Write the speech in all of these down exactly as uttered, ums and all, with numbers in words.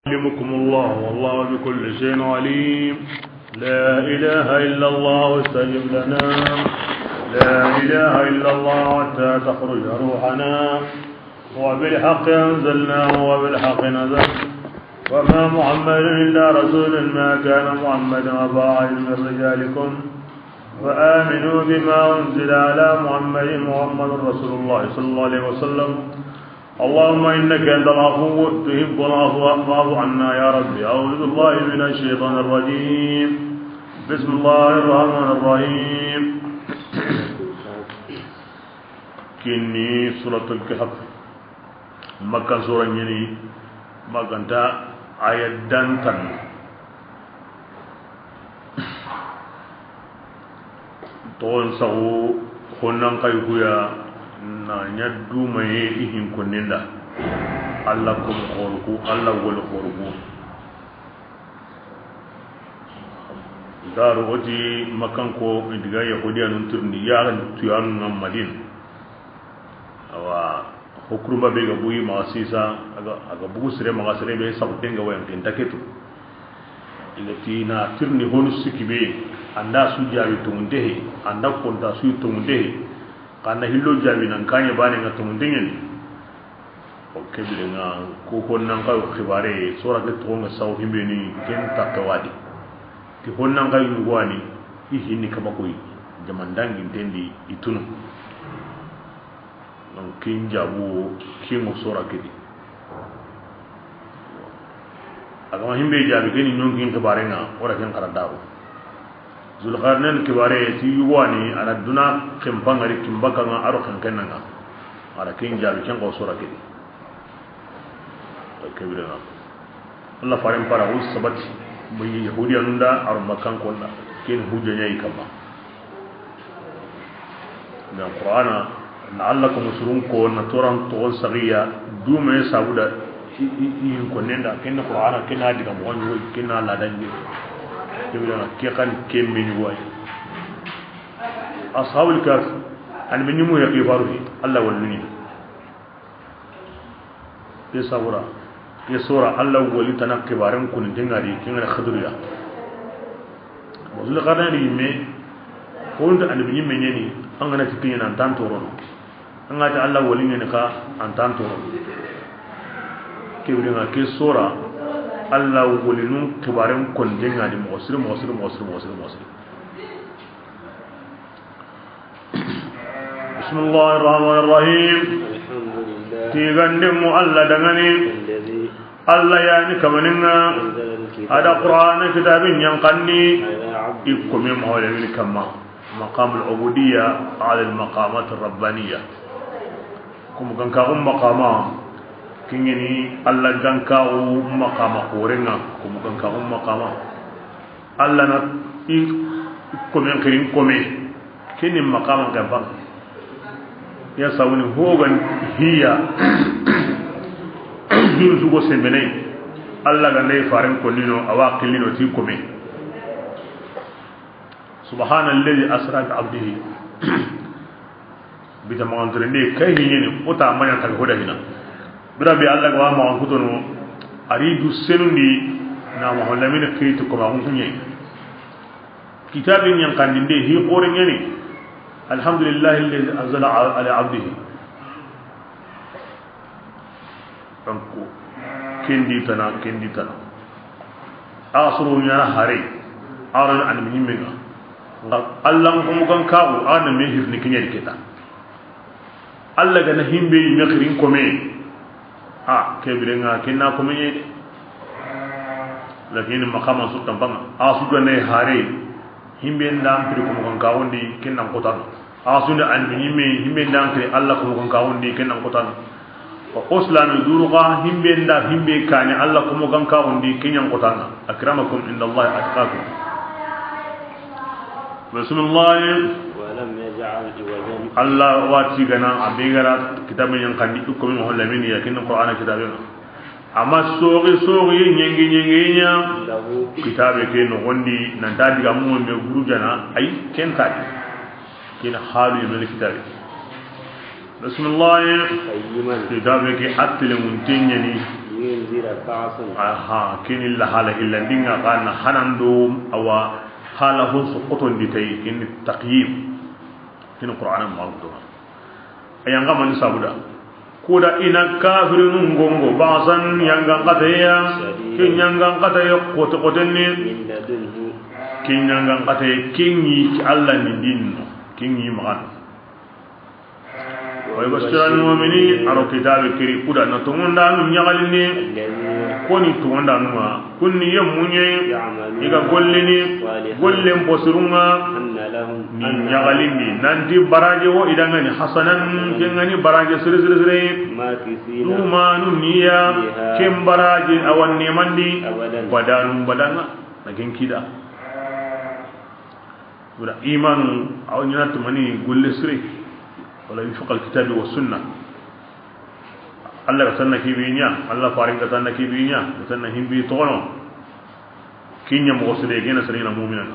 يعلمكم الله والله بكل شيء عليم. لا إله إلا الله استجب لنا. لا إله إلا الله حتى تخرج روحنا. وبالحق أنزلناه وبالحق نزل. وما محمد إلا رسول. ما كان محمد أبا أحد من رجالكم. وآمنوا بما أنزل على محمد. محمد رسول الله صلى الله عليه وسلم. اللهم إنك أنت العفو تحب العفو فاعف عنا يا رب. أعوذ بالله من الشيطان الرجيم. بسم الله الرحمن الرحيم. Kini Suratul Kahf. Makkan sura ɲani, maganta aya dantan. Toxon saxu honnan xay kuya na ɲa dumaye i hin konninda. Allah kom xorku, Allah wol xorku. Daru oti Makkanko i diga Yahudiyanun tirindi yaxan tuyanu ŋa Madina. Awa, hokurumba be ga buyi maxa sisa, a ga, a ga bugu sere maxa sere be saxu denga wayan ken taketu. I ga ti na tirindi honu sikki be, anda su jaabi tongunte he, anda konta su tongunte he, xa na hillo jaabi nan kaɲe bane ŋa tongunte ɲani. O kebire ŋa, ko honnan xay xibare, sora ke toxo ŋa saw himbe ni ken takke wadi. Ti honnan xay yugwani, i hinni kaba koy, jamandangi ntendi i tunu. Donc, kin jabu, kin ŋo sora kedi. A ga ma himbe jaabi, keni ɲonkin xibare ŋa, ora ken xara daru. Zulqarnain kibare ti yugwani, a na duna kempa ŋari kimbaka ŋa, aro xenkenna ŋa. A ra ken jaabi, ken xo sora kedi. Kebire ŋa. Allah faren para hu sabati, mai Yahudiyanun da, aro Makkankon da. Ken hujja ɲa i kamma. Na Qur'ana, na Allah ko musurun ko, na toran toxon saxiya, dume sabuda, i, i, i, in ko nenda, ken Qur'ana, ken na diga mo ɲoy, ken na ladan ɲoy. Kebira ke kan ken min way. Ashabul Kahf, an min mu ya kibaru, Allah walluni. Ke sabura, ke sora Allah wali tana kibaren kun denga di, ken ga na Xidriya. Zul Qarnaini yimme, ko nta annabi yimme ɲani, an ga na ti kiɲe na an tan torono. An ga ti Allah wali ɲani xa, an tan torono. Kebire ŋa ke sora, Allah walinun kibaren kun denga di, moxo siri, moxo siri, moxo siri, moxo siri, moxo siri. بسم الله الرحمن الرحيم. الحمد لله. Tigande mu Allah dangani. الذي Allah yani kamaninga. أنزل الكتاب. A da Qur'ana kitabin ɲankandi. على عبده. I kome mawle min kamma. مقام العبودية على المقامات الربانية. Kum ganka um maqama. Kingini Allah ganka um maqama korenga. Kum ganka um maqama. Allah na i komen xirin kome. Kini maqaman kan ban. Ya sawuni hogan hiya. Hin sugo sembenai. Allah ga ndai faren konnino, awa qillino ti kome. سبحان الذي أسرى بعبده. Bita maxantirinde kay hiɲeni, o ta maɲa taga hoda hina. Bira be Allah ga wa maxan kutono, a ri du senundi na maxo lamini xiriti ko maxun kuɲe. Kitabin ɲankandinde hi xore ɲeni. الحمد لله الذي أنزل على عبده. Donc, kendi tana, kendi tana. A soro ɲana hare, a ran an mi ɲimenga. Nga Allah ko mo kan kawo, an me hirni kinyari keta. Allah ga na himbe yi me xirin kome. A, ke birenga, ke na kome ye de. Lakin maqama su tampanga. A su ga ne hare, himbe ndam piri ko mo kan kawo ndi, ken nan kotano. A sunde an bi ɲimme, himbe nda an kiri Allah ko mo kan kawo ndi, ken nan kotano. Wa uslami duruqa, himbe nda himbe kani Allah ko mo kan kawo ndi, ken nan kotano. Akramakum inda Allah atqakum. Bismillah. ولم يجعل عوجا. Allah wati gana a be gara kitabe ɲankandi ko mo lamini ya kin Qur'ana kitabe. Amma soxi soxi ɲengi ɲengi ɲa. له. Kitabe ke noxondi nan ta diga mu me guru jana ay ken ta di. Ken halu yemel kitabe. Bismillah. قيما. Kitabe ke attele mun tenyani. لينذر بأسا. Aha, ken ni la hala hillandinŋa xa na hanando, awa, hala hon su xotondi tay, ken ni taqyid. Ken ni Qur'ana maxa do. A yan ga mani sabuda. Kuda i na kafirinun gongo, ba'san, yangan xataye ya. Ken yangan xataye xote xotenni. من لدنه. Ken yangan xataye, ken ŋi Alla ni dinno. Ken ŋi maxa no. ويبشر المؤمنين, a ro kitabe kiri kuda na tongondanu ɲaxalini. الذين. Koni tongondanu ma, kunni yemmunye, يعملون. I ga gollini, الصالحات. Gollen posirunŋa, أن لهم. Ni ɲaxalindi, nanti baraje wo i danŋani hasanan, ken ŋa ni baraje siri siri siri. ماكثين. Dumanu niya, فيها. Ken baraje awan nemandi, أبدا. Badanun badanŋa, na ken kida. Wala imanu, aw ɲana tumani golle sire. Wala wifaq al kitabi wa sunna. Alla ga tanna kibi ɲa, Alla farin ga tanna kibi ɲa, ga tanna himbi togono. Kinya mo sire gena sire na mu'mina.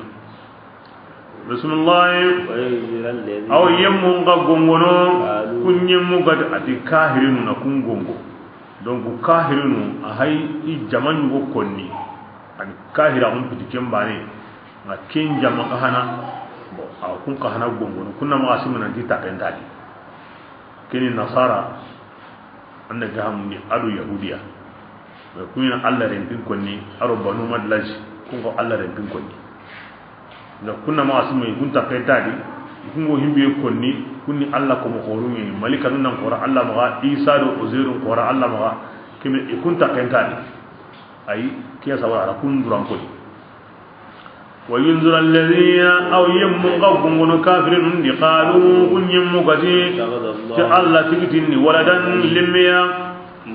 Bismillah. وينذر الذين. Aw yemmun ga gongono, قالوا. Kun yemmu ga ati kahirinu na kun gongo. Donc kahirinu a hay i jamanu go konni. An kahira on piti kembane. Nga ken jama ka hana, bon, a kun ka hana gongono, kunna maxa sima nanti taxentadi. Keni nasara, anda gahamundi ado yahudiya. Mais kunyina Alla rempin konni, aro Banu Madlaj, kunko Alla rempin konni. Nga kunna maxa sima kun taxentadi, kungo himbe konni, kunni Alla ko mo xorunge, malikanu nan xora Alla maxa, Isa do Uzairu xora Alla maxa, kebe kun taxentadi. Ay, kiya sawara kun duran konni. وينذر الذين, aw yemmu ga gongono kafirinun di, قالوا, kun yemmu ga ti, ti Alla tigitinni, ولدا, lemmiya,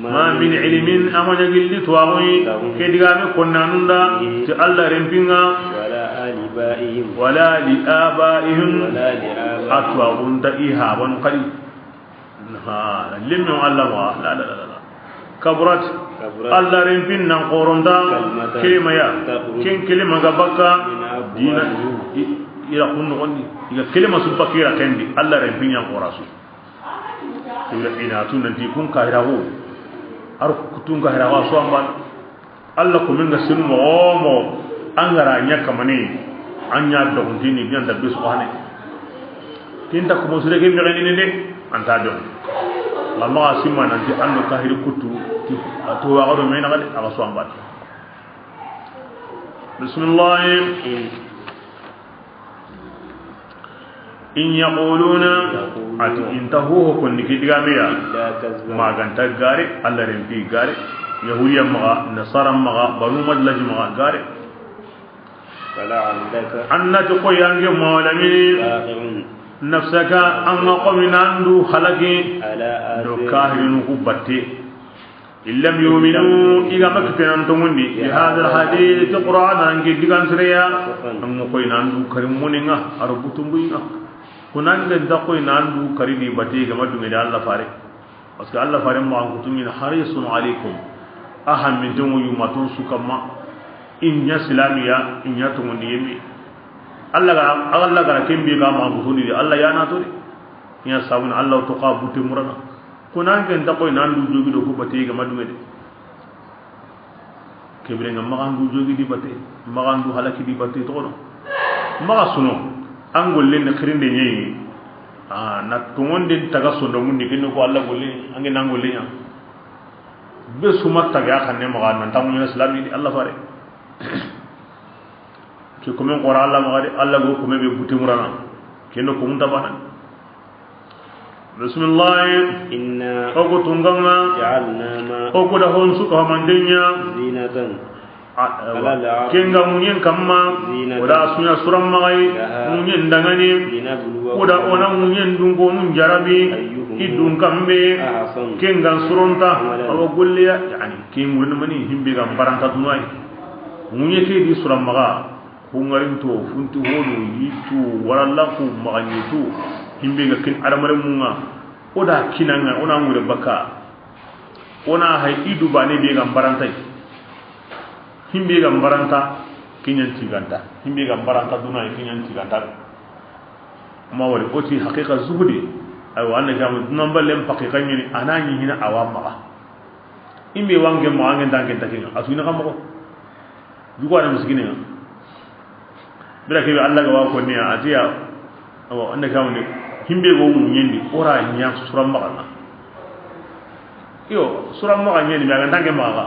ما من علم, a ma ɲa gilli tuwaxuyi, ke digame konnanunda, ti Alla rempinŋa, ولا لآبائهم, ولا لآبائهم, a tuwaxunta i habanu xadi. Ha, lemmi o Alla maxa, la, la, la, la. Kaburat. Kaburat. Alla rempin nan xoronta, كلمة, kelima ya. تخرج, ken kelima ga bakka, من أفواههم, dina, i, i ra kun noxondi. I ga kelima su bakka i ra kendi, Alla rempin yan xorasu. I ra ina tu nanti kun kahiraxu. Ar kutun kahiraxu a su amban. Alla ko min ga sinu moxo wo moxo, an ga ra ɲa kamane, an ɲa doxontini, biyan da be su xane. Kinta ko mo sire ke mexenini de, an ta doxo. Lama ga sima nanti an do kahiri kutu, ti, a to wa ga do mena ga de, a ga so an bat. Bismillah. إن يقولون, a ti inta hoho konni ke digame ya. إلا كذبا. Maganta gare, Alla rempi gare. Yahudiya maxa, nasara maxa, Banu Madlaj maxa gare. فلعلك, an na ti koy ange molamini, باخع, نفسك, an ga qomi nan du halaki, على, do, آثارهم, kahirinu ku batte. إن لم يؤمنوا, i ga ma kitenan tongundi, بهذا الحديث, Qur'ana ange digan sireya, an ga koy nan du kari muninga, aro butumbuyinga. Kunan ga da koy nan du kari di bate ga ma dunge da Alla fare. Parce que Alla fare ma an kutumin حريص عليكم. A hamminten wo yumaton su kamma. I ɲa silamiya, i ɲa tongundi yemi. Alla ga, Alla ga kembi ga ma an kutuni de, Alla ya na to de. I ɲa sabun Alla to ka butte murana. Kunan ga da koy nan du jogi do ku bate ga ma dunge de. Kebire nga maxa an du jogi di bate, maxa an du halaki di bate toxono. Maxa suno, an gollen ni xirinde ɲeyi. A na tongonden taga sondomundi, kenne ko Alla golle, ange nan golle ɲa. Be suma taga xanne maxa nan tamu ɲa silami di Alla fare. Ke komen xora Alla maxa de, Alla go kome be butte murana. Kendo ko mun tabana. Bismillah. إنا, o ku tunganga, جعلنا ما, o ku da hon su ka mantenya, زينة, a, على الأرض, kenga munyen kamma, زينة, o da sunya suram magai, لها, munyen dangani, لنبلوهم, o da ona munyen dungo nun jarabi, أيهم, i dun kambe, أحسن, kenga suronta, عملا, awa golliya, yani, ken wurni mani himbe ga baranta dunai. Munye ke di suram maga, Hungarinto, funti holu, yittu, waralla ku, maxaɲitu, himbe ga kin adamare munga, o da kinanga, o na ngure baka, o na hay idu bane be ga mbarantay. Himbe ga mbaranta, kinyan tiganta. Himbe ga mbaranta duna, kinyan tiganta. Ma wari, o ti haqiqa zuhudi. Aywa, anna jamu dunan ballen haqiqa ɲini, anani hina awa maga. Himbe wanke ma wanke tanke takinga. Asuna kamako. Jugo na miskine nga. Bira kebe Allah ga wa ko ne a tiya. Awa, anda ka woni. Himbe go munyendi ora nya sura maxa. Yo, sura maxa nyeni, mi a ga ntanke maxa.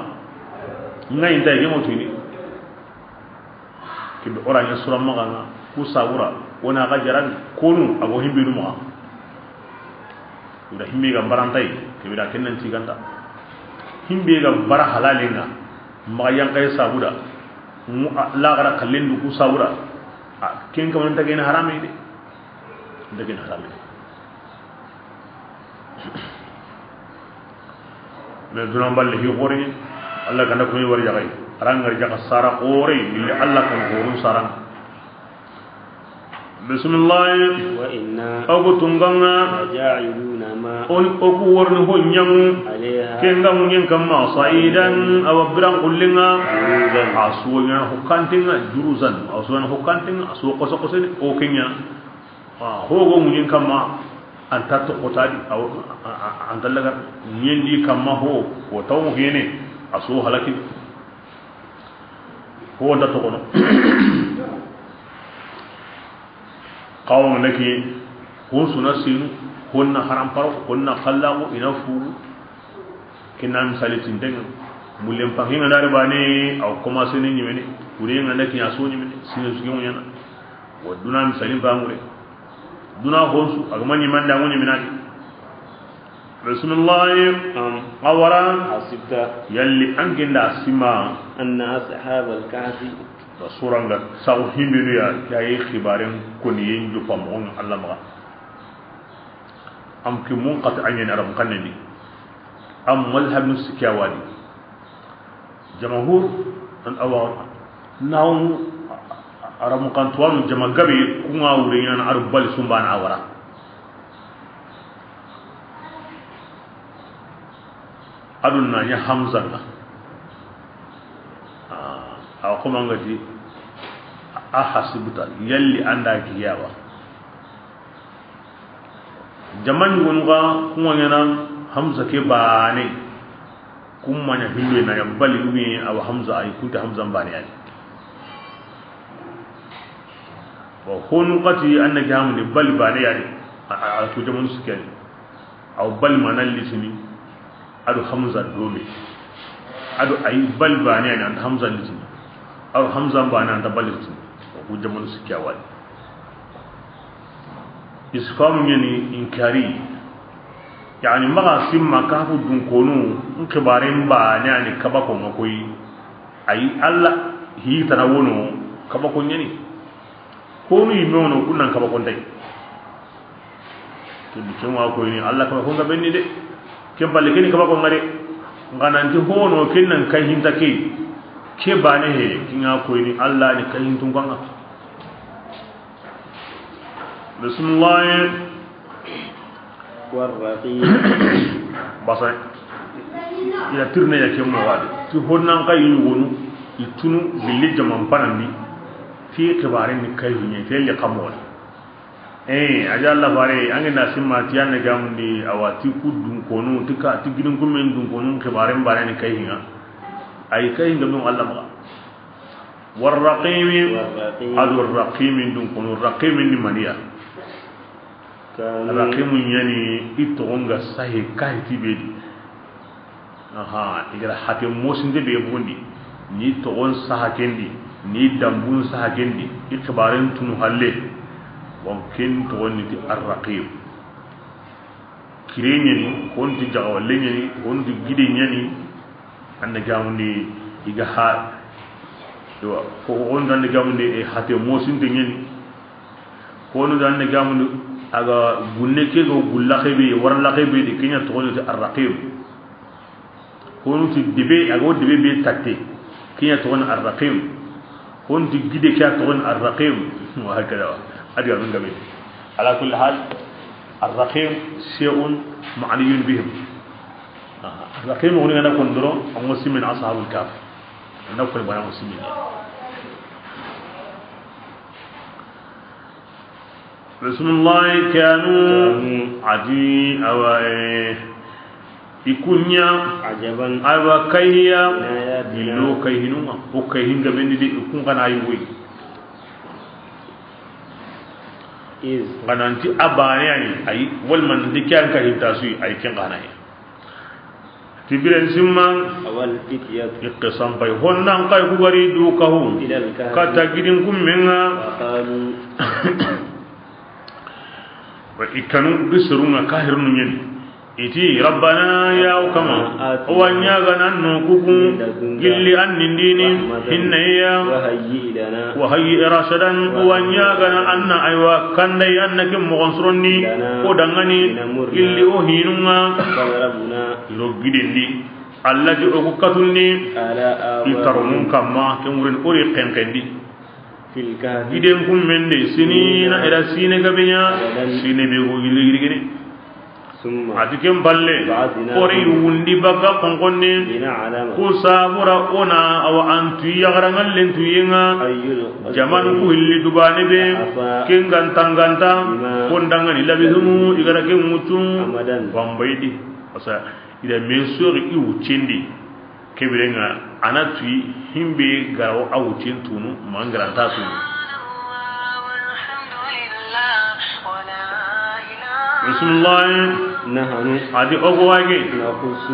Ngai ntai ke motini. Kebe ora nya sura maxa nga, ku sabura, wona ga jaran, konu, ago himbe nu maxa. Ura himbe ga barantay, kebe da kenan tiganta. Himbe ga bara halalenga, maxa yankay sabuda. Mu a, la gara kallendu ku sabura. A, ken kaman tagena harame de. Tagena harame. Mais duna balle hi xore, Allah ganda ko wari jaxay. Aran ngar jaxa sara xore, illa Allah kan xorun saran. Bismillah. وإنا Oku tunganga. لجاعلون ما On oku worni ho nyamu. عليها Kenga munyen kamma sa'idan awa biran kullinga. جرزا. Asuwa nyana hukantinga juruzan. Asuwa nyana hukantinga, asuwa koso koso ni o kenya. Ah, hogo munyen kamma anta to kotadi, aw, a, a, anta lagar nyendi kamma ho, ko taw hene, aso halaki. Ho anta to kono. Qawm naki, hon suna sinu, honna haram paro, honna khallago, ina fu. Kinna misali tintenga. Mullen pankinga nari bane, aw commencé ni nyimene. Kurenga naki aso nyimene, sinu sugi nyana. Wa duna misali bangure. Duna honsu, agama nyimanda ngoni minadi. Bismillah. أم Awara. حسبت Yalli an ginda sima. أن أصحاب الكهف Ba suranga saw himbinu ya, kayi xibaren koni yen jupa mo Allah maga. Am ki mun qat anyen arab kanni. Am mazhab nu sikawadi. Jamahur an awa naw aram kan tuwanu jama gabe kunga wure nyana aru bali sumbana awara. Adun na nya Hamza nga. Ah, awa kuma ngati a hasibta yalli anda giyawa. Jamani wonu ga kuma nyana Hamza ke bane. Kuma nya hillo na ya bali umi awa Hamza ay kunta Hamza bane yani. Wa honu kati anna gamu ni bali bane yani. A, a, a ku jamun sikani. Aw bal manal litini. Adu Hamza dome. Adu ay bal bane yani anta Hamza litini. Aw Hamza bane anta bal litini. Ku jamun sikawal. Isfamu yani inkari. Yani maga simma kafu dun konu, n xibaren bane yani kaba ko nga koy. Ay Allah hi tana wono kaba ko nyani. Konu yimme wono kunnan kaba ko ntay. Kedi ken wa koyni Allah kaba ko nga benni de. Ken balle keni kaba ko nga de. Nga nanti hono ken nan kay hinta ke. Ke bane he kinga koyni Allah ni kay hintun ko nga. Bismillah. والرقيب. Basa. Ila tirne ya ke mo wadi. Ti honnan kay ni wonu. Itunu billi jaman panandi. Ti xibaren ni kay hunye. Ti le kamol. Eh, aja Allah bare, ange na simma ti anna gamundi awa ti ku dun konu, ti ka, ti gidin kumen dun konu, xibaren bare ni kay hinga. Ay kay hinga dun Allah maga. Warraqimi, والرقيب. Adu raqimi dun konu, raqimi ni maniya. كانوا Raqimu nyani itogonga sahi kahiti bedi. Aha, igara hate mosinde be bondi, ni togon saha kendi, ni dambun saha kendi, i xibaren tunu halle. Bon, ken togon ni ti Arraqib. Kire nyani, hon ti jagawalle nyani, hon ti gide nyani, anda gamundi iga ha. Ewa, ko hon anda gamundi e hate mosinde nyani. Honu dan ne gamundi aga gunne ke go gulla xebe wara la xebe de kenya togon ti Arraqib. Honu ti debe aga debe be tatte kenya togon Arraqib. Honu ti gide kya togon Arraqib. Wa hakada. Adi amin gabe. Ala kulli hal, Arraqib shay'un ma'niyun bihim. Arraqib woni ngana kondoro, an muslimin ashabul kahf. Ngana ko bana muslimin. Bismillah, kanu. Kanu. Adi, awa, eh. I kunya. عجبا. Aywa, kayhiya. من آياتنا. Illo kayhinun ŋa. O kayhin gabendi de, i kun kana yi woyi. إذ. Ngananti a bane ani, ayi, wal man di kyan kayhin tasu, ayi, ken kana yi. Tibiren simman. أوى الفتية. Ikke sampay. Honnan kay ku gari du kahu. إلى الكهف. Kata gidin kummenga. فقالوا. Wa i kanu gisirunga kahirnu nyen. Iti, Rabbana, ya o kama, آتنا. O wa ɲaagana an no kuku, من لدنك. Gilli an nindini, رحمة. Hinneya. وهيئ لنا. Wa hayyi rashadan, o wa ɲaagana an na aywa kandai an na ke mogon suronni, لنا. O dangani, من أمرنا. Gilli o hinunga. رشدا. Iro gidendi, Allah ti o ku katundi, آلهتنا. I taronun kamma, ke murin ori kenkendi. في الكهف. Giden kummen de, سنين. Sinina, era sine gabenya, عددا. Sine be go yirigirigini. ثم. Ati ken palle, بعثناهم. Ori wundi baka konkonni, لنعلم. Ku sabura ona awa antu yagarangallen tuyenga, أي الفريقين. Jaman ku hilli dubane be, أحصى. Ken gantanganta, لما. Kondangani labihumu, igara ken mutu, أمدا. Bambaydi. Asa, ida men sori i wucendi. Kebirenga, a na tuyi himbe garawo a wucin tunu, mangaranta tunu. Bismillah. نحن. Adi ogo wage. نقص.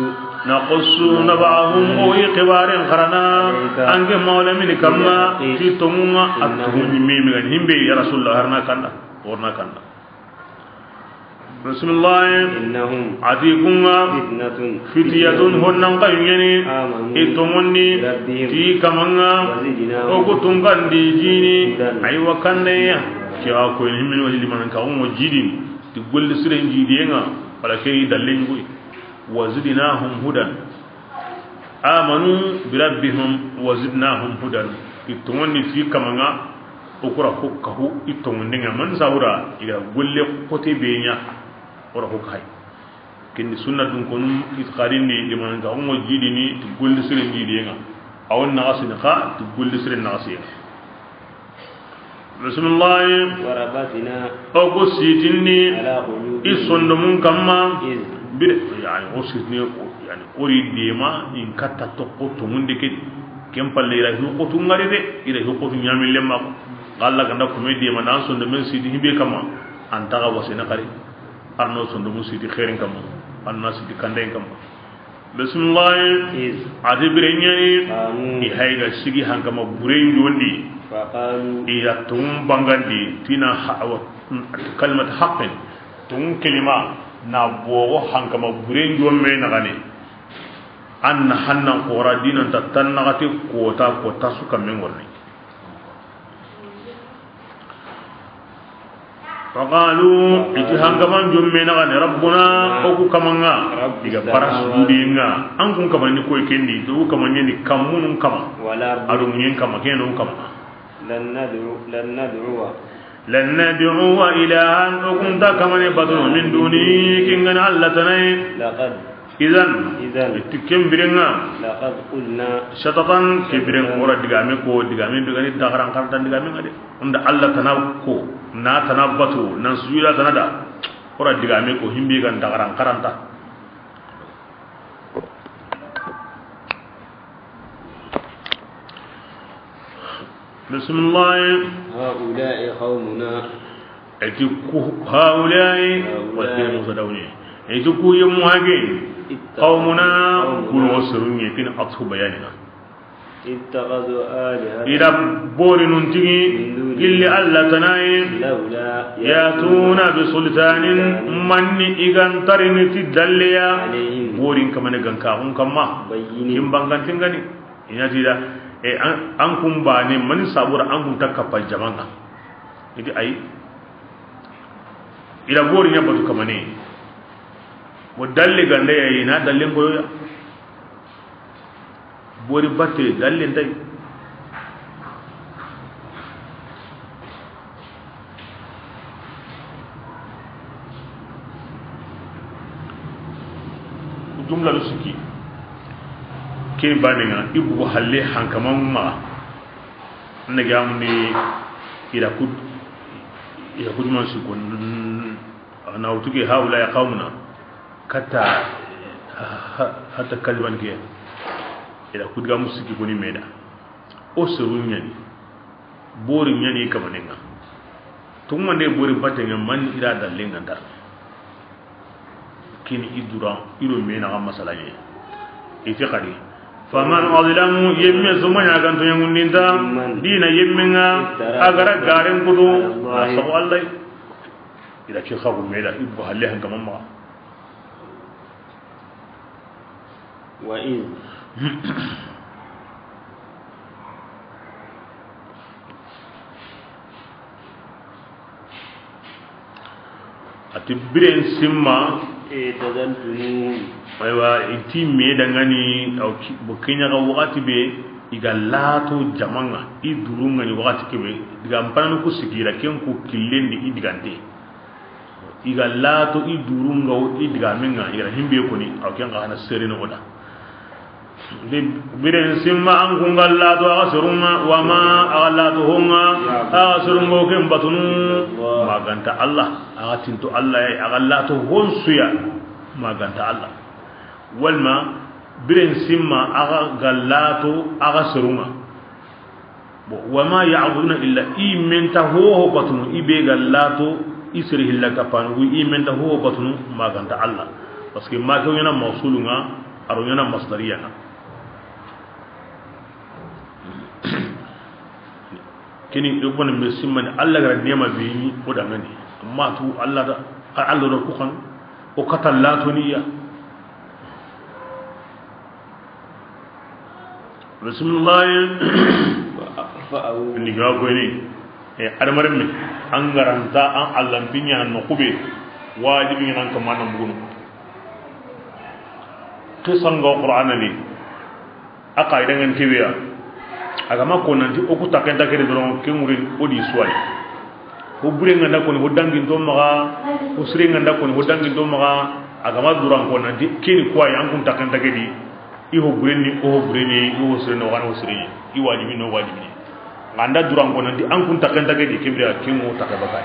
نقص نبأهم, o yi xibaren xarana, عليك. Ange mawla mini kamma, بالحق. Ti tongunga, إنهم. Atuhuni mimi gan himbe ya Rasulullah harna kanda, orna kanda. Bismillah. إنهم. Ati kunga. فتنة. Fitiyatun honnan kayungeni. آمنوا. I tongondi. بربهم. Ti kamanga. وزدناهم. O ku tungandi jini. هدى. Aywa kanneya. Kiwa ko himmin wali liman ka umo jidin. Ti golli siren jidiyenga. Wala ke yi dallen gui. وزدناهم هدى. آمنوا بربهم وزدناهم هدى. I tongondi ti kamanga, o kura ko kahu i tongondenga man sawura i ga golle kote be ɲa, o ra ko kahi. Kindi sunna dun konum itiqadindi liman ga o jidini ti golli siren jidiyenga. Awon na asini ka ti golli siren na asiyenga. Bismillah. وربطنا. O ku sitini. على قلوبهم. I sondomun kamma. إذ. Bire, yani, o sitini, o, yani, ori dema, in katta tokko to munde ke. Ken palle ira hi kotu ngari de, ira hi kotu ɲamille ma. Allah ganda kume dema, nan sondomen siti himbe kamma. An taga wasena kari. Arno sondomun siti xeerin kamma. Anna siti kandayin kamma. Bismillah. إذ. Ati bire ɲani. قاموا. I hayga sigi hankama bure njondi. فقالوا. I ya tun bangandi tina ha-, awa, kalimat haqqin. Tun kelima na bogo hankama bure njomme nagani. An na hannan kora dinan ta tan nagati kota, kota su kamme ngorni. فقالوا, iti hankaman jomme nagani, ربنا, o ku kamanga, رب السماوات, i ga bara sujudi nga, an kun kamani koy kendi, to ku kamani ni kamunun kama, والأرض, adu munyen kama, kenu kama. لن ندعو، لن ندعو. لن ندعو إلها, o kun ta kamani batu, من دونه, kingana Allah tanai. لقد Idan, idan, ti ken birenga. Laqad qulna. Shatatan, ke biren, shatatan, ora digame ko, digame be gani dagaran karanta digame ngade. Unda Allah tana ko, na tana batu, nan sujuda tana da. Ora digame ko himbe gan dagaran karanta. Bismillah. Haula'i qaumuna. Eti ku haula'i, haula'i, wa ke Musa dawni. Eti ku yemu hage. Ittakhadhu, qaumuna, qaumuna, kuno serunye kin atfu bayanina. Ittakhadhu alihatan. Ida bori nun tigi, min duni, gilli Allah tanaye. Laula ya'tuna bi sultanin, manni igan tarini ti dalliya. Alayhim. Borin kamane ganka hun kamma. Bayyinin. Kin bangantingani. Inati da, e, an, an kun bane, mani sabura an kun ta kappa jamanga. Iti ay. Ila bori nya batu kamane. Mo dalle gande ya ina dalle ngoyo ya. Bori batte dalle ndai. Jumla do sikki. Ke baninga, i bugu halle hankama ma. Nagamundi ira kud-, ira kuduman sikko. Na wutuke haula ya qaumuna. Kata Hatta kaliban ke, i da ku digaamu sikki koni me da. O seru ɲa ni, bori ɲa ni kamanen ŋa. Tungande bori batten ŋa, man i da dallen ŋa nta. Kini i dura, i do me naxa masala ɲa. I ti xadi. Faman azlamu, yemme soma ɲa ganto ɲangundinta, dina yemme ŋa, a gara garen kutu, a sago Allah. I da ke xagu me da, i bo halle han kaman maxa. Wa iz. A ti biren simma. E tazaltumuhum. Aywa, i ti me dangani, aw ki-, bo kenya ga wakati be, i ga lato jaman ŋa, i durun ŋa ni wakati ke be, diga mpananu ku sigira, ken ku killen di i digante. I ga lato i durun ŋa wo i digamen ŋa, i ga ra himbe koni, aw ken xa na sere no da. Biren simma an kun ga lato a ga serun ŋa, wa ma a ga lato hon ŋa, a ga serun ŋa wo ken batunu, ma ganta Allah, a ga tinto Allah ya, a ga lato hon su ya, ma ganta Allah. Walma biren simma a ga lato a ga serun ŋa. Bon, wa ma ya'buduna illa, i menta hoho batunu, i be ga lato, i sere hilla kapanu, i menta hoho batunu, ma ganta Allah. Parce que ma ke ɲana mawsulun ŋa, a ro ɲana masdariya ŋa. Kini, i koni me simmani, Allah gara nema be ni, o dangani. Amma tu Allah da, a Allah do ku kan, o kata lato ni ya. Bismillah. Ni ga ko ni, e, adamaren mi, an garanta, an allantinya no kube, wajibi nan kamana bugunu. Qisan ga Qur'ana ni, a qaida ngan kibiya. A ga ma ko nanti o ku takenta kede doron, ke ŋurin o di suwai. Ho bure nga nda koni ho dangin to maxa, ho sire nga nda koni ho dangin to maxa, a ga ma duran ko nanti kini kuwa ya an kun takanta ke di, i ho bure ni, o ho bure ni, i ho sire no, o gana ho sire ni, i wajibi no, wajibi ni. Nga nda duran ko nanti an kun takanta ke di, kibira kin mo takabaka.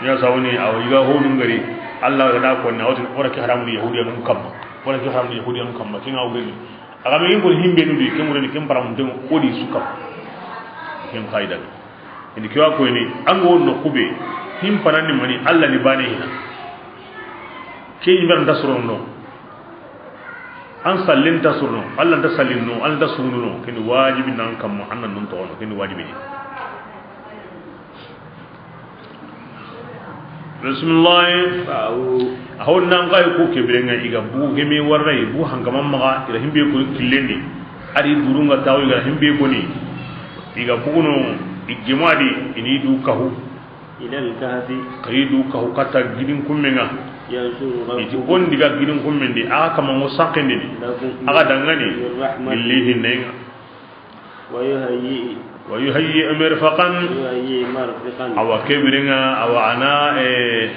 Ya sawni, awa, i ga honu ngari, Allah ga da ko na, o ti, o ra ke haramu ni yahudiyanun kamma, o ra ke haramu ni yahudiyanun kamma, kin a wure ni. A ga me yin ko himbe nu di, ken wure ni, ken paramun den o di su kamma. Ken qaida. Indi kiwa ko ni, an go no kube, him panan ni mani, Allah ni bane hina. Ke yi mer nda sorono. An sallin ta sorono, Allah nda sallin no, Allah nda sunu no, ken wajibi nan kamma, an nan nun to no, ken wajibi ni. Bismillah. Fa'u. A ho nan ga ko ke biren ŋa, i ga bu himi warra, i bu hankaman maxa, i ra himbe ko killen di. A di durun ŋa tawo, i ga himbe ko ni. I ga buguno, i gemadi, i ni du kahu. Ilal kahfi. Ka i du kahu kata gidin kummen ŋa. Yanshuru. I ti rabbukum. On diga gidin kummen di, a xa kama ŋo sankendini. Lakum. A xa dangani. Min rahmati. Billahi nenga. Wa yuhayyi. Wa yuhayyi mirfaqan. Wa yuhayyi mirfaqan. Awa ke biren ŋa, awa a na, eh,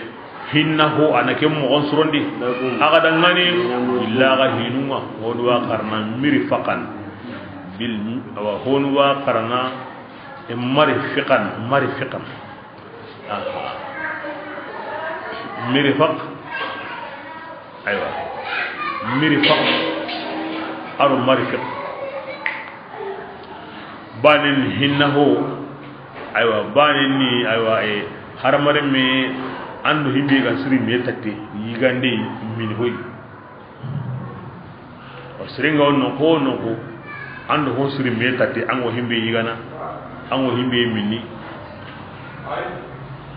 hinna ho, a na ke moxon surondi. Lakum. A xa dangani. Min amrikum. Illa ga hinun ŋa, honu wa xarana mirfaqan. Bil, awa honu wa xarana, eh, marfiqan, marfiqan. Aha. Mirfaq. Aywa. Mirfaq. Aro marfiq. Banen hinna ho. Aywa, banen ni, aywa, e, haramare me, andu himbe ga siri me tatte, yigande min hoy. O siringa o noxo noxo, an do ho siri me tati, an go himbe yigana, an go himbe minni.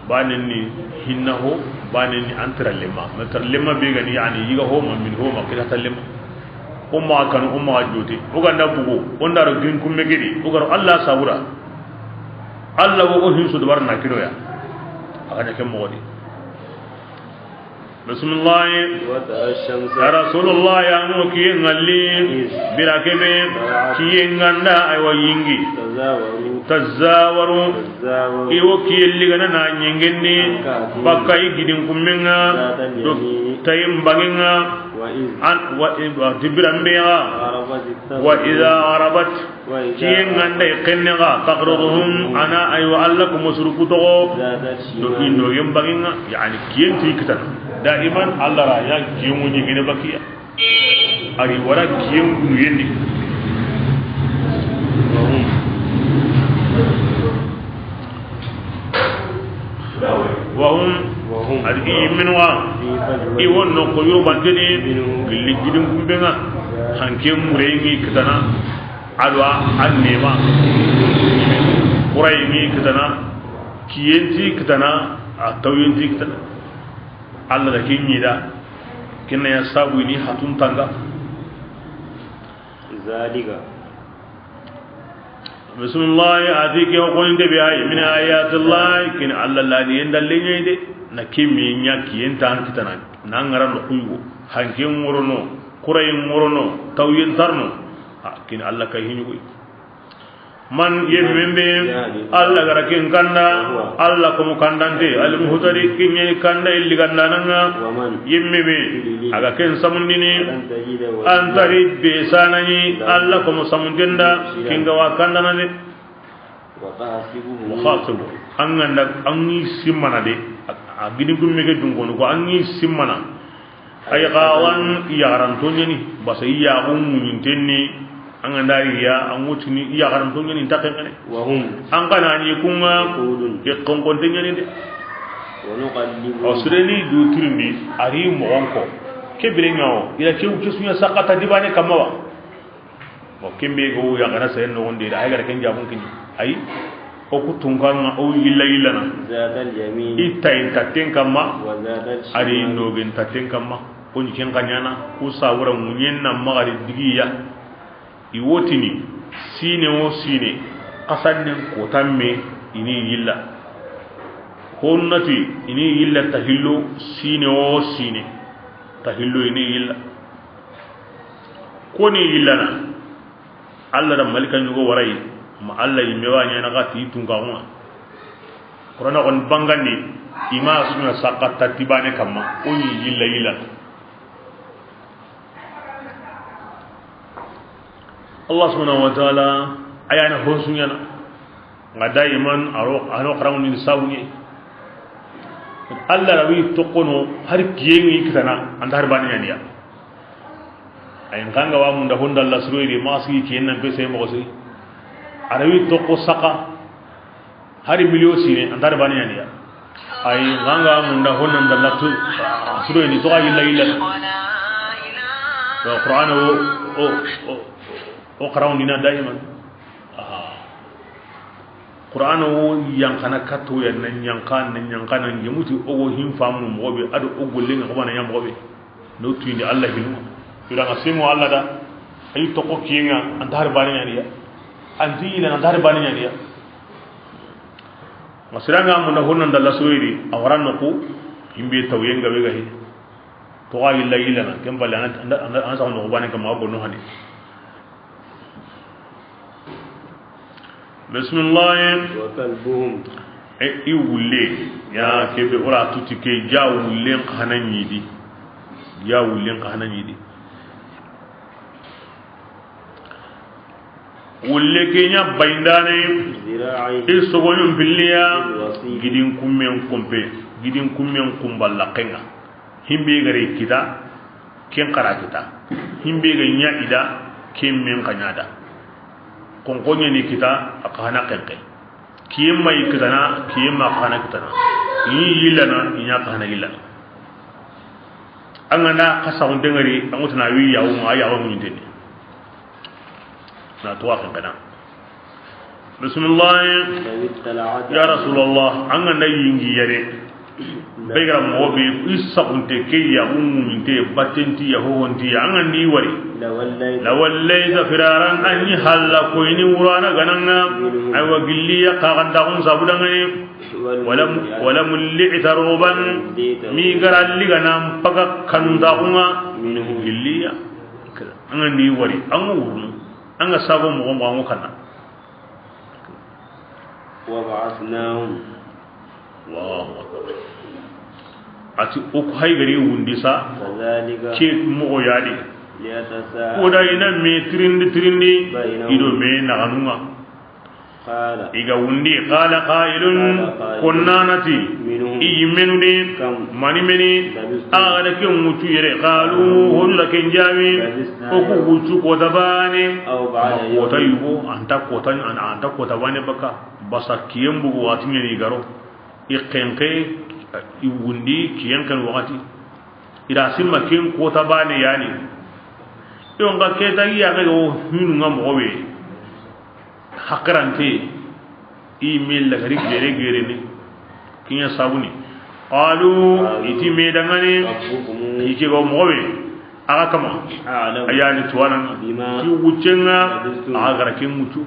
Banen ni hinna ho, banen ni an tara lema. Ma tara lema be gani, yani yiga ho ma, min ho ma, kira ta lema. O ma kanu, o ma jote. O ganda bugo, o ndaro gin kumme gedi, o garo Allah sabura. Allah wo o hinsu dubar na kiroya. A ganya ke moxo di. Bismillah. Wa tara shamsa. Ya Rasulullah, ya mo kiye ngalli. Is. Bira kebe. Tara. Kiye nganda, aywa yingi. Tazawaru. Tazawaru. Tazawaru. Iwo kiye ligana na nyengenni. An kahfi. Bakka i gidin kummenga. Zatal do yamin. Tayin bangenga. Wa An wa, wa dibira mbeya. Wa idha gharabat. Kiyen ga nda i xenne ga, taqriduhum, a na, aywa, Alla ko masuruku toxo. Do i no yem bangenga, yani kiyen ti kitana. Daiman Alla ra ya kiyen woni gene bakiya. A ri wara kiyen gunu yendi. Wa hum. Wa hum. Wa hum. A di i minwa. Fi fajwatin. I wonno ko yobanteni. Minhu. Gilli gidin kumbenga. Hanke murengi kitana. Alwa an nema. Kurengi kitana. Kiyenti kitana. A tawyenti kitana. Alla da kinyida. Kinna ya sabu ni hatun tanga. Zalika. Bismillah, a ti ke xo nte be ay, min ayatillahi, kin Alla la ni yenda lenyay de, na kimi nya kiyen tan kitana, na ngara no kuyugo, hanke ngorono, kuray ngorono, tawyen tarno, a, kin Alla kay hinyugo. Man yemme be, Alla gara kin kanda, Alla ko mu kandante, al muhtadi, kinye kanda illi ganda nanga, yemme be, aga ken samundini, Antari be sanani, Alla ko mo samundenda, kinga wa kandana de. Mukhatibu. An ganda, an yi simmana de. A gidi gumme ke dungono ko an yi simmana. Ay gawan i yaxaranto ɲani, basa i yaxu muɲinten ni. An ganda riya, an wutini i yaxaranto ɲani, nta ken kene. Wa hum. An kana ni kunga, yaqulun, ke konkonte ɲani de. Wa nuqallibu. O sireni du tirindi, ari moxon ko. Ke birenga o, ila ke wuce sunya sakata dibane kamawa. Bon, ken be go ya gara sayen noxon de, ay gara ken jabun kini. Ay, o ku tunkan ŋa, o yilla yillana. Zatal yamin. I tayin tatten kamma. Wa zatal shimal. Ari nogen tatten kamma. Ko ni ken kanyana, ku sawura munyen na magari digiya. I wotini, sine o sine, kasannen kotamme ini yilla. Honnati ini yilla tahillo, sine o sine. Tahillo ini yilla. Koni yillana. Alla da malika ɲugo warai, ma Alla yimme wa ɲana ga ti tunkaxunga. Qur'ana gon bangandi, ima suna saka tatti bane kamma, o ni yilla yilla. Allah subhanahu wa ta'ala, ayana honsunyana. Nga daiman aro, ano xaranŋundi sawuɲe. Alla rawi tokono har kiyengi kitana, anta har bani ɲaniya. Ay, nkanga wa munda honda la suroyri, ma sigi kiyen nan pese moxo sigi. Arawi toko saka, hari miliyo sine, anta har bani ɲaniya. Ay, nkanga munda honda la tu, suroyri, toga yilla yilla. Wa Qur'an o, o, o, o xaranŋundina daiman. Aha. Qur'an o yanqana katto ya, na yanqa, na yanqa, na ngemuti o go hin famu moxo be, ado o golle nga xobana ya moxo be. No tuyindi Alla hinu. Ira nga simo Alla da. Ay toko kiyenga, anta har bani ɲaniya. Anti ila anta har bani ɲaniya. Masiranga munda honnan dalla soyri, a waran no ko, himbe tawyenga be ga hi. Toga yilla yilla na, ken palle an, an, an, an sa no bani kama go no hani. Bismillah. Wa kalbuhum. E, i wulle, ya kebe ora tuti ke ja wulle xana ɲidi. Ja wulle xana ɲidi. Wulle ke ɲa bayindane, zira'i, i sogoyun pilliya, bil wasi, gidin kummen kumpe, gidin kummen kumballa kenga. Himbe gare kita, ken xara kita. Himbe ga ɲa ida, ken men xa ɲa da. Konkoɲe ni kita, a xa na kenke. Kiyemma i kitana, kiyemma xa na kitana. I yillana, i ɲa xa na yillana. An ga na xa saxunte ngari, an ŋutana wi yawu ma, yawu muɲinteni. Na to wa kenkena. Bismillah. Ya Rasulallah, an ga na yingi yere. Be gara moxo be, i saxunte ke ya, u muɲinte, battenti ya, hohonti ya, an ga ni wari. Lawallayta firaran, an ni halla koyini wurana gananga. Aywa, gilli ya, kaxantaxun sabu dangani. Wala, wala mulli'ta ruban, mi gara liga nan paga kanuntaxunga. Gilli ya. An ga ni wari, an ga wurunu. An ga sago moxo moxo, an ga kanna. Wa ba'athnahum. Allahu akbar. A ti o ku hay gari wundi sa, كذلك ke moxo ya di. ليتساءلوا O da i na me tirindi tirindi, بينهم i do me naxanun ŋa. قال I ga wundi, قال قائل قال قائل ko na na ti, منهم i yimmenu de, كم mani meni, لبثتم a ga da ke ŋutu yere, قالوا honu da ke jaabi, لبثنا o ku wutu kota baane, أو بعض يوم kota yugo, anta kota, an-, anta kota baane baka, basa kiyen bugu waxati ɲeni garo. I xenxe, i wundi, kiyen xen waxati. I da simma ken kota baane ya ni. Yo, n ga ke ta i ya ga yo hinu ŋa moxo be. Hakkarante, i me lagari gere gere ni. Kiɲa sabuni. Qalu, i ti me dangane, ربكم i ke go moxo be. A ga kama. أعلم A ya ni tuwaana. بما Ki wucce ŋa, لبثتم a ga ra ke ŋutu.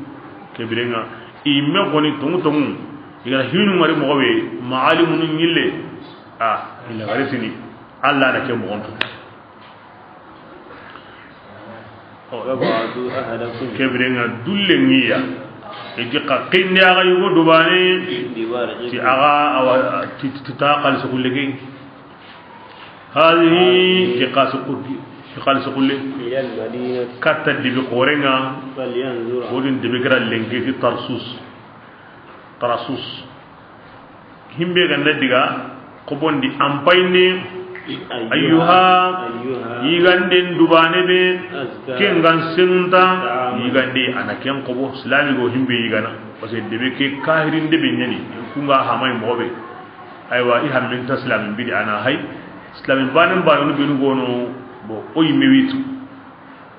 Ke bire ŋa. I me xoni tongu tongu. I ga ra hinu ŋari moxo be. Maalimu nu ɲille. A, i lagari tini. Alla na ke moxon to. فابعثوا أحدكم Ke bire ŋa dulle ŋiya. I ti xa xindi a ga yugo dubane. بورقكم Ti a ga awa ti, ti, ti ta xalisi xulle ke. هذه Ti xalisi xulle. Ti xalisi xulle. إلى المدينة Katta dibi xoore ŋa. فلينظر Wodin dibi gara lenki ti Tarsus. Tarsus. Himbe ganda diga, kobondi ampayni, أيها, أيها, yiganden dubane be, أزكى ken gan senunta, طعاما yigande a na ken kobo, silami go himbe yigana. Parce que debe ke kahirin debe ɲani, ku ŋa hamay moxo be. Aywa, i hamminta silami bidi a na hay, silami banen banu benu gono, bo o yimme witu.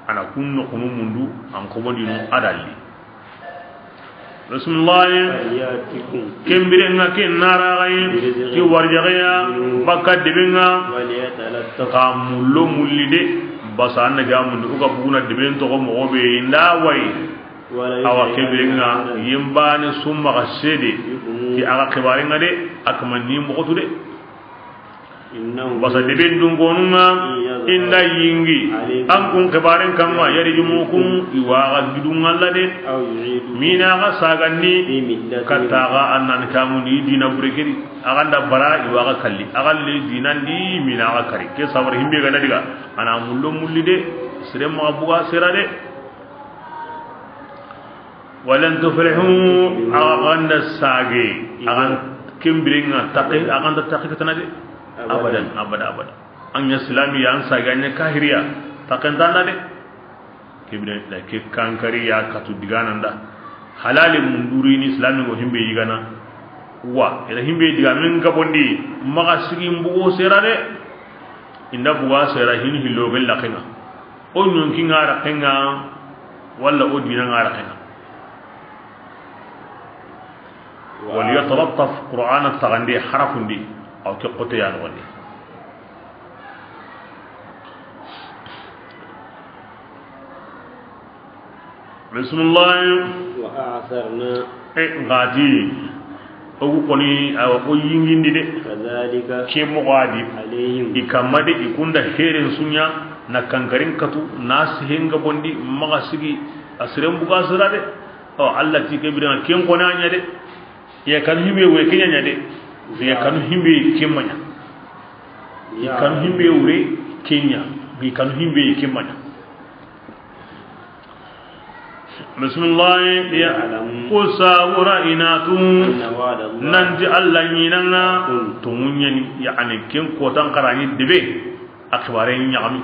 A na kun noxunu mundu, an kobondinu a dalli. Bismillahi. فليأتكم Ken bire ŋa ken nara gayi, برزق ti warjaxeya, منه bakka debe ŋa, وليتلطف ka mullo mulli de, basa an na ga mundu, o ga buguna debe n toxo moxo be, i nda way. ولا Awa يشركن ke bire ŋa, عذابا yimbane summa ga sede, يخبركم ti a ga xibare ŋa de, a kama ni moxotu de. إنهم Basa deben dun konu ŋa, إن يظهروا inda yingi, عليكم an kun xibaren kamma, يرجموكم i wa ga gidun ŋa la de. أو يعيدوكم Mina ga saganni, في ملتهم katta ga annan kamu ni dina bure kedi. A ga nda bara i wa ga kalli. A ga le dinan di mina ga kari. Ke sabar himbe ga na diga. A na mullo mulli de, sere ma buga sera de. ولن تفلحوا A ga nda sage, a ga ken bire ŋa taqe, a ga nda taqe katana de. أبدا. Abadan, abada, abada. An ɲa silami ya, an sage, an ɲa kahiriya, taqe ntanda de. Ke bire da ke kankari ya katu digananda. Halali munduri ni silami go himbe yigana. Wa, ila himbe diga min gabondi, maga sigi mbugo sera de. Inda buga sera hin hillo gella kenga. O ɲonki ŋa ra kenga, walla o dina ŋa ra kenga. وليتلطف Qur'ana taxande harafundi, aw ke xote ya noxondi. Bismillahi. وأعثرنا E, ngati, o ku koni, awa, o yingindi de. كذلك Ke moxo a di. عليهم I kamma de, i kunda heren sunya, na kankarin katu, na sihen gabondi, maxa sigi, a siren buga sira de. Awa, Allah ti ke bire ŋa, ken koni a ɲa de. Ya kanu himbe wure ken ɲa de. Ya kanu himbe ken ma ɲa. Ya kanu himbe wure ken ɲa. Ya kanu himbe ken ma ɲa. Bismillah, ya. Ku sabura i na tu. Nanti Allah ɲinanga. Tonŋu ɲa ni, yani ken kotan xarani debe. A xibare ɲaxami.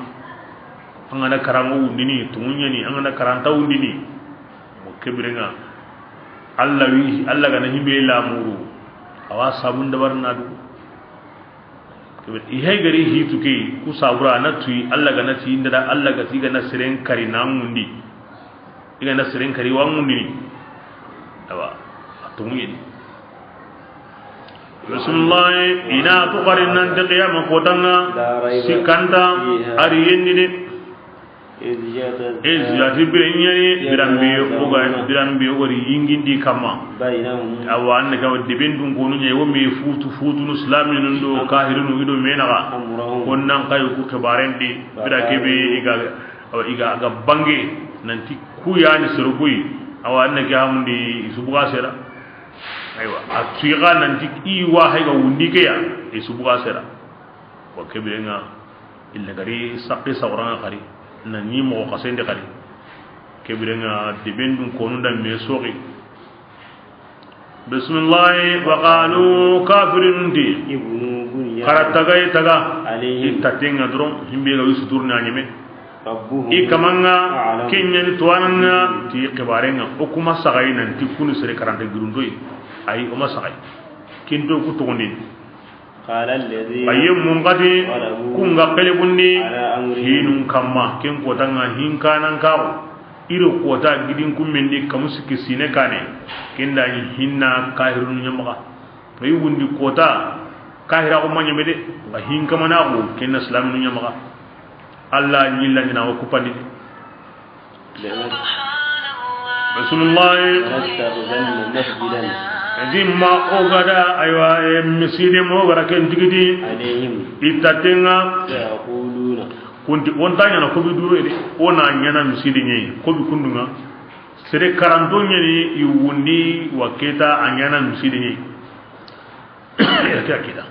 An ga na karanŋo wundini, tonŋu ɲa ni, an ga na karanta wundini. Mo ke bire ŋa. Allah wi, Allah ga na himbe lamuru. Awa sabun dabar na du. I hay gari hitu ke, ku sabura na tuyi, Allah ga na ti inda da, Allah ga ti ga na siren kari na mundi. I ga na siren kari wa mundi ni. Awa, a tonŋu ɲa ni. Bismillah, i na tu xari nanti qiyama kotan ŋa, sikanta, a ri yendi de. Iz yati bire ɲa ni, biranbe o ga, biranbe o ga ri yingindi kamma. Awa, an ga deben dun konu ɲa, wo me futu, futunu silaminu do kahirinu i do me naxa. Kon nan kay ku xibaren di, bira kebe i ga, i ga, ga bange, nanti ku ya ni soro kuyi. Awa, an ga hamundi i su buga sera. Aywa, a tuyi ga nanti i wa hay ga wundi ke ya, i su buga sera. Wa ke biren ŋa, illa gari saqqi sawran ŋa xari, na ni moxo xasen di xari. Ke biren ŋa, deben dun konu da me soxi. Bismillahi, wa qalu, kafirinun ti. Ibnu bunyan. Xara tagay taga. Alayhim. I taten ŋa doron, himbe ga yusu turna ɲeme. Rabbuhum. I kaman ŋa, a'lam. Ken ɲa ni tuwanan ŋa, ti xibaren ŋa. O kuma saxay nan ti kunu sere karanta girundoyi. Ayi, o ma saxay. Kinto ku togondin. Qala alladhi. Aye mun xati, ghalabu, kun ga xelebundi, ala amrihim, hinun kamma, ken kota ŋa hinkanan kaxu. Iro kota gidin kummendi kamu sikki sine kane, ken da ni hinna kahirunu ɲamaxa. Ayi wundi kota, kahira ko maɲeme de, nga hinkamana ko, ken na islaminu ɲamaxa. Allah ɲilla ni na o kupandi. Bismillah. لنتخذن مسجدا. Dimma o gada, aywa, e, miside mo gara ken tigidi. عليهم. I taten ŋa. سيقولون. Kunti, o nta ɲana ko bi duro de. O na ɲana miside ɲi, ko bi kundun ŋa. Sere karanto ɲani i wundi wa keta a ɲana miside ɲi. Ira ke a kita.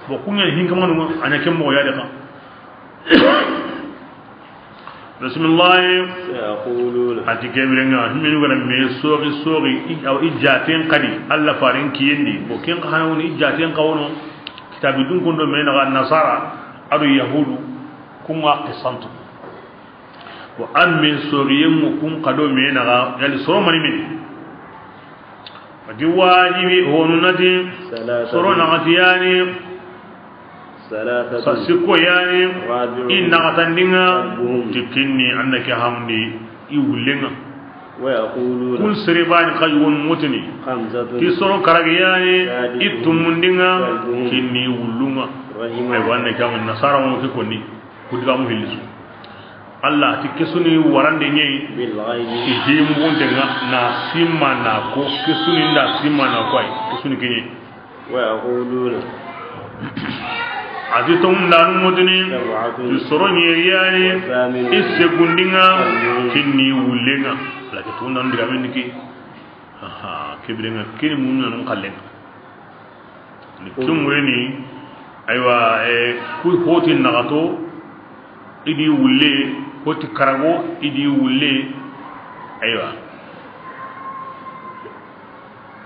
Bon, kun ɲa ni hinkamanu ŋa, a ɲa ke moxo ya de xa. Bismillah. سيقولون. A ti ke biren ŋa, himenu gana me soxi soxi, i, aw i jaten xadi, Allah faren kiyendi. Bon, ken xa hana woni i jaten xa wono. Kitabi dun kondo me naxa nasara, ado yahudu, kun ŋa qisantu. Wa an me soxiyen ŋa kun xado me naxa, yali soro mani me. A ti wajibi honu na ti, ثلاثة. Soro naxati yani, ثلاثة. Sa sikko yani, رابعهم. I naxatandi ŋa, كلبهم. Ti kinni, an na ke hamundi, i wullen ŋa. ويقولون. Kun sere bani xa yugon mutini. خمسة. Ti soro karagi yani, سادسهم. I tumundi ŋa, كلبهم. Kinni i wullun ŋa. رحمهم. Aywa, an na ke hamundi nasara mo ke konni. Kudigamu hillisu. Allah ti kesuni warande ɲeyi. بالغيب. Ti himbunte ŋa na simma na ko, kesuni nda simma na ko ay, kesuni kiɲe. ويقولون. A ti tongundanu mutini. سبعة. Ti soro ɲeri yani. وثامنهم. I segundi ŋa. كلبهم. Kinni wullen ŋa. Laki tongundanu digamen ni ki. Aha, ke biren ŋa kini mu'minun xallen ŋa. Ni kungureni, aywa, e, ku hoti naxato, i di wulle, hoti karago, i di wulle, aywa.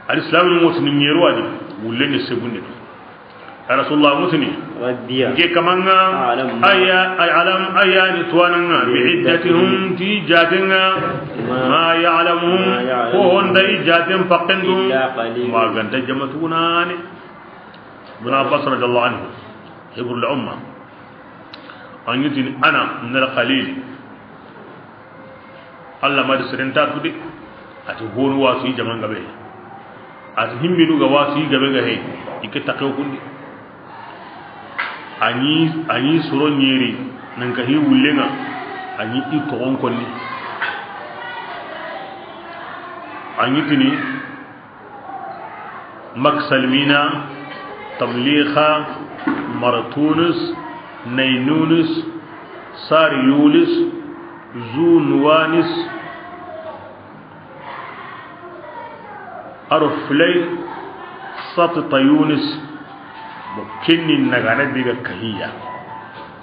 Al-Islam ni motini ɲeru a di, wulle ni segunde. Ya Rasulullah, motini. Rabbiya. Nke kaman ŋa, a'lam. Aya, ay alam, aya ni tuwanan ŋa, bi iddatihim, ti jaten ŋa, ma, ma ya'lamuhum, ma ya'lamuhum, ko honda i jaten pakken du, illa qalil, ma ganta jama tugunane. Ibn Abbas radiyallahu anhu, hibrul umma. An yi tini ana min al-qalil. Allah ma di seren ta tu de. A ti honu wasu i jaman gabe. A ti himminu ga wasu i gabe ga he. I ke takew kundi. A ɲi, a ɲi soro ɲeri nan ka hi wullen ŋa. A ɲi i toxon konni. A ɲi tini Maksalmina, Tamlixa, Martunus, Nainunus, Sariyulis, Zunuwanis, Aruflay, Satitayunis. Bon, kenni nagana be ga kahiya.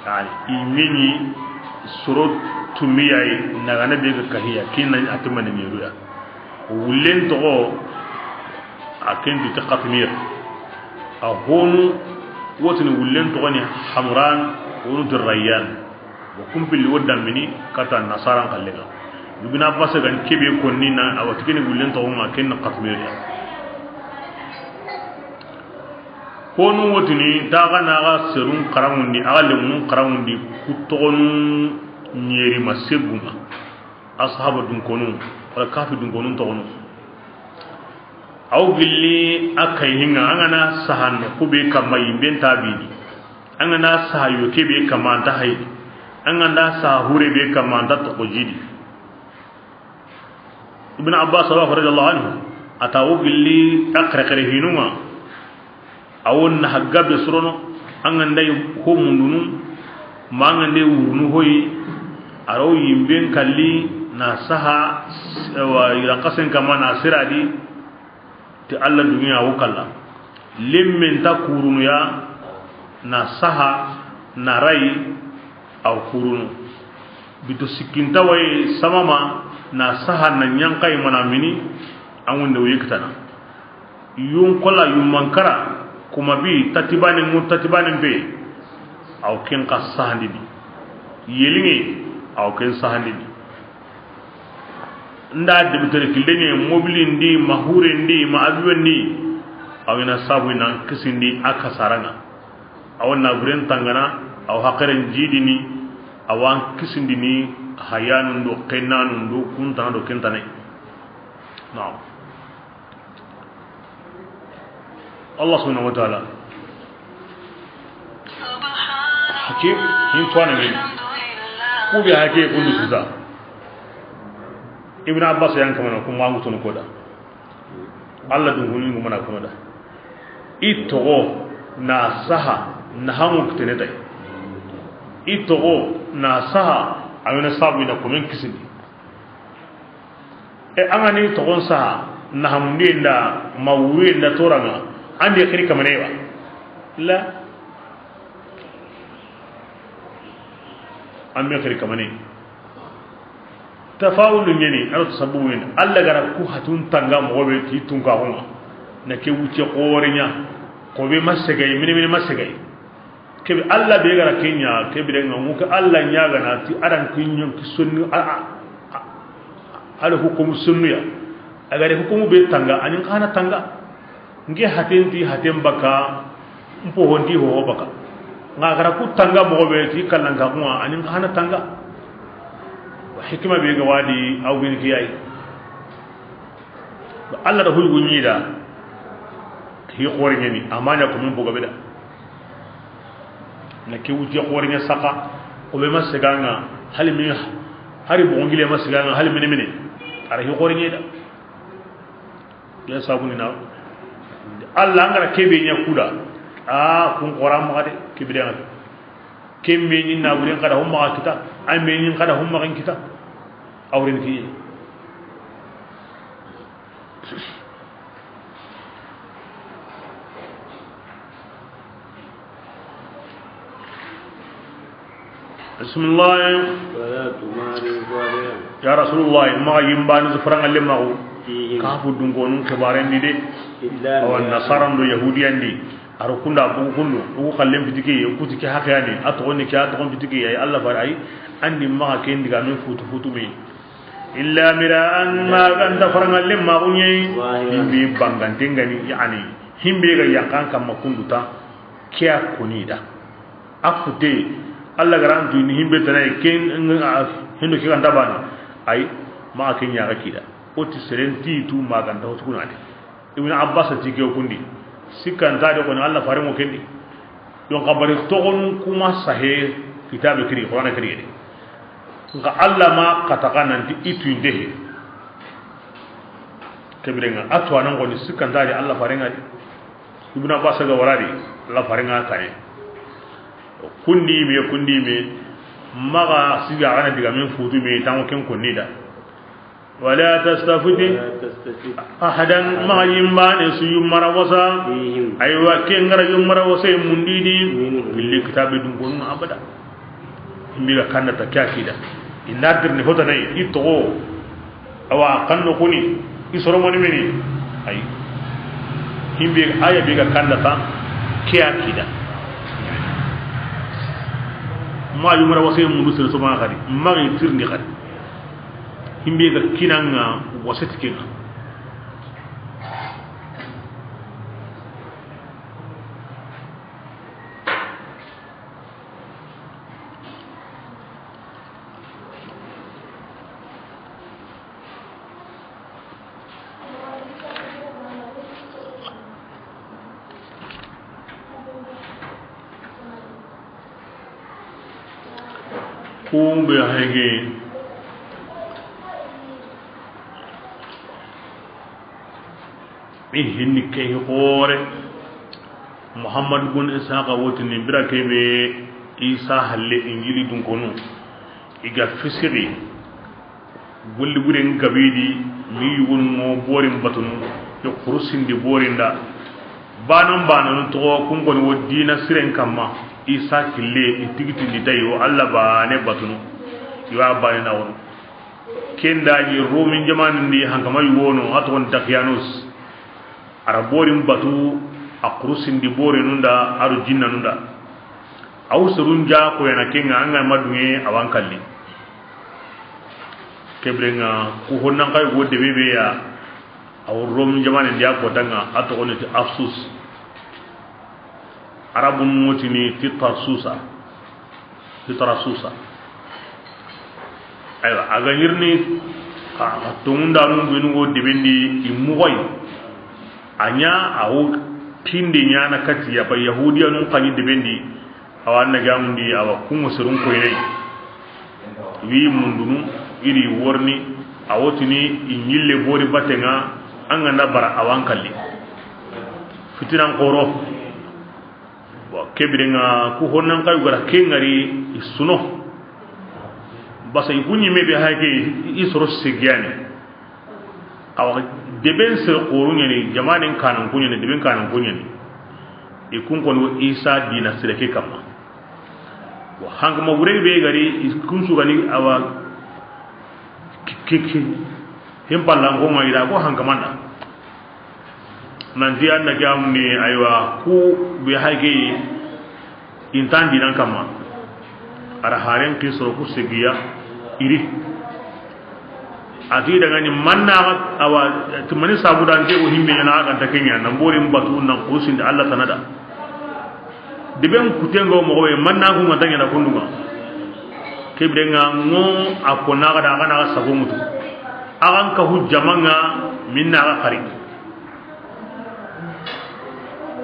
Yani, i mini soro tumiyayi nagana be ga kahiya. Kinna a timani miruya. Wullen toxo, a ken di ti Xatmir. A honu wotini wullen toxo ni Hamran, honu ti Rayyan. Bo kumpilli wo dambini kata nasaran xallen ŋa. Ibn Abbas ga ni kebe konni na a wati kini wullen toxo ŋa ken Xatmir ya. Honu wotini taxa na ga serun xaranŋundi, a ga lemunun xaranŋundi ku toxonu ɲeri ma segunŋa. Asahaba dunkonu, wala kafi dunkonu toxonu. Aw gilli a kayhinŋa, an ga na saha noxu be kamma yimben ta bini. An ga na saha yoke be kamma an ta haydi. An ga na saha hure be kamma an ta toxo jidi. Ibn Abbas radiyallahu anhu, a ta wo gilli a xerexere hinunŋa. A wo na hagga be sorono, an ga nda yi ho mundunu, ma an ga nda yi wurunu hoyi, a ra wo yimben kalli, na saha, wa yiran xasen kamma na siradi, ti Alla duniya wo kalla. Lemmen ta kurunu ya, na saha, Na ray, aw kurunu. Bito sikkinta waye samama, na saha na ɲankayi mana mini, a ŋunde wuyi kitana. Yun kola, yun mankara, kuma bi, tatibani mu tatibani be, aw ken ka sahandini. Yelinge, aw ken sahandini. Nda debitere killenye, mobili ndi, ma hure ndi, ma avion ndi, aw ina sabu ina kisindi a kasaranga. Awa naburen tangana, awa haqiren jidini, awa an kisindini hayanun do, kennanun do, kuntana do, kentane. Naam. Allah subhanahu wa ta'ala. Hakim, hin tuwana min. Ku bi hake kundu sisa. Ibn Abbas yan kamana kuma ngutun koda. Allah dungunin gumana kuma da. I togo na saha na hamu kitene tay. I togo na saha a wena sabu ina komen kisini. E, an ga ni togon saha na hamundi nda mawuye nda toranga, an di xiri kamane wa. La. An me xiri kamane. Tafawulu ɲeni, a do tasabbubu ɲeni. Alla gara ku hatun tanga moxo be ti tunka xonga. Na ke wuce xore ɲa. Ko be masegay, mini mini masegay. Kebe Alla be gara kenya, kebe de nga muka Alla ɲaga na ti aran kinyon ki sunnu a, a, a, ala hukumu sunnu ya. A gare hukumu be tanga, anin kana tanga. Nke haten ti haten baka, mpo hondi ho baka. Nga gara ku tanga moxo be ti kallan ka kuma, anin kana tanga. Hikima be ga wadi, aw bin kiyai. Alla da huyugu ɲi da, hi xore ɲeni, amana ko min boga be da. Na ke wuce xore ɲa saka, ko be maseganga, hali mi, hari bongile maseganga, hali mini mini. Ara hi xore ɲi da. Ya sabuni na. Alla an gara kebe ɲa kuda. A kun xora maxa de, kebe de. Kembe ɲi na buren kada humma kita, ambe ɲi kada humma kita. Awren ki. Bismillah. ولا تمار ظاهرا. Ya Rasulullah, ma yimbani zufran alle mago. فيهم. Kafu dungonun kibaren di de. إلا awa من nasaran do yahudiyan di. Aro kunda bugu kundu, bugu kallen fitike, kuti ke hakiyani, a toxon ni ke, a toxon fitike, ay Alla far ay, andi maxa ken diga men futu futu me. Illa miraan, ma ganta farangalle ma gunye. Zahiran. Himbe bangante ngani, yani, himbe ga yankan kamma kunduta, ke a koni da. A kute, Alla garantu ni himbe tanay ken, a, hendo ke ganta bana. Ay, ma ken ya ga kida. Oti serenti tu ma ganta hotu kunade. Ibn Abbas ti ke kundi. Sikkanta de koni Alla fare mo kendi. Yon kabari togon kuma sahe kitabe kiri, Qur'ana kiri de. Nka Alla ma kataka nanti itu indehe. Kebirenga atu anan koni sikkanta de Alla fare ngadi. Ibn Abbas ga waradi Alla fare nga kane. Kundi me, kundi me. Maga siga gana diga men futu me tango ken konni da. ولا تستفت أحدا, maxa yimbane su yummara wasa. Aywa, ke ngara yummara wasa e mundini. Billi kitabe dun konu abada. Imbi ga kanda ta kya kida. Inda dirni hota nay, i togo. Awa, kanno kuni, i soro moni meni. Ay. Imbi aya bi ga kanda ta kya kida. Ma yummara wasa e mundu sere so ma xadi. Ma tirni xadi. Himbe ga kinanga wasati kenga. Kumbe hege. I hinni ke hi xoore. Muhammad bun Isaaqa wotini bira kebe Isa halle Injili dunkonu. I ga fisiri. Golli buren gabidi mi yugun mo borin batunu. Yo kurusindi borinda. Banan bananu toxo kun koni wo dina siren kamma. Isa kille i tigitindi tayi, wo Alla baane batunu, i wa baane na wono. Ken da ɲi Romin jamanin di, hankama yugo no, a toxon Dakiyanus. A ra borin batu, a xurusindi borenun da, a do jinnanun da. A wo serun ja koyana ken ŋa, an ga ma duŋe, a wa n kalli. Ke biren ŋa, ku honnan xa yugo debe be ya, a wo Romin jamanin di a kotan ŋa, a toxon ni ti Afsus. Arabun ŋa wo tini ti Tarsusa. Ti Tarsusa. Aywa, a ga ɲirini, a, a tonŋundanun benu wo deben di i moxo yi. A ɲa, a wo kinde ɲaana kati ya, ba Yahudiyanun xa ɲi deben di, a wa na gamundi, a wa ku ŋa serun koyini. Wi mundunu, i ri worini, a wo tini i ɲille bori batten ŋa, an ga na bara a wa n kalli. Fitinan xoro. Bon, ke biren ŋa, ku honnan xa yugo ra ken ŋari i suno. Basa i ku ɲi me be hake, i soro segiyani. Awa, deben sere xoru ɲani, jamanen kanan ku ɲani, deben kanan ku ɲani. I kun koni wo Isa dina sire ke kamma. Bon, hankama wure be gari, i kun su gani, awa, ki, ki, ki, hin pallan ko ŋa i da ko hankaman da. Nanti an na gamundi, aywa, ku be hage i nta n dinan kamma. A ra haren ki soro ku segiya i ri. A ti dangani manna, awa, ti mani sabu da n ke o himbe ɲaana, a ga nta ke ɲa, na borin batu, na xurusindi Alla tana da. Deben kuten ŋa wo moxo be, manna ku ŋa ta ɲaana kundu ŋa. Ke biren ŋa ŋo a kona ga da, a ga na ga sago mutu. A ga n ka hu jaman ŋa, minna ga xari.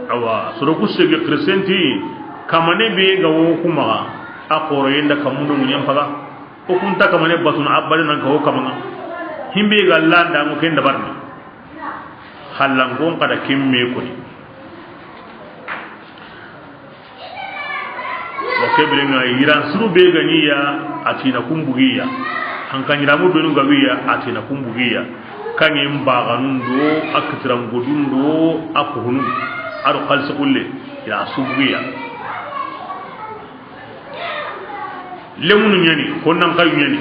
Awa, soro ku sege chrétien ti, kamane be ga wo ku maxa, a xoro yenda kamundo ŋuɲen paga. O kun ta kamane batunu abada nan ka wo kaman ŋa. Himbe ga landa ŋo ken dabarni. Xallankon xa da ken me koni. Wa ke biren ŋa, yiran suru be ga ɲi ya, a ti na kun bugi ya. Hankan yiramu benu ga wi ya, a ti na kun bugi ya. Kaŋŋen baxanun do, a kitiran godun do, a kuhunu, a do xalisi xulle, i ra su bugi ya. Lemunu ɲani, honnan xa yu ɲani.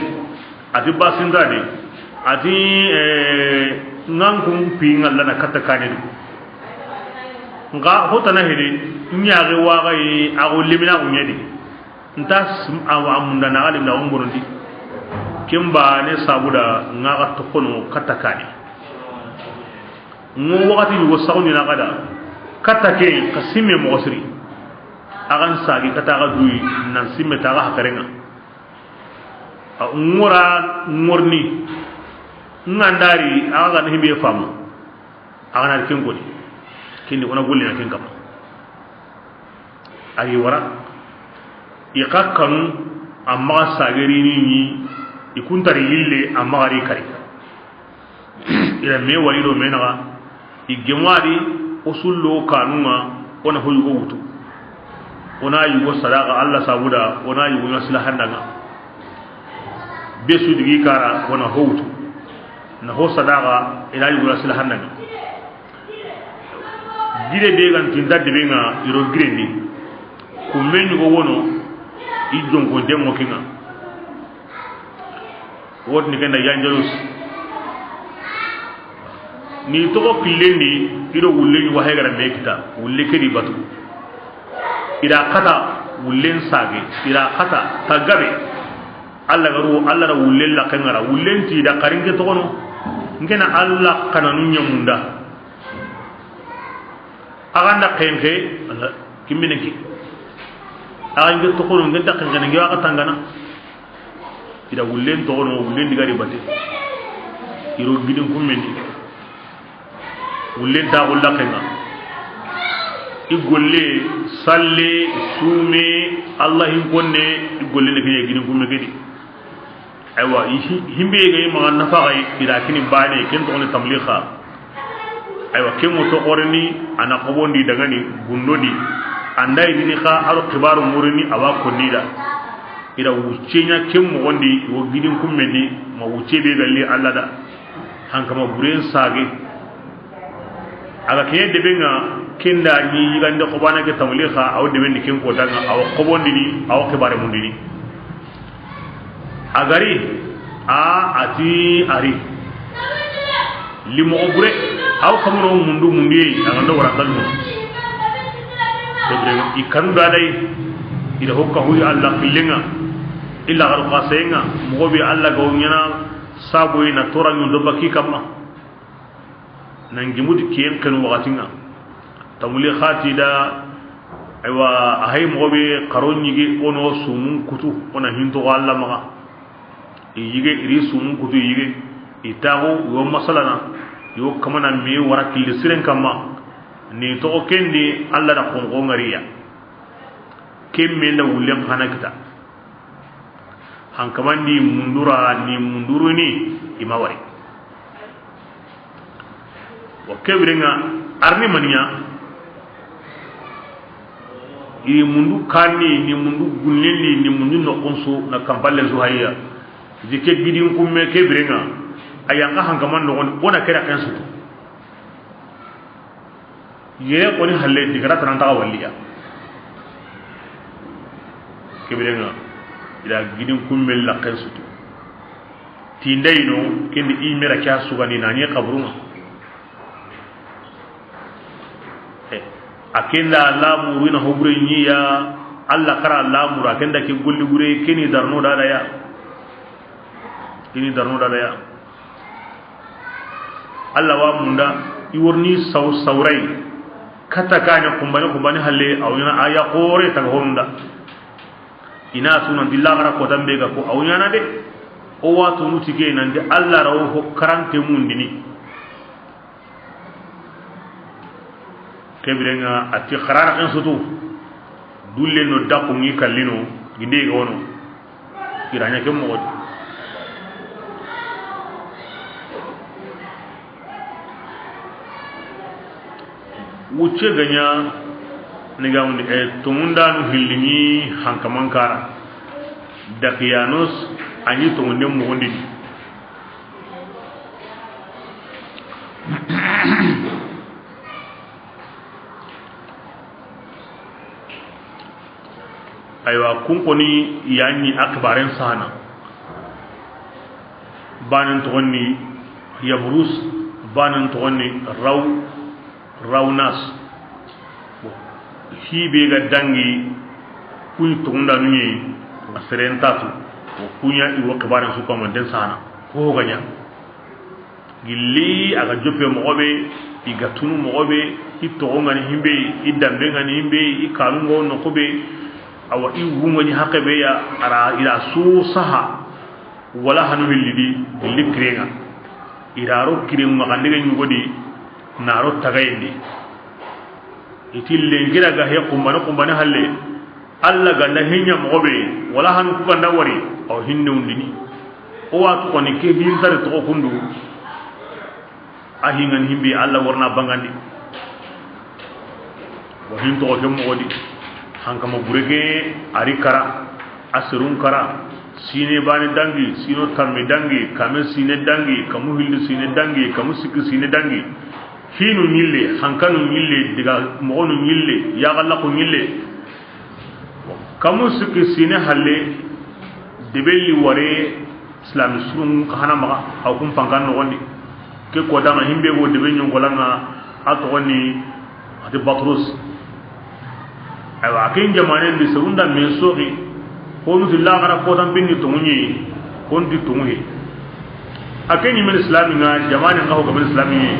A ti basinta de. A ti, eh, ŋa n kun pi ŋalla na katta kane du. Nxa hotana hede, ɲaxe waxa yi, a xo lemina xo ɲedi. Nta sim-, a wa munda na xa lemina xo n bonondi. Ken ba ne sabu da ŋa xa toxono katta kane. Ŋo waxati yugo saxundi na xa da. Katta ke, xa simme moxo siri. A xa n sagi katta xa duyi, nan simme ta xa haxerenŋa. A ŋora ŋorni. Ŋa ndari, a xa ga na himbe famu. A ga na ken koni. Ken di o na golle na ken kama. A yi wara. I xa kanu, a maxa sagerini ni, i kuntari yille, a maxa ri kari. I da me wari do me naxa, i gemari, o sullo kanunŋa, o na ho yugo wutu. O na yugo sadaxa Alla sabu da, o na yugo na sila handanŋa. Be su digi kara, o na ho wutu. Na ho sadaxa, i na yugo na sila handanŋa. Gide be ga n tinta debe ŋa, i ro gire ni. Ku me ɲugo wono, i jonko dengo ke ŋa. Wotini ken da Yanjarus. Ni toxo killen di, i do wulle ɲi waxe ga ra me kita, wulle ke di batu. I da xata, wullen sage, i da xata, ta gabe. Alla ga ru, Alla da wullen laxe ŋa ra, wullen ti da xarinke toxono. N ke na Alla xananu ɲamunda. A ga nda xenxe, kimbine ki. A ga nge toxono, nge nta xenxene, nge wa xa tangana. I da wullen toxono, wullen di ga ri bate. I ro gidin kummen di. Wullen ta xulla xenga. I golle, salle, sume, Alla hin konne, i golle ne ke ɲa gidin kumme ke di. Aywa, i hi-, himbe ga i maxa nafa ga i da kini bane, ken toxo ni tamlixa. Aywa, ken ŋo toxoreni, a na xobondi dangani, gundo di. An da i dini xa, a ro xibaru murini, a wa konni da. I da wucce ɲa ken moxon di, wo gidin kummen di, ma wucce be ga li Alla da. Hankama buren sage. A ga ke debe ŋa, Ken da ɲi yigande xobana ke tamuli xa, aw debendi ken kota ŋa, aw xobondini, aw xibare mundini. A gari, a, a ti a ri. Limoxo bure, aw xamuno mundu mundu ye, a ga ndo wara kalmu. Ibrahim, i kanu da day, i da hokka huyi Alla killen ŋa, illa xaru xasayen ŋa, moxo be Alla ga wo ɲaana, sabo yi na tora ɲundo baki kamma. Nan gimuti kiyen kenu waxatin ŋa. Tamuli xati da, aywa, a hay moxo be xaro ɲige, o no sumun kutu, o na hinto Alla maxa. I yige, i ri sumun kutu, i yige, i taxu, yo masalana, yo kamana mi wara killi siren kamma, ni toxo kendi Alla da xonxo ŋariya. Ken me nda wullen xana kita. Hankamandi mundura ni munduruni i ma wari. Wa kebirenga arni maniya. I mundu kanni, ni mundu gunnendi, ni mundu noxonsu, na kampalle su hayya. Jike gidin kumme kebirenga. A yanka hankaman noxon, o na kera kensu. Yere koni halle digara tanantaxa walliya. Kebirenga, i da gidin kumme lakken sutu. Tindayino, kendi i mera kya sugani nani xaburunga. Eh, a kenda lamuru ina hobure ɲiya, Alla kara lamuru, a kenda ke golli gure, keni darno dada ya. Keni darno dada ya. Alla wa munda, i worni saw-, sawrai. Kata kanya kumbani kumbani halle, aw ɲaana aya xore taga honda. Ina tuna dilla gara ko tambe ga ko aw ɲaana de. O wa tunu tike nan de Alla rawo ho karante mundini. Kebirenga a ti xarara en sutu. Dulle no daku ngi kallino, ginde ga wono. Kiraɲa ke moxo di. Wucce gaɲa ni ga wundi, e, tongundanu hillini hankamankara. Dakiyanus a ɲi tongunden moxondini. Aywa, kun koni yani akbaren sana. Banen togonni Yabrus, banen togonni Raw, Rawnas. Bon, hibe ga dangi kuɲi togunda nunye, a seren tatu. Bon, kuɲa iwo kibaren su ko man den sana. Ko gaɲa. Gilli a ga joppe moxo be, i ga tunu moxo be, i toxo ŋa ni himbe, i dambe ŋa ni himbe, i kanu ŋo noxo be, awa i wu ŋa ni haqe be ya, ara i ra su saha, wala hanu hillidi, gilli kirenga. I ra ro kiren maxandege ɲugodi, na ro tagayendi. I ti lengira ga he xumbane xumbane halle, Alla ganda hinya moxo be, wala hanu ku ganda wari, aw hinne undini. O watu koni ke hintari toxo kundu. A hingan himbi Alla warna bangandi. Wa hin toxo ke moxo di. Hankama burege ari kara, asirun kara, sine bani dangi, sino tammi dangi, kame sine dangi, kamu hilli sine dangi, kamu sikki sine dangi. Hinu ɲille, hankanu ɲille, diga moxonu ɲille, yaxallaku ɲille. Kamu sikki sine halle, debelli ware, Islami surun ka hana maxa, aw kun pankan noxondi. Ke ko dama himbe go debe ɲongola ŋa, a toxoni, a ti Batrus. Aywa, a ken jamanen di serunda men soxi, honu ti laxara kotan pinni tonguɲi, honu ti tonguhi. A ke ɲi men Islami ŋa, jamanen ŋa ho ga men Islami ŋa,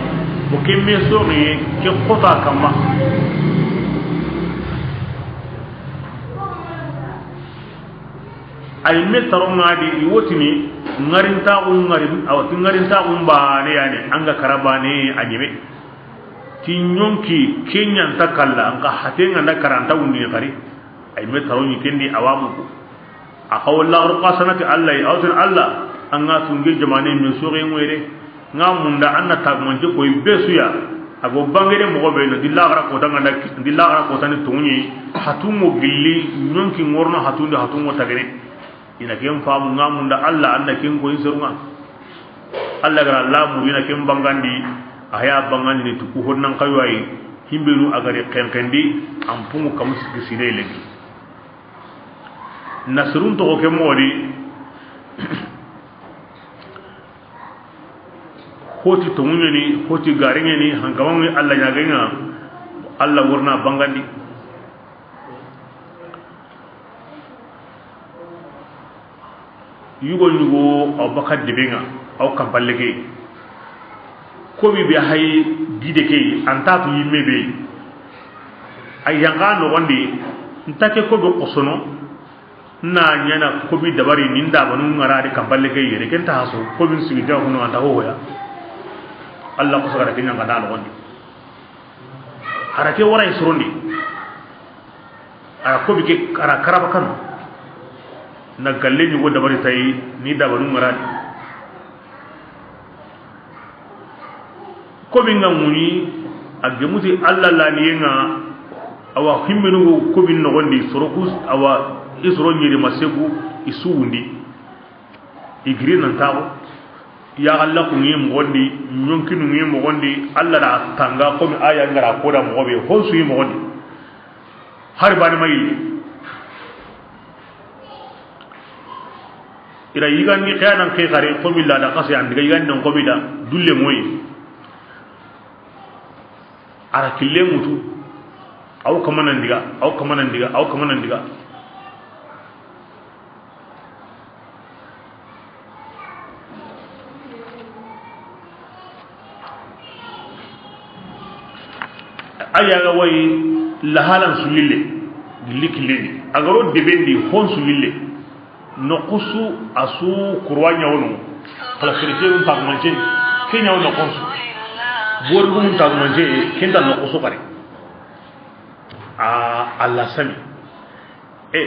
o ke men soxi, ke kota kamma. Ay me taro ŋa di, i wotini, ŋarintaxu ŋari, a woti ŋarintaxu mbane yani, an ga kara bane a ɲeme. Ti ɲonki, ke ɲanta kalla, an ka hate ŋa nda karanta wundini xari. Ay me taro ɲi kendi awamu ko. A xawo laxaru xasanati Alla yi, a wotini Alla, an ga tunge jamane men soxe ŋoyre. Ŋa munda an na tagumance koy be su ya. A go bangede moxo be no, di laxara kota ŋa nda, di laxara kota ni tonguɲi, hatungo gilli, ɲonki ŋorno hatundi, hatungo tagene. I na ken famu ŋa munda Alla, an na ken koy serunga. Alla gara lamu, i na ken bangandi, a ya bangandi ni tuku honnan kaywayi. Himbenu a gari xenxendi, an pungu kamu sikki sine lenki. Nasrun toxo ke moxo di, hoti tonguñeni, hoti gariñeni, hankamanŋe Alla ñagenŋa, Alla worna bangandi. Yugo yugo, aw baka debenŋa, aw kampalle ke. Kobi be hay gide ke, an ta tu yimme be. Ay yanga no gondi, nta ke kobi xosono, na ñana kobi dabari ninda banu ngara di kampalle ke yere, ken ta haso, kobi sigi ta hono anta ho ya. Alla ko sagara ke ñanga da no gondi. Ara ke wara isrondi. Ara kobi ke, ara karaba kanu. Na galle ñugo dabari tayi, ni dabanu marani. Kobi nga ŋuñi, a gemuti Alla laniyenŋa, awa himmenu go kobi nogondi, soroku, awa isro ñiri masegu, isuwundi. I giri nan taxu. Yaxallaku ŋi moxondi, ñonkinu ŋi moxondi, Alla da tanga komi aya ngara koda moxo be, honsu yi moxondi. Hari bani ma yille. Ira yigandi xeyanan ke xare, komi la da xase an diga yigandi non komi da, dulle moyi. Ara kille mutu, aw kamanan diga, aw kamanan diga, aw kamanan diga. Aya ga wayi lahalan su yille, gilli killendi. A garo debendi, hon su yille. Noxusu a su kurwa ñawono. Kala kirite un tagumance, ke ñawo noxusu. Bori un tagumance, kenta noxusu kare. A, Alla sami. E,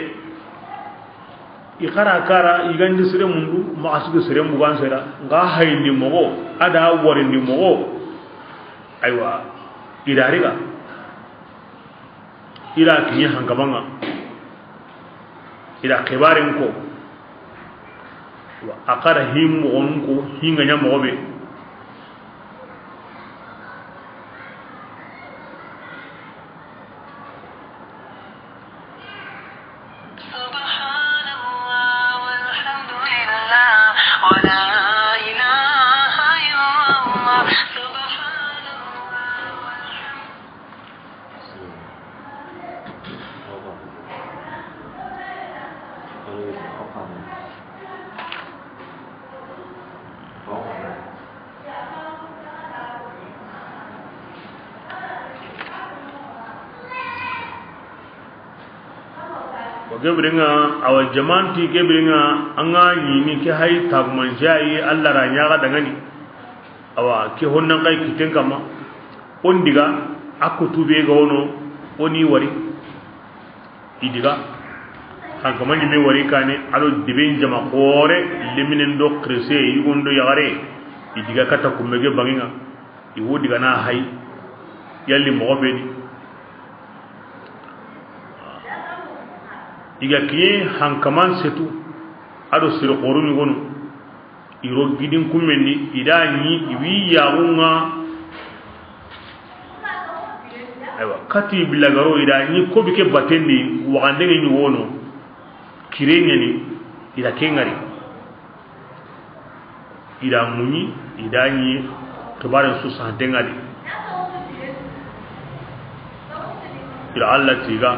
i xara kara, i gandi sere mundu, maxa sigi sere mugan sera, nga hayindi moxo, a da warindi moxo. Aywa, i da riga. I da kiñe hankamanŋa. I da xibaren ko. A xara hi moxon ko, hi nga ña moxo be. سبحان الله والحمد لله ولا إله إلا الله. سبحان الله والحمد O gebirinŋa, awa jamanti gebirinŋa, an ga ñini ke hay tagumance ayi, Alla ra ñaga dangani. Awa ke honnan kay kiten kama. On diga, a ko tube ga wono, oni wari. I diga, hankamani me wari kane, ado deben jama xore, leminen do xirse, yugon do yaxare, i diga kata kumme ge banginŋa, i wo diga na hay, yalli moxo be ni. I ga kiye hankaman setu, ado siri xoru ñugonu. I ro gidin kummendi, i da ñi, i wi yaxunŋa. Aywa, kati bilagaro, i da ñi kobi ke batendi, waxandenŋe ñi wono, kire ñani, i da ke ŋari. I da muñi, i da ñi, xibaren su santenŋa di. Ira Alla tiga,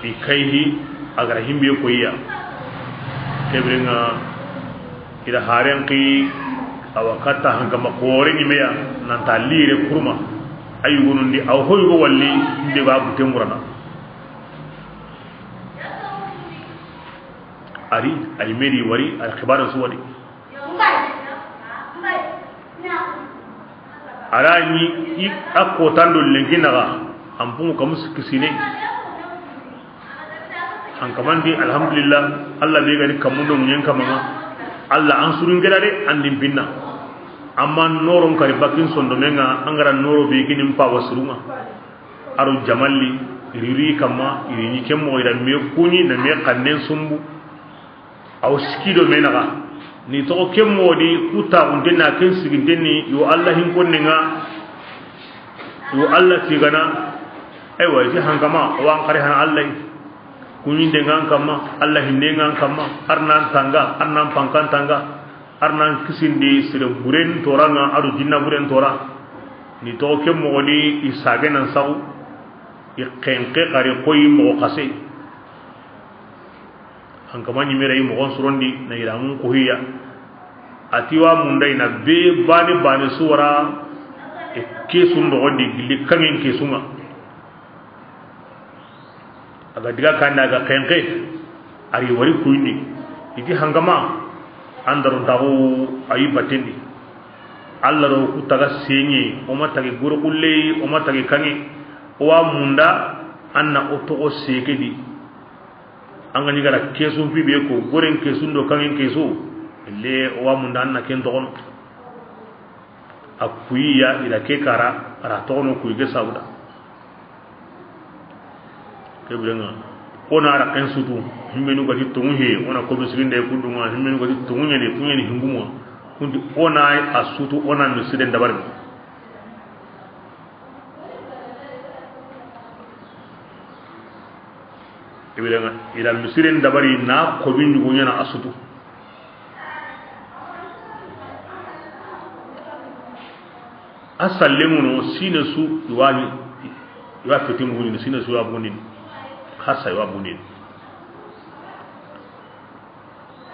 i kayhi, a gara himbe koyiya. Kebirenŋa, ira haren ki, awa katta hankama xore ñimeya, nanta lire kurma. Ayugunundi, aw hoyugo walli, nde ba bute murana. Ari, ay meri wari, al xibaren su wari. A ra ñi i a kotando lenki naxa, an pungu kamu sikki sine. An kamandi, alhamdulillah, Alla be gani kamundo muñen kamaŋa. Alla an surun geda de, an dimpinna. Amma noron kari bakin sondomenŋa, an gara noro be ginin pawa surunŋa. Aro jamalli, riri kamma, iri ñi kemmo, ira me kuñi, na me kannen sumbu. Aw sikido me naxa ni toxo ke modi ku taxunten na ken siginten ni yo Alla hinkonnenŋa. Yo Alla tigana Aywa, i ti hankama, o wa an xari hana Alla yi. Kuɲinde ŋa an kamma, Alla hinde ŋa an kamma, ar nan tanga, ar nan pankan tanga, ar nan kisindi sere buren toraŋa, ado jinna buren tora. Ni toxo ke moxo ni, i sage nan saxu, i xenke xari xoyi moxo xase. Hankama ɲimere i moxon sorondi na yiramun kuhiya. A ti wa munda i na be bane bane suwara, e kesun doxondi gilli kangen kesunŋa. A ga diga kanda, a ga xenke, a ri wari kuyindi. I ti hankama, an darontaxu a yi battendi. Alla ro ku taga seɲe, o ma tagi goro xulle, o ma tagi kange. O wa munda, an na o toxo seke di. An ga ɲi gara kesun pibe ko, goren kesun do kangen keso, le o wa munda an na ken toxono. A kuyi ya, i da ke kara, a ra toxono kuyi ke sabuda. Ke birenŋa, o na ra ken sutu, himmenu ga ti tongu he, o na ko misiginde kundunŋa, himmenu ga ti tongu ɲene, ku ɲene hingumunŋa. Kundi o na a sutu, o na misiden dabari. I birenŋa, i da misiren dabari na ko bin ɲugo ɲana a sutu. A sallemuno sine su i wa ni, i wa fiti muguni, sine su i wa bugundini, hasa i wa bugundini.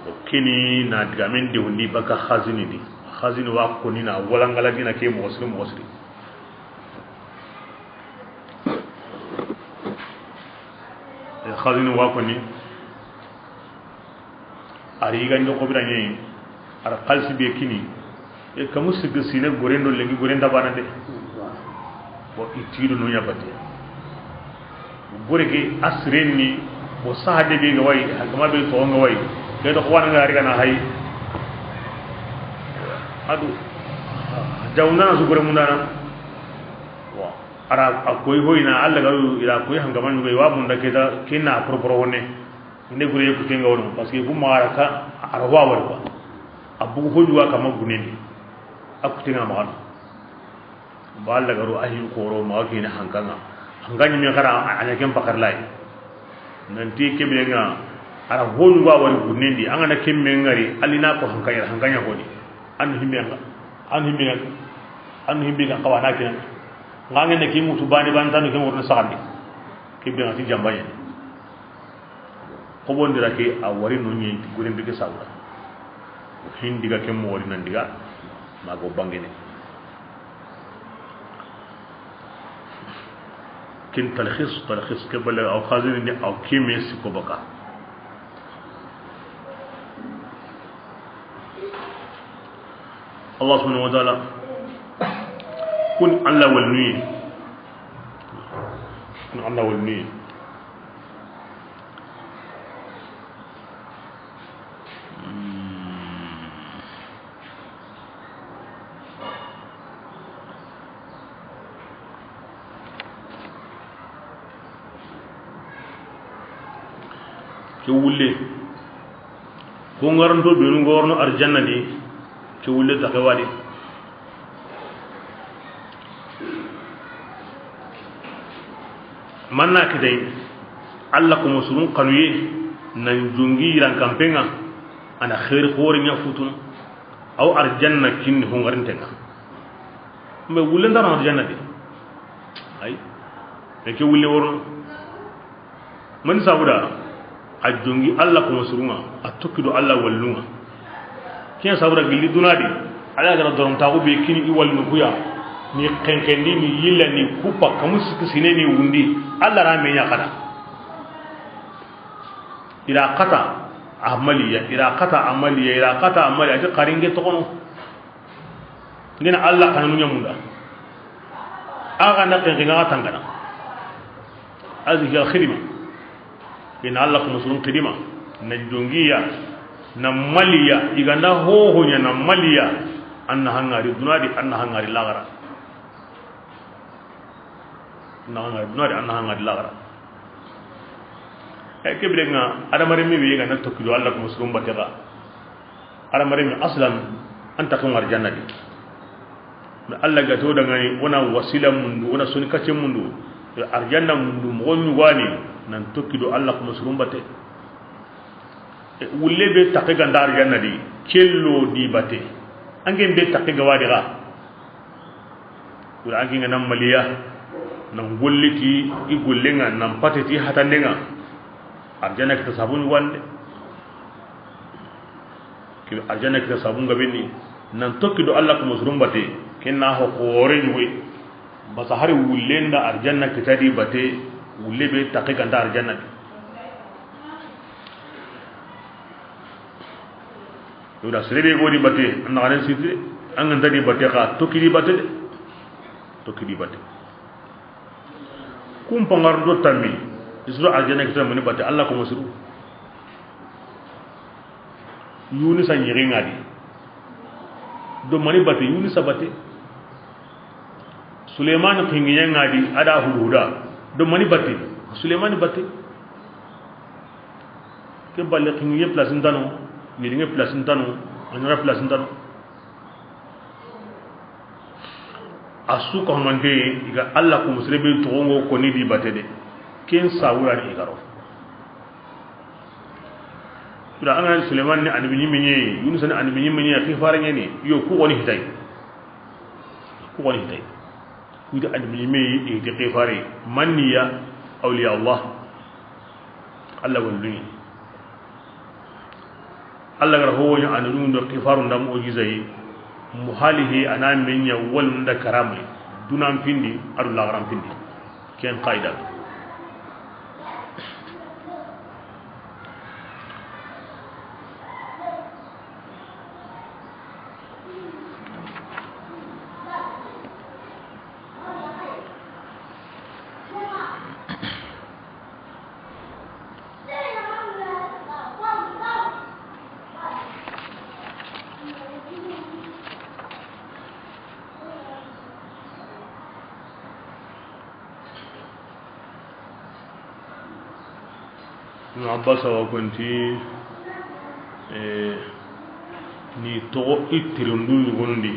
O keni na digamen de hundi baka hazini di. Hazini wa koni na walangala dina ke moxo siri moxo siri. E, hazini wa koni. A ri ga ɲo ko bira ɲeyi. A ra xalisi be kini. E, kamu sigi sine goren do lenki goren da bana de. Bon, i ti do no ɲa bate. Gore ke a siren ni, o saha de be ga wayi, hankama be toxo ga wayi. Ke do ko wana ga ri ga na hay. Adu. Jawna su gore mundana. Wa. A ra a koyi hoyina, Alla ga ru i ra koyi hankama ɲugo, i wa munda ke ta, ke na propro wonne. Nde gure ye kutenga wono, parce que bu ma ara ka, ara wa wari quoi. A bugu hoju wa kama gunendi. A kutenga ma wano. Ba Alla ga ru a hin koro ma wa kine hankanga. Hankani me xara a ɲa ken bakar lay. Nanti kebe nga ara hoju wa wari gunendi. An ga na kemme ngari, alina ko hankanya, hankanya honi. An himbe nga, an himbe nga, an himbe nga kawana kinan. Nga ngene ki mutu bani ban tanu ke worna saxandi. Kebe nga ti jambaye. Xobondira ke a wari no ɲi ti guren bige sawra. Hindiga ke mo wari nan diga mago bangene. Kin talxis, talxis ke bale aw xazini ni aw kime siko baka. Allah subhanahu wa ta'ala kun Allah wal nuyi. Kun Allah wal nuyi. Ke wulle, ko ngaranto benu ngorno arjanna di, ke wulle taxe wadi. Manna kitay, Allah ko musurun kanuye, nan jongi yiran kampenga, ana xeeri xoore ɲa futun, aw arjanna kinni hongarintenga. Mais wulle ndana arjanna de. Ay. Mais ke wulle worno. Mani sabuda, a jongi Allah ko musurunga, a tokki do Allah wallunga. Kiyan sabuda gilli dunadi, Allah gara doron taxu be kini i wallu kuya, ni kenkendi, ni yilla, ni kupa, kamu sikki sine, ni wundi, Allah ra me ɲa kada. Ira kata amaliya, ira kata amaliya, ira kata amaliya, ati xaringe toxono. Ngena Allah kananu ɲamunda. Aga na kenke nga tangana. Azi ya khidma. Ina Allah kuma surun khidma. Na jongiya, na maliya, iganda ho ho ɲa na maliya. Anna hangari dunadi, anna hangari lagara. Anna hangari dunadi, anna hangari lagara. E, ke birenga, adamaren mi be ga na tokki do Allah kuma surun batega. Adamaren mi aslan, anta kan arjanna di. Mais Allah ga to dangani, wona wasila mundu, wona soni kacce mundu. Arjanna mundu moxo ɲugani nan tokki do Allah kuma surun batte. E, wulle be taxe ganta arjanna di, kello di batte. Angen be taxe gawadi ga. Wala angen ga nan maliya, nan golliti i gollenga, nan pateti hatandenga. Arjanna kita sabun wande. Ke arjanna kita sabun gabenni, nan tokki do Allah kuma surun batte, ken na ho xoore ɲugoy. Basa hari wullenda arjanna kita di batte, wulle be taxe ganta arjanna di. Yoda sere be godi batte, an na ganen siti, an ganta di batte ka tokki di batte de. Tokki di batte. Kun pangar do tammi, isro arjanna kita mani batte, Allah kuma suru. Yunusa ɲixe ŋa di. Do mani batte, Yunusa batte. Suleymani xingiɲe ŋa di, a da huduhuda. Do mani batte, Suleymani batte. Ke balle xingiɲe place ntano, ɲidiŋe place ntano, a ɲara place ntano. A su ka humante, i ga Allah kuma sere be toxongo koni di batte de. Ken sawura ni i garo. Tura an ga Suleymani ni annabi ɲimme ɲi, Yunusa ni annabi ɲimme ɲi, xifare ɲi ni, yo ku woni hitay. Ku woni hitay. Ku da annabi ɲimme yi, i ti xifare, manniya awliya Allah. Allah walluni. Allah gara ho woɲa annabi do xifaru nda mu'jiza yi. Muhalihi ana menya wal nda karama yi. Dunan pindi, adu lagaran pindi. Ken qaida. Ibn Abbas wa konti, eh, ni toxo i tirundu ɲugonundi.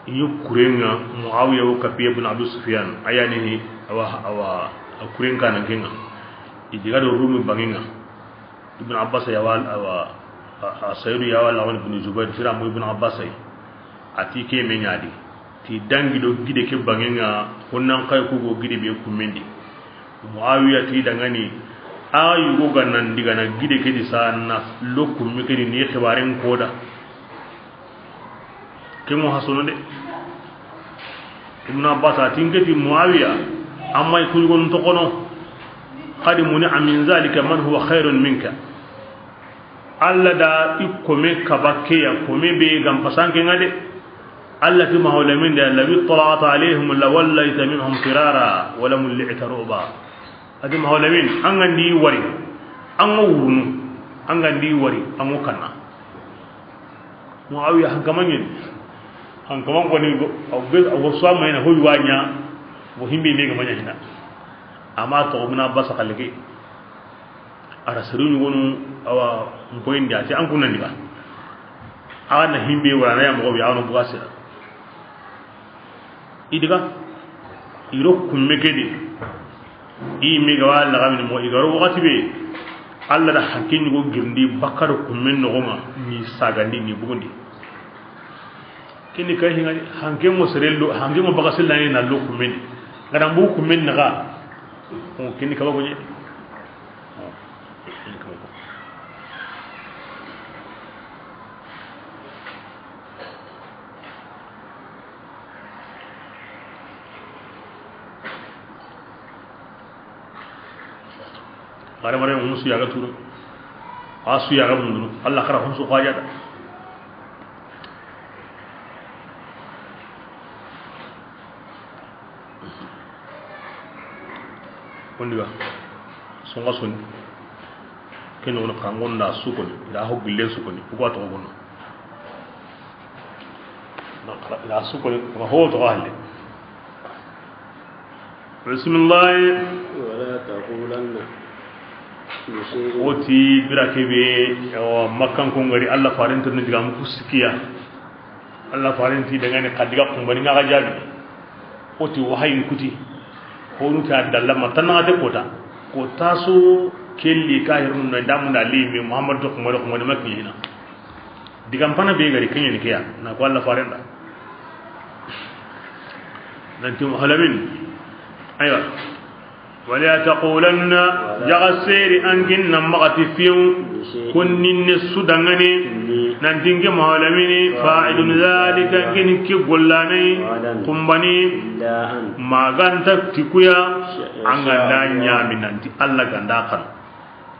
I ɲi kurenŋa, Muawiya wo kapiye Ibn Abi Sufyan, a yani ni, awa, awa, a kuren kanan kenŋa. I diga do Rumi bangenŋa. Ibn Abbas ya wa, awa, a, a Sayidu ya wa lawan Ibn Zubair, sira mu Ibn Abbas ay. A ti ke me ɲa di. Ti dangi do gide ke bangenŋa, honnan kay ko go gide be kumendi. Muawiya ti dangani, a yugo ga nan diga na gide ke di sa na lo kumme ke di ni xibaren koda. Ke mo hasono de. Ibn Abbas a ti n ke ti Muawiya, amma i kuɲugon toxono, qad muni'a min zalika man huwa khairun minka. Allah da i kome kaba ke ya, kome be gam pasanke ŋa de. Allah ti Mahaulamin de, law ittala'ta alayhim lawallayta minhum firara, wala mulli'ta ru'ba. A ti Mahaulamin, an ga ndi wari, an ŋa wurunu, an ga ndi wari, an ŋa kanna. Muawiya hankaman ɲi. Hankaman koni go, a go, a go so ma ina ho wanya, go himbe me ga manya hina. Amma to muna basa kalge. Ara seru ɲugonu, awa, nkoyindi a ti an kunandi ga. Awa na himbe wala na ya moxo be, awa no buga sira. I diga, i ro kumme ke di. I me ga wa laxamini mo, i ga ro waxati be, Allah da hanke ɲugo girindi bakka do kumme noxo ŋa, ni sagandi, ni bugundi. Kini kay hinga hanke mo serello, hanke mo baga sella ni na lo kumme ni. Ga da mbu kumme ni naxa. O kini kaba ko je. Bare bare musu ya ga turu. Asu ya ga mundu. Allah kara hunsu xajada. Kondi ga songa soni. Ken wono xarangon da sukoni, ila ho gillen sukoni, ko to gono. Na xara ila sukoni, ko ho to halle. Bismillah. Wala taqulanna li shay'in. Oti bira kebe, awa, Makkan ko ngari Allah farinto ni diga mu kusikiya. Allah farinti dangani kadiga kumbani nga jabi. O ti wahayin kuti. Honu ta dalla ma tanna te kota. Ko taso kelli ka hirun na damu na li mi Muhammad to kuma kuma ma kiyina. Digam pana be gari kenya ni kiya. Na ko Allah farenda. Nanti halamin. Aywa. Wala taqulanna, jaga seri an kin na magati fiu, kun ninne su dangane, nanti nke mahalamini, fa'ilun zalika, kin ki gollane, kumbani, maganta tikuya, an ganda nyami nanti Allah ganda kan.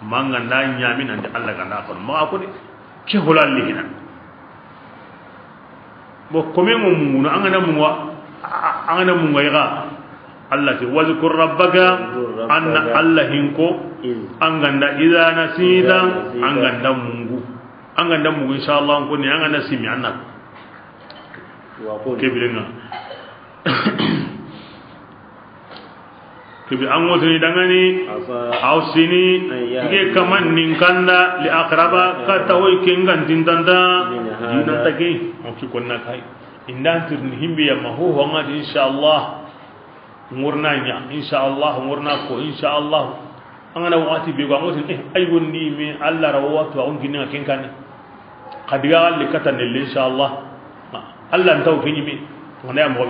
Manganda nyami nanti Allah ganda kan. Ma ko de, ke holalli hina. Bo kome mo mungu no, an gana mungu, an gana mungu iga. Allah ti, "Wazkur rabbaka," anna Allah hinko, an ganda, "Idha nasita," an ganda mungu. An ganda mungu, insha Allah, ko ni an ganda simi anna. Ke birenga. Kebi an ŋotini dangani, aw sini, ike kaman nin kanda, li akraba, kata hoy kengan tintanta, dinanta ke, on ki konna kay. Indan tirni himbi ya ma ho ho ngati, insha Allah, ngurna nya, insha Allah, ngurna ko, insha Allah. An gana wakati be ko, an ŋotini, eh, ay wondi me, Allah rawa to, an kinna kenkani. Kadiga alli kata nelle, insha Allah. Allah ntaw kenyimi, ngana ya mo.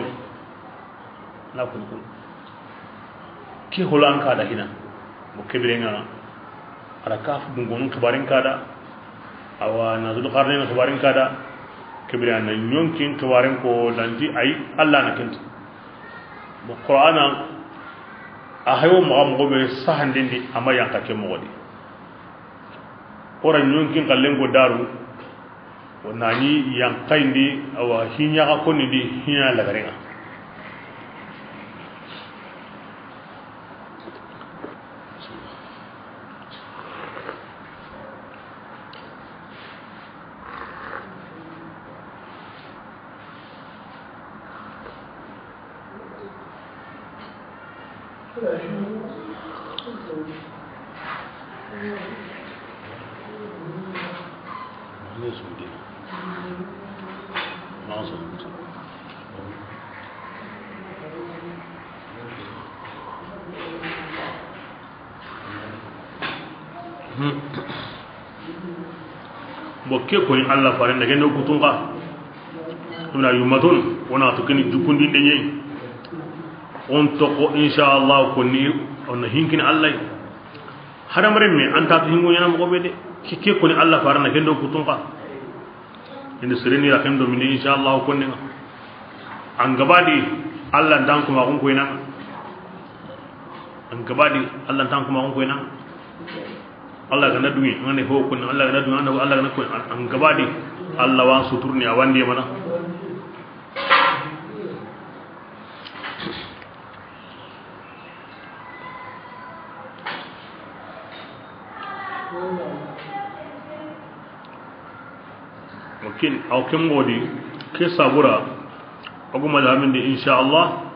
Na kun kun. Ke holan ka da hina. Mo kebirenga. Ala kaf bungonun kibarin ka da. Awa na zul qarnin kibarin ka da. Kebirenga na nyonkin kibarin ko danti ay Allah na kinti. Mo Qur'ana a hayo mo mo be sahandindi ama yanka ke mo di. Ora nyonkin kallen go daru. O nani yankayindi, awa, hiɲaxa konni di, hiɲa lagarenga. Bo ke koni Allah faren da gendo kutunka. Ona yumaton, ona to kini jukundi de nyi. On to ko insha Allah koni on hinkini Allah. Hadamaren me anta to hingo nyana mo be de. Ke ke koni Allah faren da gendo kutunka. Indi sirini ra kendo mini insha Allah koni. An gabadi Allah dan kuma kun koina. An gabadi Allah dan kuma kun koina. Allah gana dungi, ngane ho kun, Allah gana dungi, Allah gana kun, an gabadi, Allah wan suturni a wandi mana. Wakin, aw ken godi, ke sabura, aguma da min di insha Allah,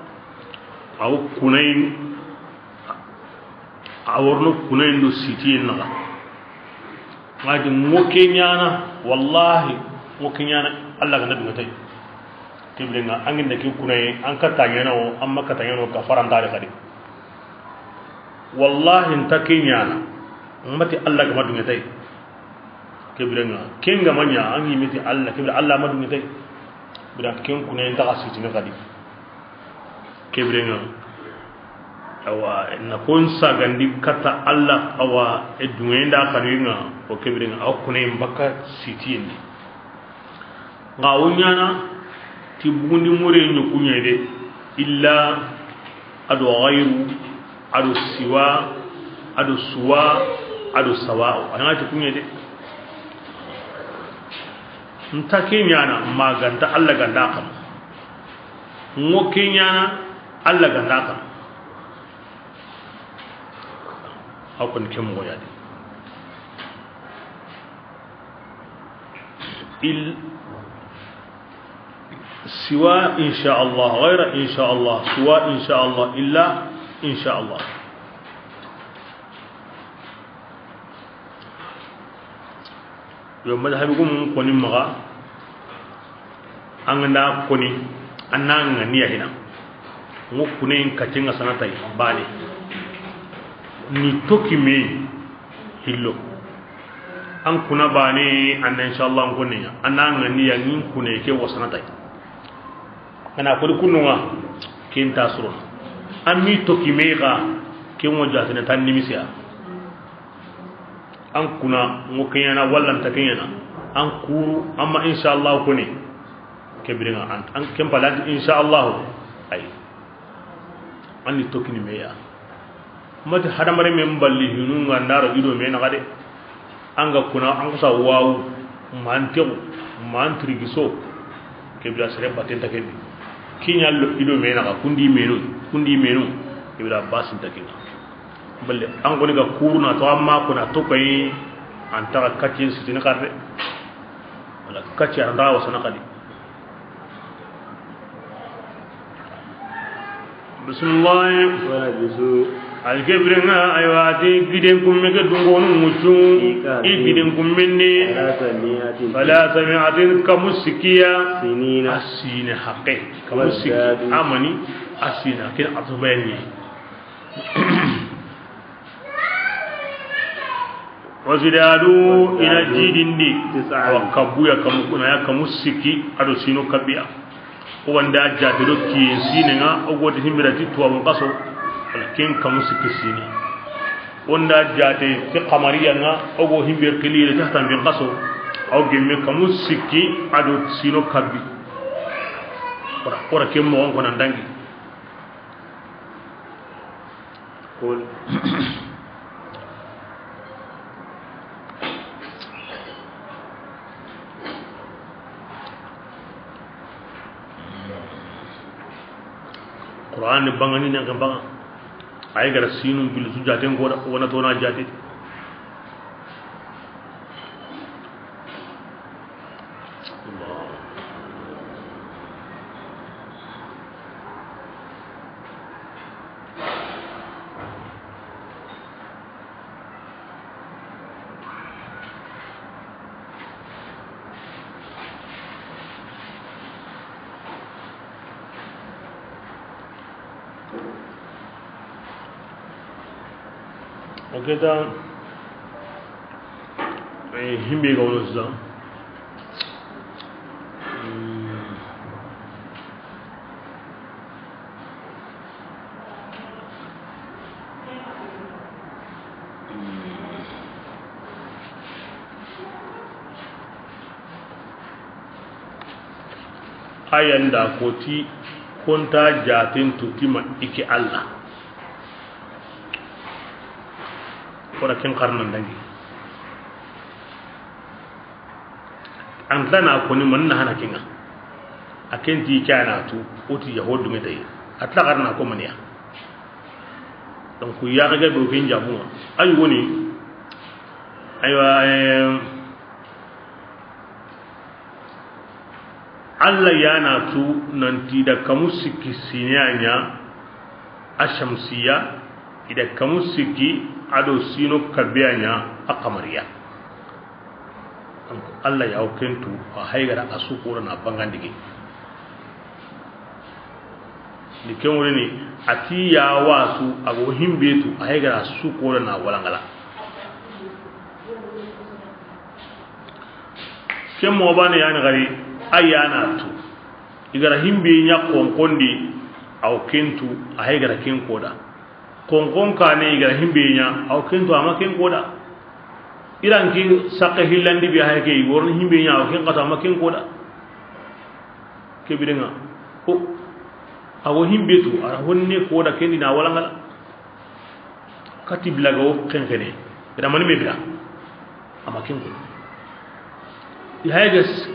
aw kunayin, A worno kunayen do sitiyen naxa. Ngati ŋo ke ɲana, wallahi, ŋo ke ɲana, Allah gana dunga tay. Kebire nga, an ginda ke kunaye, an kata ɲana o, an ma kata ɲana o, ka farantare xadi. Wallahi, nta ke ɲana, mati Allah gama dunga tay. Kebire nga, ken gama ɲa, an yi meti Allah, kebire Allah ma dunga tay. Bira ken kunaye nta xa sitini xadi. Kebire nga. Awa, na kon sagandi kata Allah, awa, e duŋe nda xanuyi nga, o kebire nga, awa kune mbaka sitiyendi. Nga o ɲana, ti bugundi more ɲo kuɲe de, illa, ado ghayru, ado siwa, ado suwa, ado sawa. A ɲana ti kuɲe de. Nta ke ɲana, ma ganta Allah ganda xam. Ŋo ke ɲana, Allah ganda xam. A kon ke moxo ya de. Il siwa insha Allah, ghayra insha Allah, suwa insha Allah, illa insha Allah. Yo, madhabi gum koni maxa, an ga na koni, an na ŋa niya hina. Ŋo kunen kaccen ŋa sana tay bane. Ni toki me hillo. An kuna bane, an na inshallah an kone ya. An na ŋa ni ya ŋin kune ke wasana tay. Ana kodi kununga ken ta suro. An mi toki me ga ke mo jatene tan nimisiya. An kuna ŋo kenyana walla nta kenyana. An kuru amma inshallah kone. Ke birenga an, an ken palanti inshallah. Ay. An ni tokini me ya. Mati hadamare men balli hinu nga ndaro ido me naxa de. An ga kuna an kusa wawu. Mantexu. Mantirigiso. Ke bira sere batten ta kendi. Kinya lo ido me naxa kundi menu. Kundi menu. Ke bira basin ta kendi. Balle an goni ga kuruna to amma kuna to koy. An ta kacin sitini karre. Wala kacci an ta wasana kadi. Bismillah. Wala bisu. Alkebrenga aywa ti giden kumme ke dungonu muccu. I giden kummen ni. Salasa miatin. Salasa miatin kamu sikiya. Sinina. Asine haqe. Kamu siki. Amani. Asina kin atubayni. Wazdadu ina jidindi. Wa kabuya kamu kuna ya kamu siki ado sino kabiya. O wanda jate do kiyen sine nga o go de himbira ti tuwa kaso. Wala ken kamu siki sine. Wanda jate ti kamariya nga o go himbe kili de tahta bin kaso. Aw gemme kamu siki ado sino kabi. Ora ora ken mo on ko nan dangi. Qul. Qur'an ni bangani nan kan banga. Ay gara sinu bil su jaten ko da wona to na jate. O ke ta, eh, himbe ga wono sisan. Hmm. Aya nda ko ti konta jaten tu ti ma i ke Allah. Wala ken xarnan dangi. An tana ko ni man na hana kinga. A ken ti kana tu o ti yahudu me dai. A ta garna ko maniya. Donc ya ga do ken jabu. Ay woni. Aywa, eh, Allah ya na tu nanti da kamu sikki sine a ɲa a shamsiya, i da kamu sikki a do sino kabe a ɲa a kamariya. Donc Allah ya o ken tu a haygara a su kora na bangandigi. Ni ken woni ni a ti ya wasu a go himbe tu a haygara a su kora na walangala. Ken mo bane yani gari a ya na tu. I gara himbe ɲa konkondi, aw kentu, a hay gara ken koda. Konkon kane i gara himbe ɲa, aw kentu, ama ken koda. Iran ki sakke hillandi bi hay ke, i goron himbe ɲa, aw ken kata, ama ken koda. Kebirenga. O, awo himbe tu, ara honne koda kendi na walangala. Kati bilaga wo kenkene. Ira mani me bila. Ama ken ko. I hayga s-,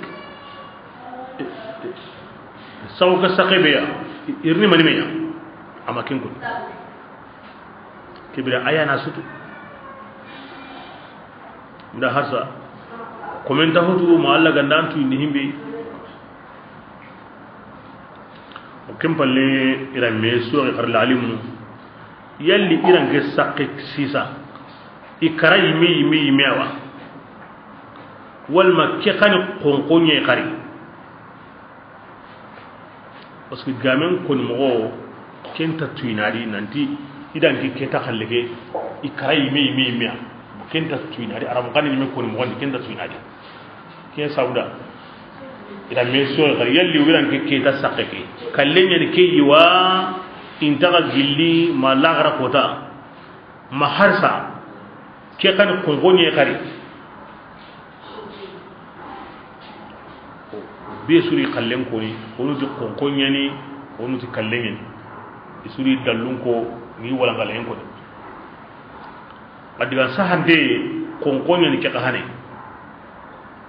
sawo ka saqe be ya. Irni mani me ya. Ama ken ko. Kibira aya na sutu. Nda harsa. Komenta hotu ma Allah gandantu ni himbe. O ken palle ira me sori xar la alimunu. Yalli iran ke sakke sisa. I kara yime, yime, yime awa. Walma ke xani konkonye xari. Parce que gamen koni moxo Ken ta tuyinadi nanti i da n ke, ke ta xalle ke, i kara yime, yime, yime ya. Ken ta tuyinadi, Arabu xanne yime koni moxo ndi, ken ta tuyinadi. Ken sabu da, i da me so xari yalli, i da n ke, ke ta saxe ke. Kalle ɲa ni ke yi wa, i nta ga gilli ma laxara kota, ma harsa, ke xa ni xonxo ɲa xari. Be su ri kallen koni, wonu ti xonxo ɲa ni, wonu ti kallen ɲa ni. I su ri dallun ko, ni walankalen koni. A diga sahante, xonxo ɲa ni ke xa hane.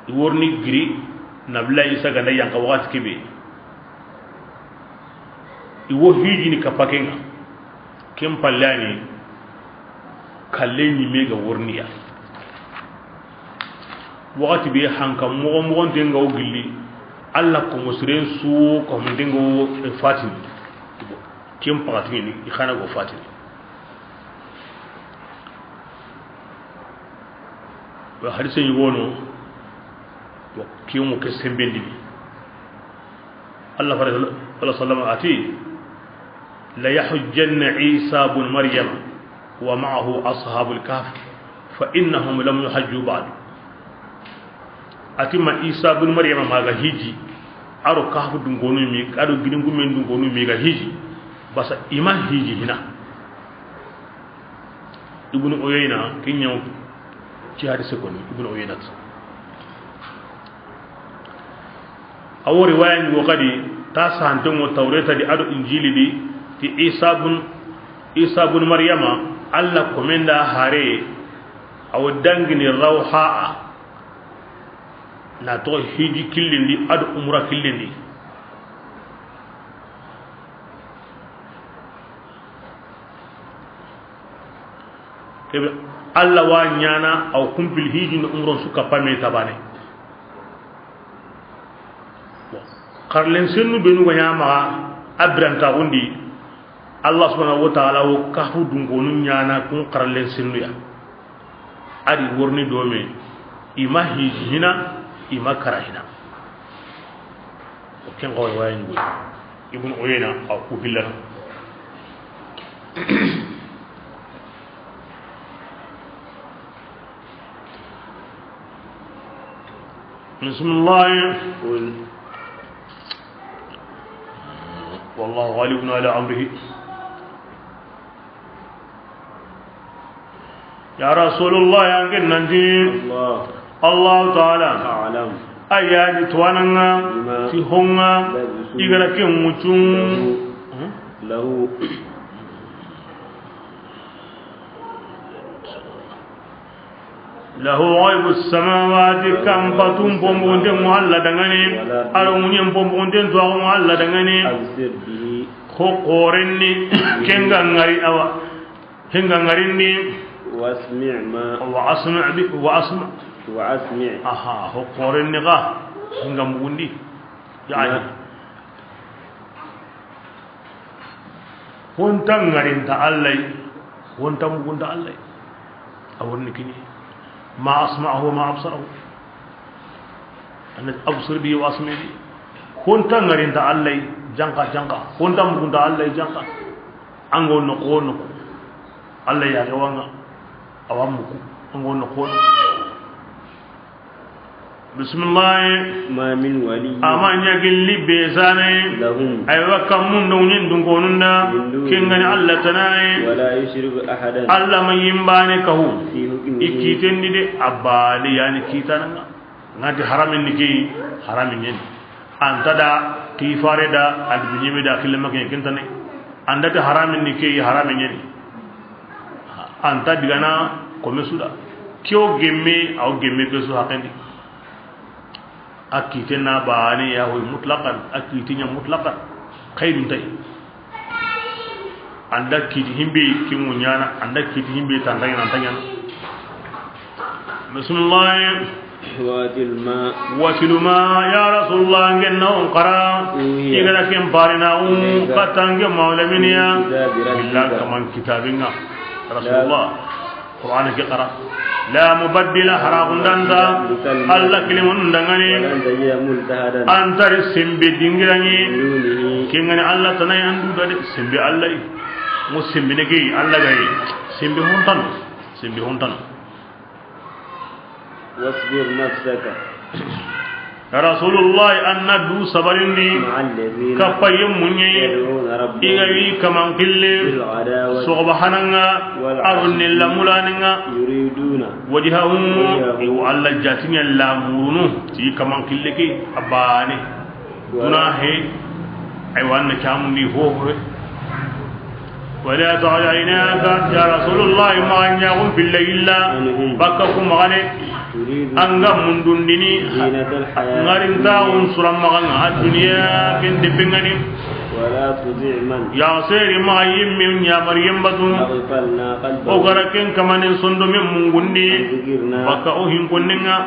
I wo ri ni giri, Nabila Isa ga na yanqa waxati ke be. I wo hijini kappa ke ŋa. Ken palle ya ni, kalle ɲime ga wo ri ni ya. Waxati be hanka moxo moxonte ŋa wo gilli, Alla komo siren su ko munte ŋa wo fatini. Ken paxati ni i xa na go fatini. Wa hadise ɲi wono, wa kiyomo ke sembendini. Allah fare sallallahu alaihi wasallam ati, "La yahujjanna Isa ibn Maryam wa ma'ahu ashabul kahf, fa innahum lam yuhajju ba'd." Ati ma Isa ibn Maryam ma ga hiji, aro kahfu dungonu mi, aro gidingumen dungonu mi ga hiji, basa ima hiji hina. Ibn Uyayna, kinyo ci hadise koni, Ibn Uyayna. Awo riwaya ni wo kadi, ta santongo Tawreta di ado Injili di, ti Isa bun, Isa bun Maryama, Allah komenda hare, awo dangini rawha, na to hiji killindi ado umra killindi. Kebe, Allah wa ɲana aw kumpil hiji no umron su kapame tabane. Karlen sennu benu ga ɲama abiranta undi. Allah subhanahu wa ta'ala wo kafu dungonu ɲana kun karlen sennu ya. Adi worni dome, ima hiji hina, ima kara hina. Ken xawa wayan go. Ibn Uyayna a ku hillana. بسم الله. قل. والله غالب على أمره. Ya Rasulullah, yangen nanti. الله. Allahu Ta'ala. أعلم. A ya ni tuwananga, بما ti honga, لبثوا i ga ra ken mucun. له. له غيب السماوات, kan patun pombugunten ŋo Allah dangani, aro ŋuɲen pombugunten tuwaxu ŋo Allah dangani. أبصر به. Ho xorenni, ken ga ŋari awa. Hinga ŋarindi. وأسمع ما. وأسمع ب-, وأسمع. وأسمع. Aha, ho xorenni ga. Hinga mugundi. Yani. ما. Honta ŋarinta Allah, honta mugunta Allah. A wonni kini. ما أسمعه وما أبصره. Anna أبصر به وأسمع به. Honta ŋarinta Allah, janka, janka. Honta mugunta Allah, janka. Ango no ko no. Allah ya ga wanga. Awa muku. Ango no ko no. Bismillah. ما من ولي. Ama ɲa gilli be sane. لهم. Aywa, kammun do ɲin dun konunda. من دونه. Kengani Allah tanaye. ولا يشرك أحدا. Allah ma yimbane kahu. في حكمه. I kitendi de abali, yani kitananga. Ngati haramin ni ke, haramin ni. Anta da, kifare da, albinyimi da, kilma ke kintane. Anda ta haramin ni ke, haramin ni. Anta digana, kome suda. Kyo gemme, aw gemme besu hakendi. A kite na bane ya hoy mutlaqan, a kite ɲa mutlaqan. Khayrun tay. Anda kiti himbe kimu ɲana, anda kiti himbe tantanya nantanya. Bismillah. واتل ما. واتل ما, ya Rasulullah, ngen na on qara. أوحي. I ga ra ken parina um, إليك. Katange mawlaminiya. من كتاب ربك. Illa kaman kitabinga. Rasulullah. Qur'ana ke xara. La mubaddila, haraxundanta Alla kilimun dangani. An ta ri sembe dingiranŋe. Ke ngani Alla tana yi an du da de, sembe Alla yi. Mo sembe ne ke Alla ga yi. Sembe hontano. Sembe hontano. واصبر نفسك Ya Rasulullahi, an na du sabarindi. مع الذين Kappa yemmunye. يدعون ربهم I ga wi kaman kille. بالغداة Sogoba hananga. والعشي Aro nella mulaninga. يريدون Wajhahu. وجهه. Iwa Alla jatinya lamurunu. Ti kaman kille ke abane. Duna he. Aywa, an na camundi hohoye. ولا تعد عيناك, ya Rasulullahi, maxa ɲaxun fille illa. عنهم Bakka ku maxane. تريد An ga mundundini. زينة الحياة Ngarintaxun suran maxanga a duniya ken de pengani. ولا تطع من Ya seri maxa yimme ɲamari yembatu. أغفلنا قلبه O gara ken kamanen sondomen mungundi. عن ذكرنا Bakka o hinkonninga.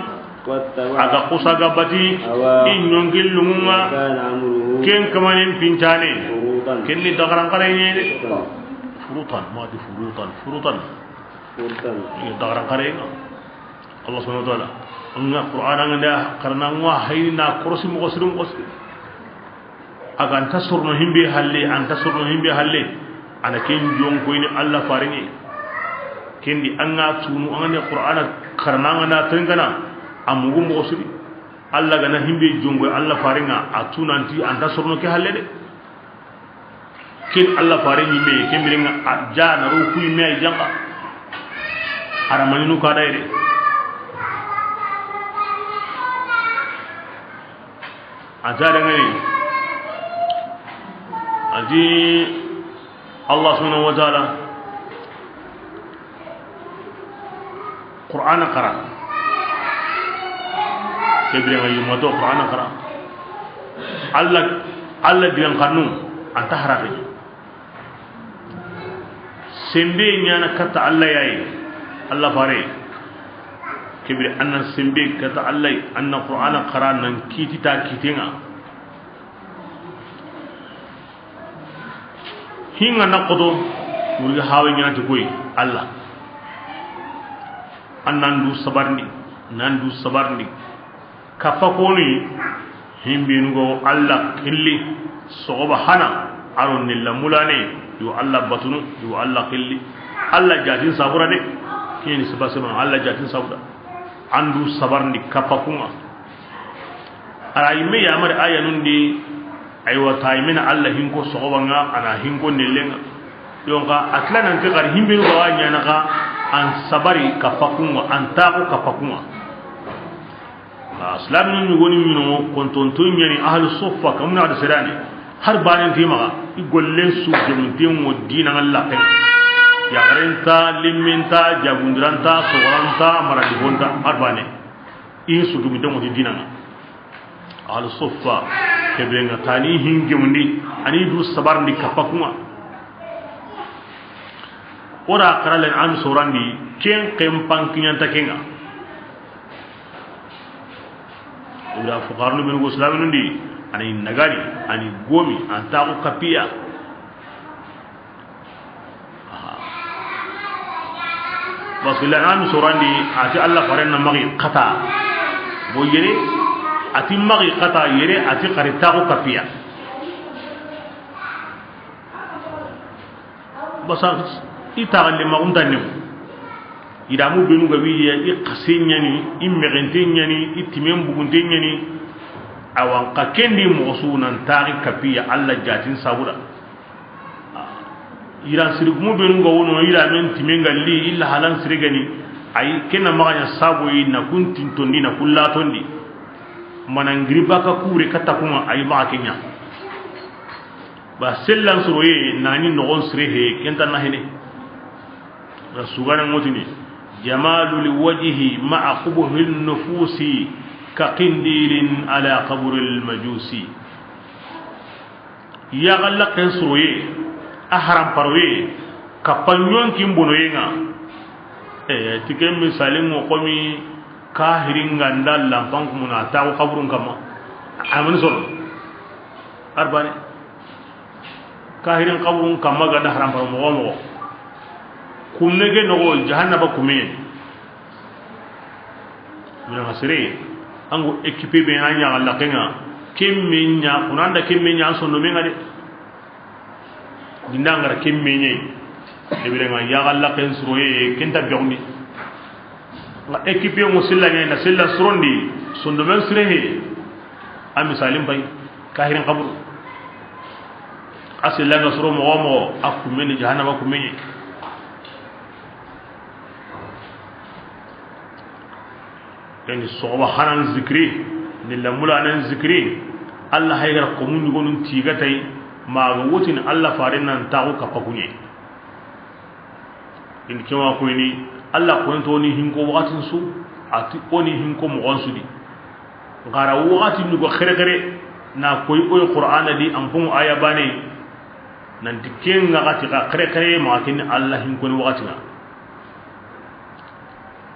واتبع A ga kusa ga bati, هواه i ɲonkin lungunga, وكان أمره ken kamanen pincane, فرطا. Ken ni dagaran xaraye de. فرطا. Furutan, ma di furutan, furutan. فرطا. Iya, dagaran xaraye nga. Allah subhanahu wa ta'ala. Nga Qur'an nga da karna nga hayna korosi mo kosri mo kosri. A ga nta sorono himbe halle, a nta sorono himbe halle. A na ken jonkoyini Alla farenŋe. Ken di an ga tunu, an ga ne Qur'ana karana, an ga na tengana, a mugu moxo siri. Alla ga na himbe jonkoyi Alla farenŋa, a tunanti a nta sorono ke halle de. Ken Alla fare ɲimme, ken birenŋa a ja na ro kuyi me ay janka. Aramaninu ka dayre. A ta dangani. A ti Allah subhanahu wa ta'ala, Qur'ana xara. Ke birenŋa yummato Qur'ana xara. Allah, Allah digan xannu anta haraqi. Sembe ɲana katta Allah yayi. Allah fare. Ke bire an na sembe katta Allah yi, an na Qur'ana xara nan kiti ta kitenŋa. Hinga na xoto, wurgi hawe ɲanati koy, Allah. An nan du sabarndi, nan du sabarndi. Kappa koni, himbinu go Allah xilli, sogoba hana, aro nilla mulane, yo Allah batunu, yo Allah xilli. Allah jatin sabura de, kini siba siba, Allah jatin sabura. An du sabarndi kappa kunŋa. Ara yimme yamari aya nundi, aywa, ta yimme na Allah hinko sogobanŋa, a na hinko nellenŋa. Yonka, a tila nan ke xar himbinu ga wa ɲana xa, an sabari kappa kunŋa, an taxu kappa kunŋa. A, silaminu ɲugoni ɲino, kontonto ɲani, ahlu suffa, kamuna da serani. Har banen ti maxa, i gollen su gemunten ŋo dina ŋa laxe. Yaxarenta, limmenta, jagundiranta, sogoranta, maradigonta, har bane. I su gemunten ŋo ti dina ŋa. Al suffa, kebe ŋa tani hin gemundi, ani du sabarndi kappa kunŋa. Ora karalen an sorandi, ken ken pankiɲanta kenŋa. Ora fuqarnu benu go silaminu ndi, ani nagari, ani gomi, an taxu kapiya. Aha. Parce que la an sorandi, ati Allah faren na magi kata. Bo yere, ati magi kata yere, ati xari taxu kapiya. Basa i taxalle maxunta nem. Idamu benu ga wiya, i xase ɲani, i mexente ɲani, i timen bugunte ɲani. Awan xa kendi moxo su nan taxi kapiya Allah jatin sabuda. Iran sirigumu benu ga wono, ira men timen ga li, illa halan sirigani. Ay, kena maxaɲa saboyi na kun tintondi, na kun latondi. Mana ngiri baka kure katta kunŋa, ay maxa keɲa. Ba sellan soroye nani nogon sire he, kenta na hene. Na sugana ŋotini, jamalu li wajhi ma'a qubhi nufusi ka qindilin ala qabri al majusi. Yaxalla ken soroye, a haram paroye, kappa ɲonkin bonoyenŋa. E, ti ken misali ŋo komi kahirin ga nda lampan kumuna taxu kaburun kamma. Amani soro. Arbane. Kahirin kaburun kamma ga nda haram paro moxo moxo. Kumme ke noxo, jahannaba kumme. Mina sere, an go équipe be na ɲa la kenga. Kemme ɲa, kuna anda kemme ɲa an sondomenga de. Ginda ngara kemme ɲe. Ebire nga ya galla ken suroye, kenta biawni. Nga équipe mo silla ɲe na silla surondi, sondomen sire he. A misalin bay, kahirin kaburu. A silla nga suro moxo moxo, a kumme ni jahannaba kumme ɲe. Keni soxoba hanan zikiri, ni lamulanen zikiri, Allah haygara komu ɲugonun tigatay, maga wotini Allah faren nan taxu kappa kuɲe. In kewa koyni, Allah koyni to ni hinko waxatin su, ati oni hinko moxon su di. Gara waxati ɲugo xere xere, na koy oy Qur'ana di, an pon aya bane, nanti ken ga xati xa xere xere, ma ken Allah hinkoni waxatin ŋa.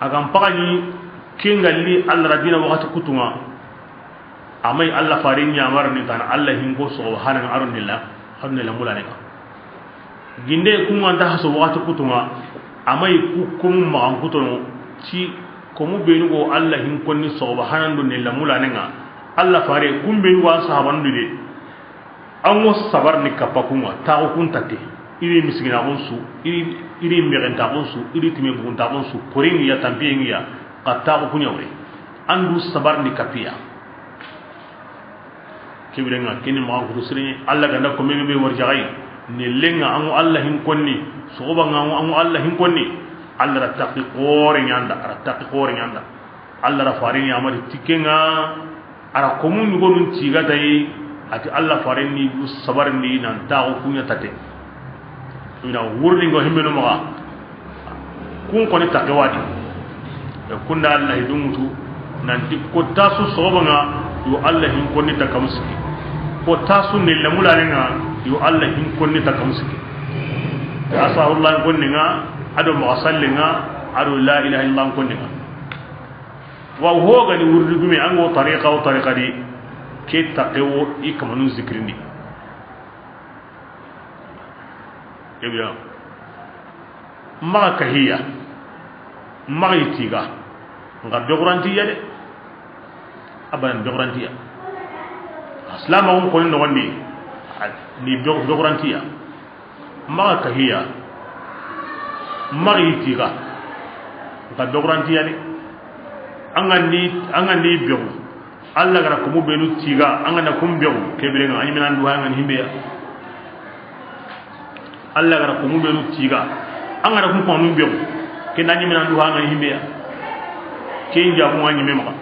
A ga n paxani, ken ga li Allah ra dina waxati kutunŋa, a may Allah faren ɲamarni tana Allah hinko soxoba hanan aro nilla, aro nilla mulanen ŋa. Ginde kun ga nta haso waxati kutunŋa, a may ku komu maxan kutono, ti komu benu go Allah hinkonni soxoba hanan do nilla mulanen ŋa, Allah fare kun benu go an sahabandu de. An ŋo sabar ni kappa kunŋa, taxu kun tatte. Iri misiginaxun su, iri, iri mexentaxun su, iri time buguntaxun su, korengiya, tampiyengiya, xa taxu kuɲa wure. An du sabar ni kappiya. Kebirenga, keni maxan kutu sirenye, Allah ganda kome be warjaxay. Ni lenga, an ŋo Allah hin konni, soxoba nga, an ŋo Allah hin konni. Allah ra taqi xore ɲanda, ra taqi xore ɲanda. Allah ra farini amari tikenga. Ara komu ɲugonun tigatay, ati Allah farini du sabarni nan taxu kuɲa tate. Ina wurni ngo himmenu maxa. Kun koni taqe wadi. E kunda Allah dumutu, nanti ko tasu soxoba nga, yo Allah hin konni takamusiki. Ko tasu ni lamulane nga, yo Allah hin konni takamusiki. Asahullah konni nga, ado maxa salli nga, ado la ilaha illallah konni nga. Wa ho gani wurdi gume, an ŋo tariqa wo tariqa di, ke taqe wo i kamanun zikirindi. Kebira. Maxa kahiya, maxa itiga, nga dogorantiya de. Abadan dogorantiya. Aslama on koni nogondi, ni dogorantiya. Maxa kahiya, maxa yi tiga, nka dogorantiya de. An ga ni, an ga ni begu, Allah gara kumu benu tiga, an ga na kum begu, kebire nga, an yi minan duha nga ni himbe ya. Allah gara kumu benu tiga, an ga na kum kumu begu, ke na an yi minan duha nga ni himbe ya. Ke in jabu nga ni memaka.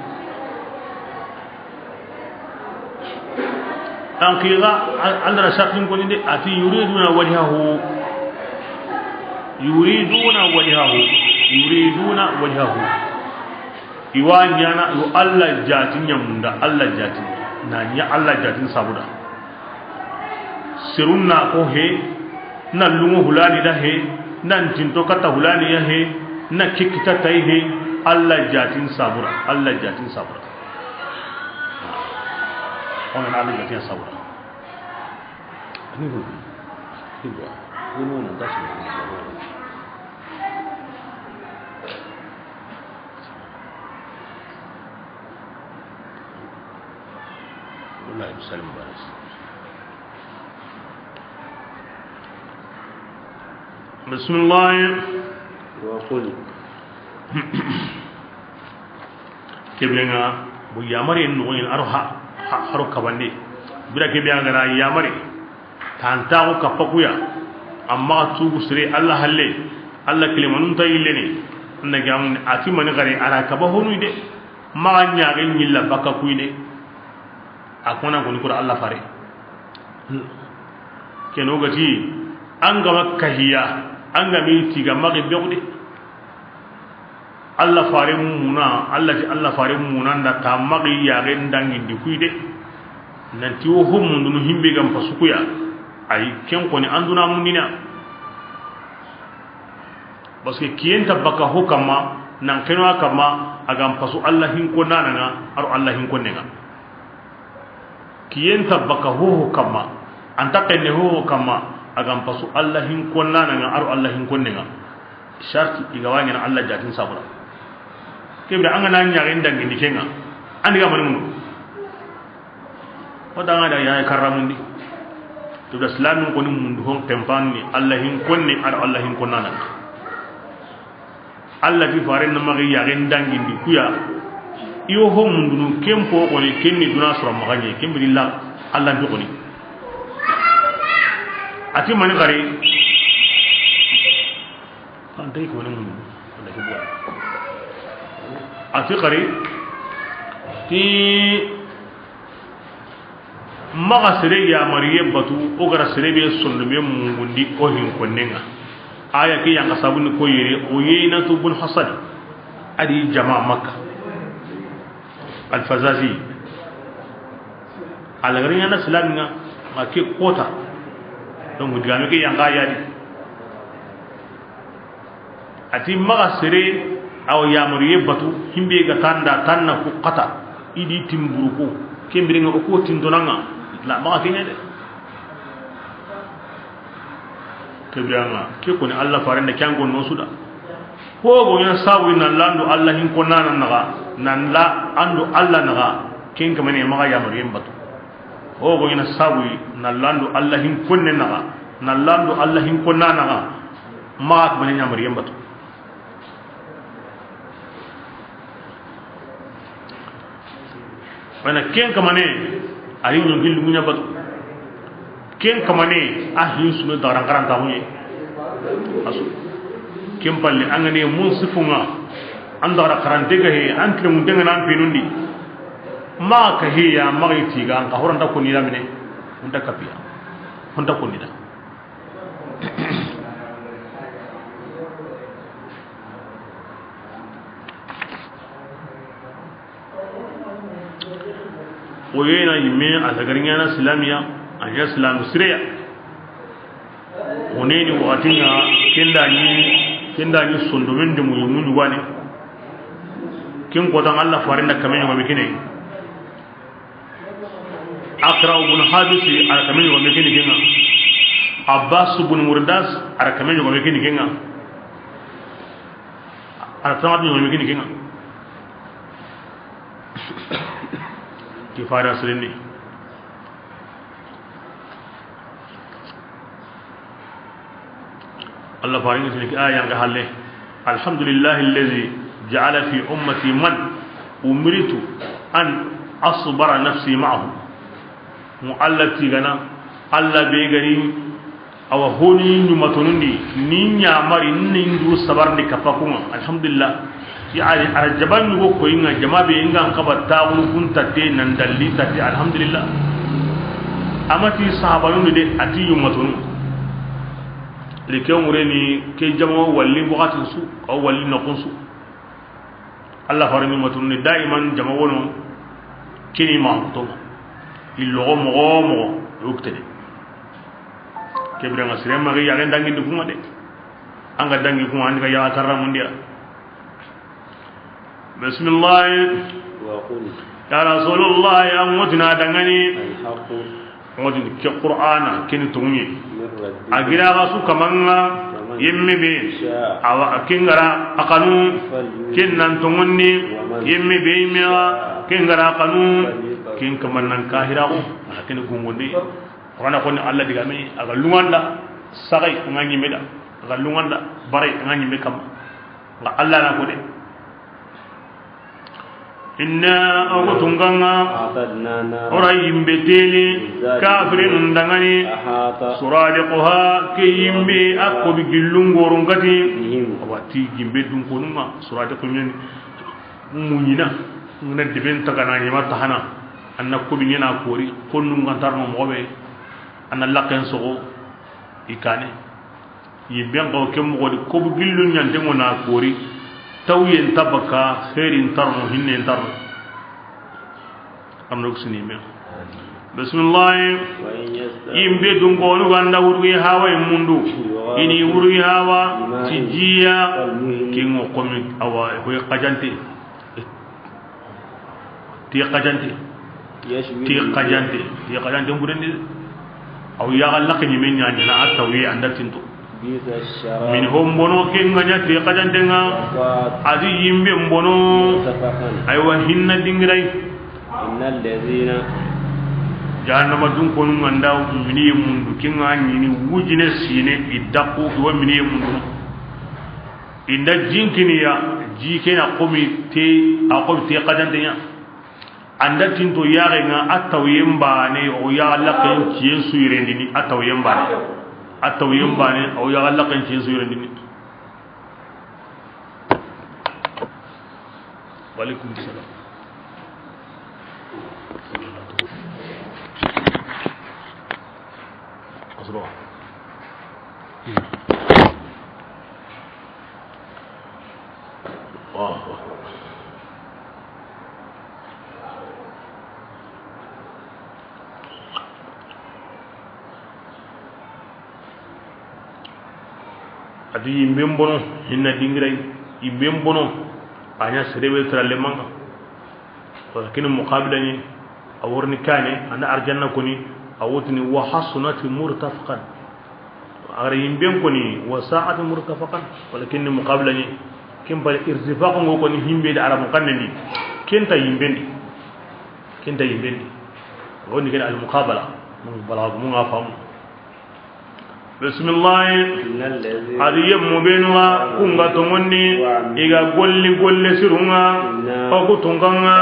An kiga, an-, an dara sakin koni de, ati yuriduna wajhahu. Yuriduna wajhahu. Yuriduna wajhahu. Iwa ɲana, yo Allah jatin ɲamunda, Allah jatin. Na ɲa Allah jatin sabuda. Sirunna ko he, na lungo hulani da he, nan tinto kata hulani ya he, na kikita tay he, Allah jatin sabura, Allah jatin sabura. Kono na Allah jatin sabura. Ni ko, ni ko, ni ko na tashi. Wallahi, salim baris. بسم الله. وقل. Kebe nga, bu yamari en nogoyin aro ha, ha, haro kabande. Bira kebe a gara yamari. Tantaxu kappa kuya. Amma tugu sire Allah halle. Allah kilimanun ta yillene. Nda gamun ati mani gare ara kaba honu de. Maxa ɲaxi ɲilla bakka kuyi de. A kona koni kura Allah fare. Keno gati, an ga ma kahiya, an ga mi tiga maxi bexu de. Allah fare muna, Allah ti Allah fare muna nda ta maxi yaxe ndangindi kuyi de. Nanti wo ho mundunu himbe gam pasukuya. Ay, ken koni anduna mundina. Parce que kiyen ta baka ho kamma, nan keno a kamma, a gan pasu Allah hin ko nananga, aro Allah hin ko nenga. Kiyen ta baka ho ho kamma, an ta kenne ho ho kamma, a gan pasu Allah hin ko nananga, aro Allah hin ko nenga. Sarti i ga wa ɲaana Alla jaatin sabura. Ke bire an ga na ɲaxen dangini ke ŋa, an di ga mani mundu. O da ŋa da ya karramundi. To da islamin koni mundu hon kempan ni Alla hin konni ar Alla hin konnana. Alla ti faren na magi yaxen dangindi kuya. Iyo ho mundunu ken po koni ken ni duna sura magaɲe ken biri la Alla nto koni. A ti mani xari. An tay ko ne mun. A ti xari. Ti maxa sere yamariye batu, o gara sere be sondomen mungundi o hin konnenga. Aya ke yanga sabuni ko yere, Uyaynatu bun Hasan, a di jama Makka. Alfazazi. A lagari ɲaana silaminga, ma ke kota. Donc, digame ke yanga yadi. A ti maxa sere, awa yamariye batu, himbe ga tanda, tanna ku xata, i di timburu ko, ke mbirenga o ko tindonanga, la maxa kenya de. Ke biranga, ke koni Alla farenda kyango no suda. Ho go ɲaana sabu na lando Alla hin konnana naga, nan la ando Alla naga, ken kamane maxa yamariye batu. Ho go ɲaana sabu na lando Alla hin konne naga, na lando Alla hin konnana naga, maxa kamane yamariye batu. Wala ken kamane, a yi ɲonki lunguɲa batu. Ken kamane, a hin sunu dagaran karanta huye. Asu. Ken palle, an ga ne mun sifunga, an dagara karante ga he, an tile mun denga nan pinundi. Ma ka he ya, ma ga iti ga, an ka horanta ko ni lamine, unta kapiya. Unta ko ni da. O yena yimme a lagari ɲaana silamiya, a ɲa silamu sireya. O neni waxatinga, kenda ni, kenda ni sondomen de mu yumu ɲugane. Ken kotan Alla farenda kame ɲogome kine. Aqra bun Habisi, a ra kame ɲogome kini kenga. Abbas bun Murdas, a ra kame ɲogome kini kenga. A ra tamat ɲogome kini kenga. Ti fara sirini. Alla faringi tini aya nga halle. Alhamdulillahi allazi ja'ala fi ummati man umirtu an asbara nafsi ma'ahu. Mu Alla tigana, Alla be gari, awa honi ɲumatonundi, ni ɲamari, ni ndu sabarndi kapakunga. Alhamdulillah. Ti ari, ara jaban yugo ko inga jama be inga an kaba taxunu kun tatte nan dalli tatte, alhamdulillah. Amati sahabanun de ati yumatunu. Le ke ngure ni ke jama walli waxatin su, aw walli noqun su. Alla farini matunu ni daiman jama wono kini ma to. Illo mogo mogo yoktene. Kebira nga sire ma ya dangi du kuma de. Anga dangi kuma an ga ya karramundiya. Bismillah. وقل. Ya Rasulullah, ya mutina dangani. الحق. Mutin ke Qur'ana, ken tongi. من ربكم. A gira ga su kamanga, فمن. Yemme be. شاء. Awa, kengara, akanu. فليؤمن. Ken nan tongonni. ومن. Yemme be, yemme. شاء. Kengara, akanu. فليكفر. Ken kamannan kahira ko. Ken gungonde. Qur'ana koni Alla digame, aga lunganda, sagai, nga nyimeda. Aga lunganda, barai, nga nyime kam. Nga Alla na ko de. Inna, ogo tunganga, أعتدنا نارا. Ora yimbe teli, للظالمين. Kafirin dangani, أحاط. Suradiquha, ke yimbe, akko bi gillun gorun kati. بهم. Awati yimbe dun konuma, suradiqu nyen, munyina, ngana deben tagana nyima tahana, anna ko bi nyena kori, konnun gantarno mobe, anna laken sogo, ikane. Yimben xaw ke moxo di, kobu gillu ɲantenŋo na kori, tawyen ta baka, xeerin tarno, hinnen tarno. Amno kusini me. Bismillah. وإن يستغيثوا. Yimbe dun ko nu ganda wurgi hawa e mundu. يغاثوا. Ini wurgi hawa, بماء. Ti jiya. كالمهل. Kingo komi awa, hoy xajante. Ti xajante. يشوي. Ti الوجوه. Xajante. Ti xajante mburendi. Aw ya Allah ke ni men ɲani na atawi anda tinto. Min hon bono ke ŋa ɲa te xajanten ŋa. A di yinben bono. Aywa, hinna dingiray. Jahannama dun konu ŋa nda miniye mundu, ke ŋa ɲini wujine sine, i daku, i wa miniye mundu. I nda jinkiniya, ji ke na xomi te, a xomi te xajanten ɲa. An da tinto yaxe ŋa, a tawyen baane, o yaxa laxen ciyen su yirendini, a tawyen baane. A tawyen baane, o yaxa laxen ciyen su yirendini. Wa alaikum salam. Asro. Allahu akbar. A di yinben bono, hinna dingiray, yinben bono, a ɲa sere be tara lemanŋa. Wala kini muqabila ni, a worini kane, a na arjanna koni, a wotini wa hasunati murtafaqan. A ga ra yinben koni, wa sa'ati murtafaqan. Wala kini muqabila ni, ken pale irtifaq ŋo koni himbe da arabun xannen di. Ken ta yinben di. Ken ta yinben di. Woni ken al muqabala. Mun bala mun ga famu. Bismillahi. A di yemmu benu ŋa, ku ŋa toŋondi, i ga golli golle siru ŋa, o ku tunka ŋa.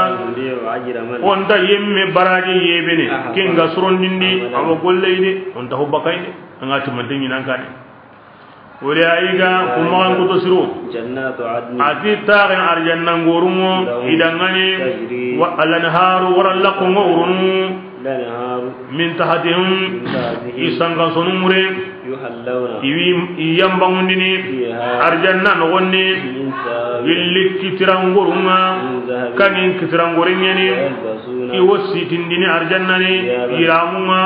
O nta yemme baraji yebene, ke ŋa surondindi, a wa golle yi de, o nta ho bakay de, a ŋa timante ɲinan kane. Wala a yi ga ku maxan kuto siru. A ti taxe arjanna ŋoruŋo, i da ŋa ni, wa al anharu wara laxu ŋa wurunu. Min tahtihim, i sanka sonu mure. I wi i yambaŋundini arjanna noxondi. Gilli kitirangoru ŋa, kanin kitirangoren ɲa ni. I wo sitindini arjanna ni yiramu ŋa,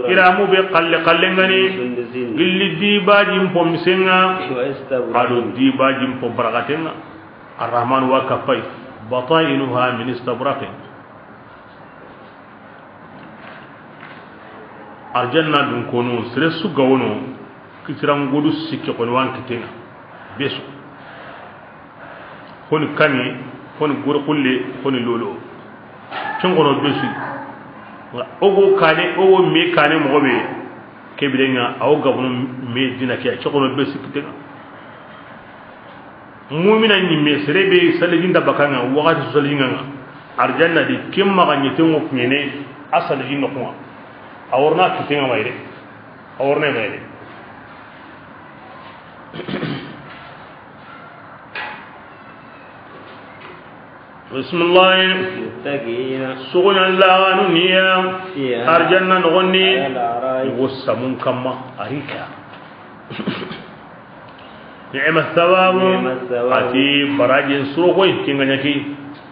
yiramu be xalle xallen ŋa ni. Gilli dibajin po misen ŋa, a do dibajin po barakaten ŋa. Arrahman wa kappay, batainuha min istabraqin. Arjanna dun konu, sere su ga wono, kitirangodu sikke koni wan kitenga. Besu. Koni kani, koni gorkulle, koni lolo. Ken kono besu. Ogo kane, ogo me kane mogo be. Kebirenga, awo gabono me dina ke, ken kono besu kitenga. Mumina ɲimme, sere be salijin da bakanga, wakati su salijin ŋa, arjanna di, ken maxa ɲetengo kuɲene, a salijin no kuma. A worna kitenga mayre. A worna mayre. Bismillah. Muttaki'ina. Sugunan laganu niya. Fiha. Arjanna nogondi. Ala al-ara'i. Wo samun kamma. Arika. Ni'ma thawabu. Ni'ma thawabu. Ati barajin suro koy kinga ɲaki.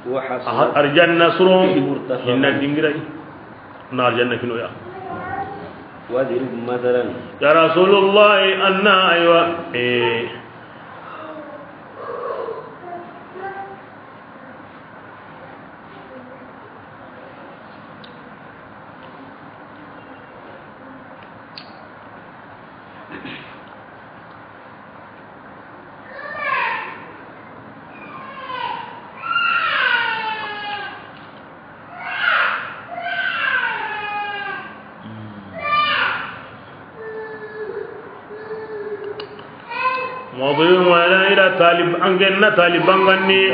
Wa hasuna. Arjanna suro. Murtafaqa. Hinna dingiray. Na arjanna kinoya. Wadrib mathalan. Ya Rasulullahi, anna aywa. Eh. Mawdu'u ma la ila talib, an genna taliban ganni.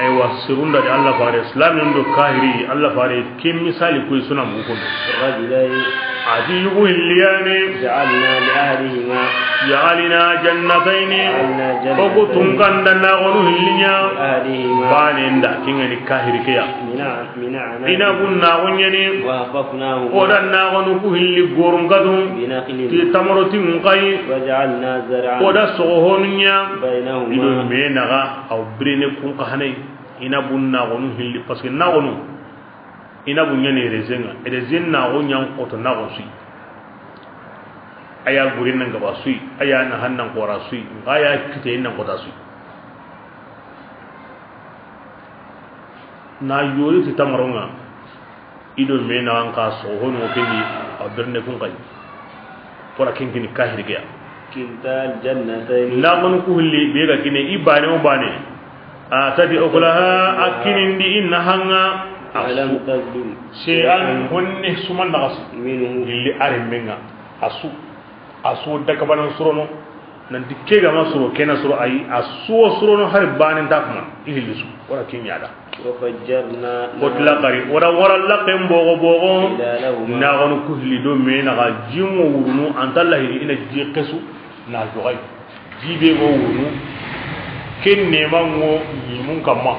Aywa, sirunda de Allah fare, islamin do kahiri, Allah fare, ke misali koy suna mu ko. Rajulai. Ati yugu hilliyani. Ja'alna li ahlihima. Ja'alna jannatayni. Ja'alna jannatayni. Oku tunganda na gonu hillinya. Ahlihima. Bane nda, kingani kahiri keya. Mina. Inabun naxu ɲeni. Wa hafafnahuma. O da naxunu ku hilli gorun katu. Bi nakhlin. Ti tamaro ti nxayi. Wa ja'alna zar'an. O da soxo honu ɲa. Baynahuma. I do me naxa, aw birene kun xa hanay. Inabun naxunu hilli, parce que naxunu, inabu ɲani raisin ŋa. Raisin naxu ɲan xoto naxu sui. Aya gurin nan gaba sui. Aya na hannan xora sui. Aya kite nan xota sui. Na yori ti tamaronga. I do me na an ka so hono kendi a berne kun kai. Kora kinkini kahiri geya. كلتا الجنتين. Naxon ku hilli be ga kine i baane o baane. A tati okulaha a kinindi i nahaŋa. A su. ولم تظلم شيئا. Honne su ma naxasu. منه. Hilli a renme ŋa. A su. A su dakabanan sorono. Nanti ke ga ma soro, ke na soro, ayi, a su wo sorono hari baane nta kuma. I hilli su. Wara kiɲa da. وفجرنا. Ko tila xari, wara, wara laxen bogo bogo. خلالهما. Naxonu ku hilli do me naxa ji ŋo wurunu, anta lahini i na ji xesu, na joxay. Ji be go wurunu, ken nema ŋo ɲimun kamma.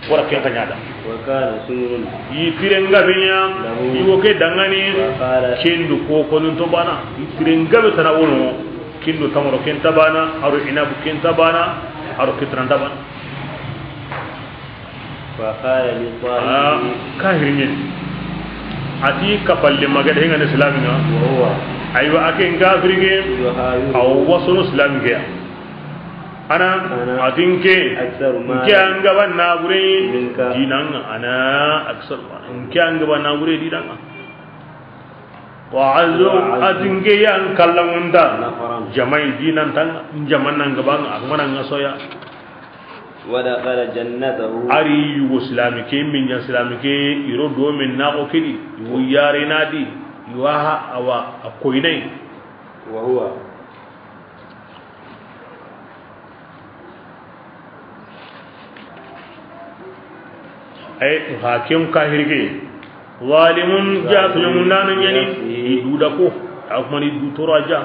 Wara ken xaɲa da. وكان ثمر. Yi tiren gabe ɲa, له. I wo ke dangani, وقال. Ken do ko konun to bana. Yi tiren gabe tana wono, ken do tamaro ken ta bana, aro inabu ken ta bana, aro kitran ta bana. فقال لصاحبه. Ah, kahiri ɲen. A ti kapalle magade hengane islami ŋa. وهو. Aywa, a ken kafiri ke. يحاوره. Aw wasono islami ke ya. Ana, أنا. A ti nke. أكثر مالا. Nke an gaba nabure. منك. Dinan ŋa, ana أكثر مالا. Nke an gaba nabure dinan ŋa. وأعز. وأعز. A ti nke yan kallanŋunda. نفرا. Jamai dinan tan, jaman nan gaba ŋa, a kuma nan ŋa soya. ودخل جنته. Ari yugo silami ke, min ɲa silami ke, iro do min na ko kedi, yugo yare na di, yuwa ha awa a koinai. وهو. Ay, ha ken kahirge. ظالم. Ja tuɲamundana ɲani, لنفسه. I duda ko, a kuma ni du tora ja.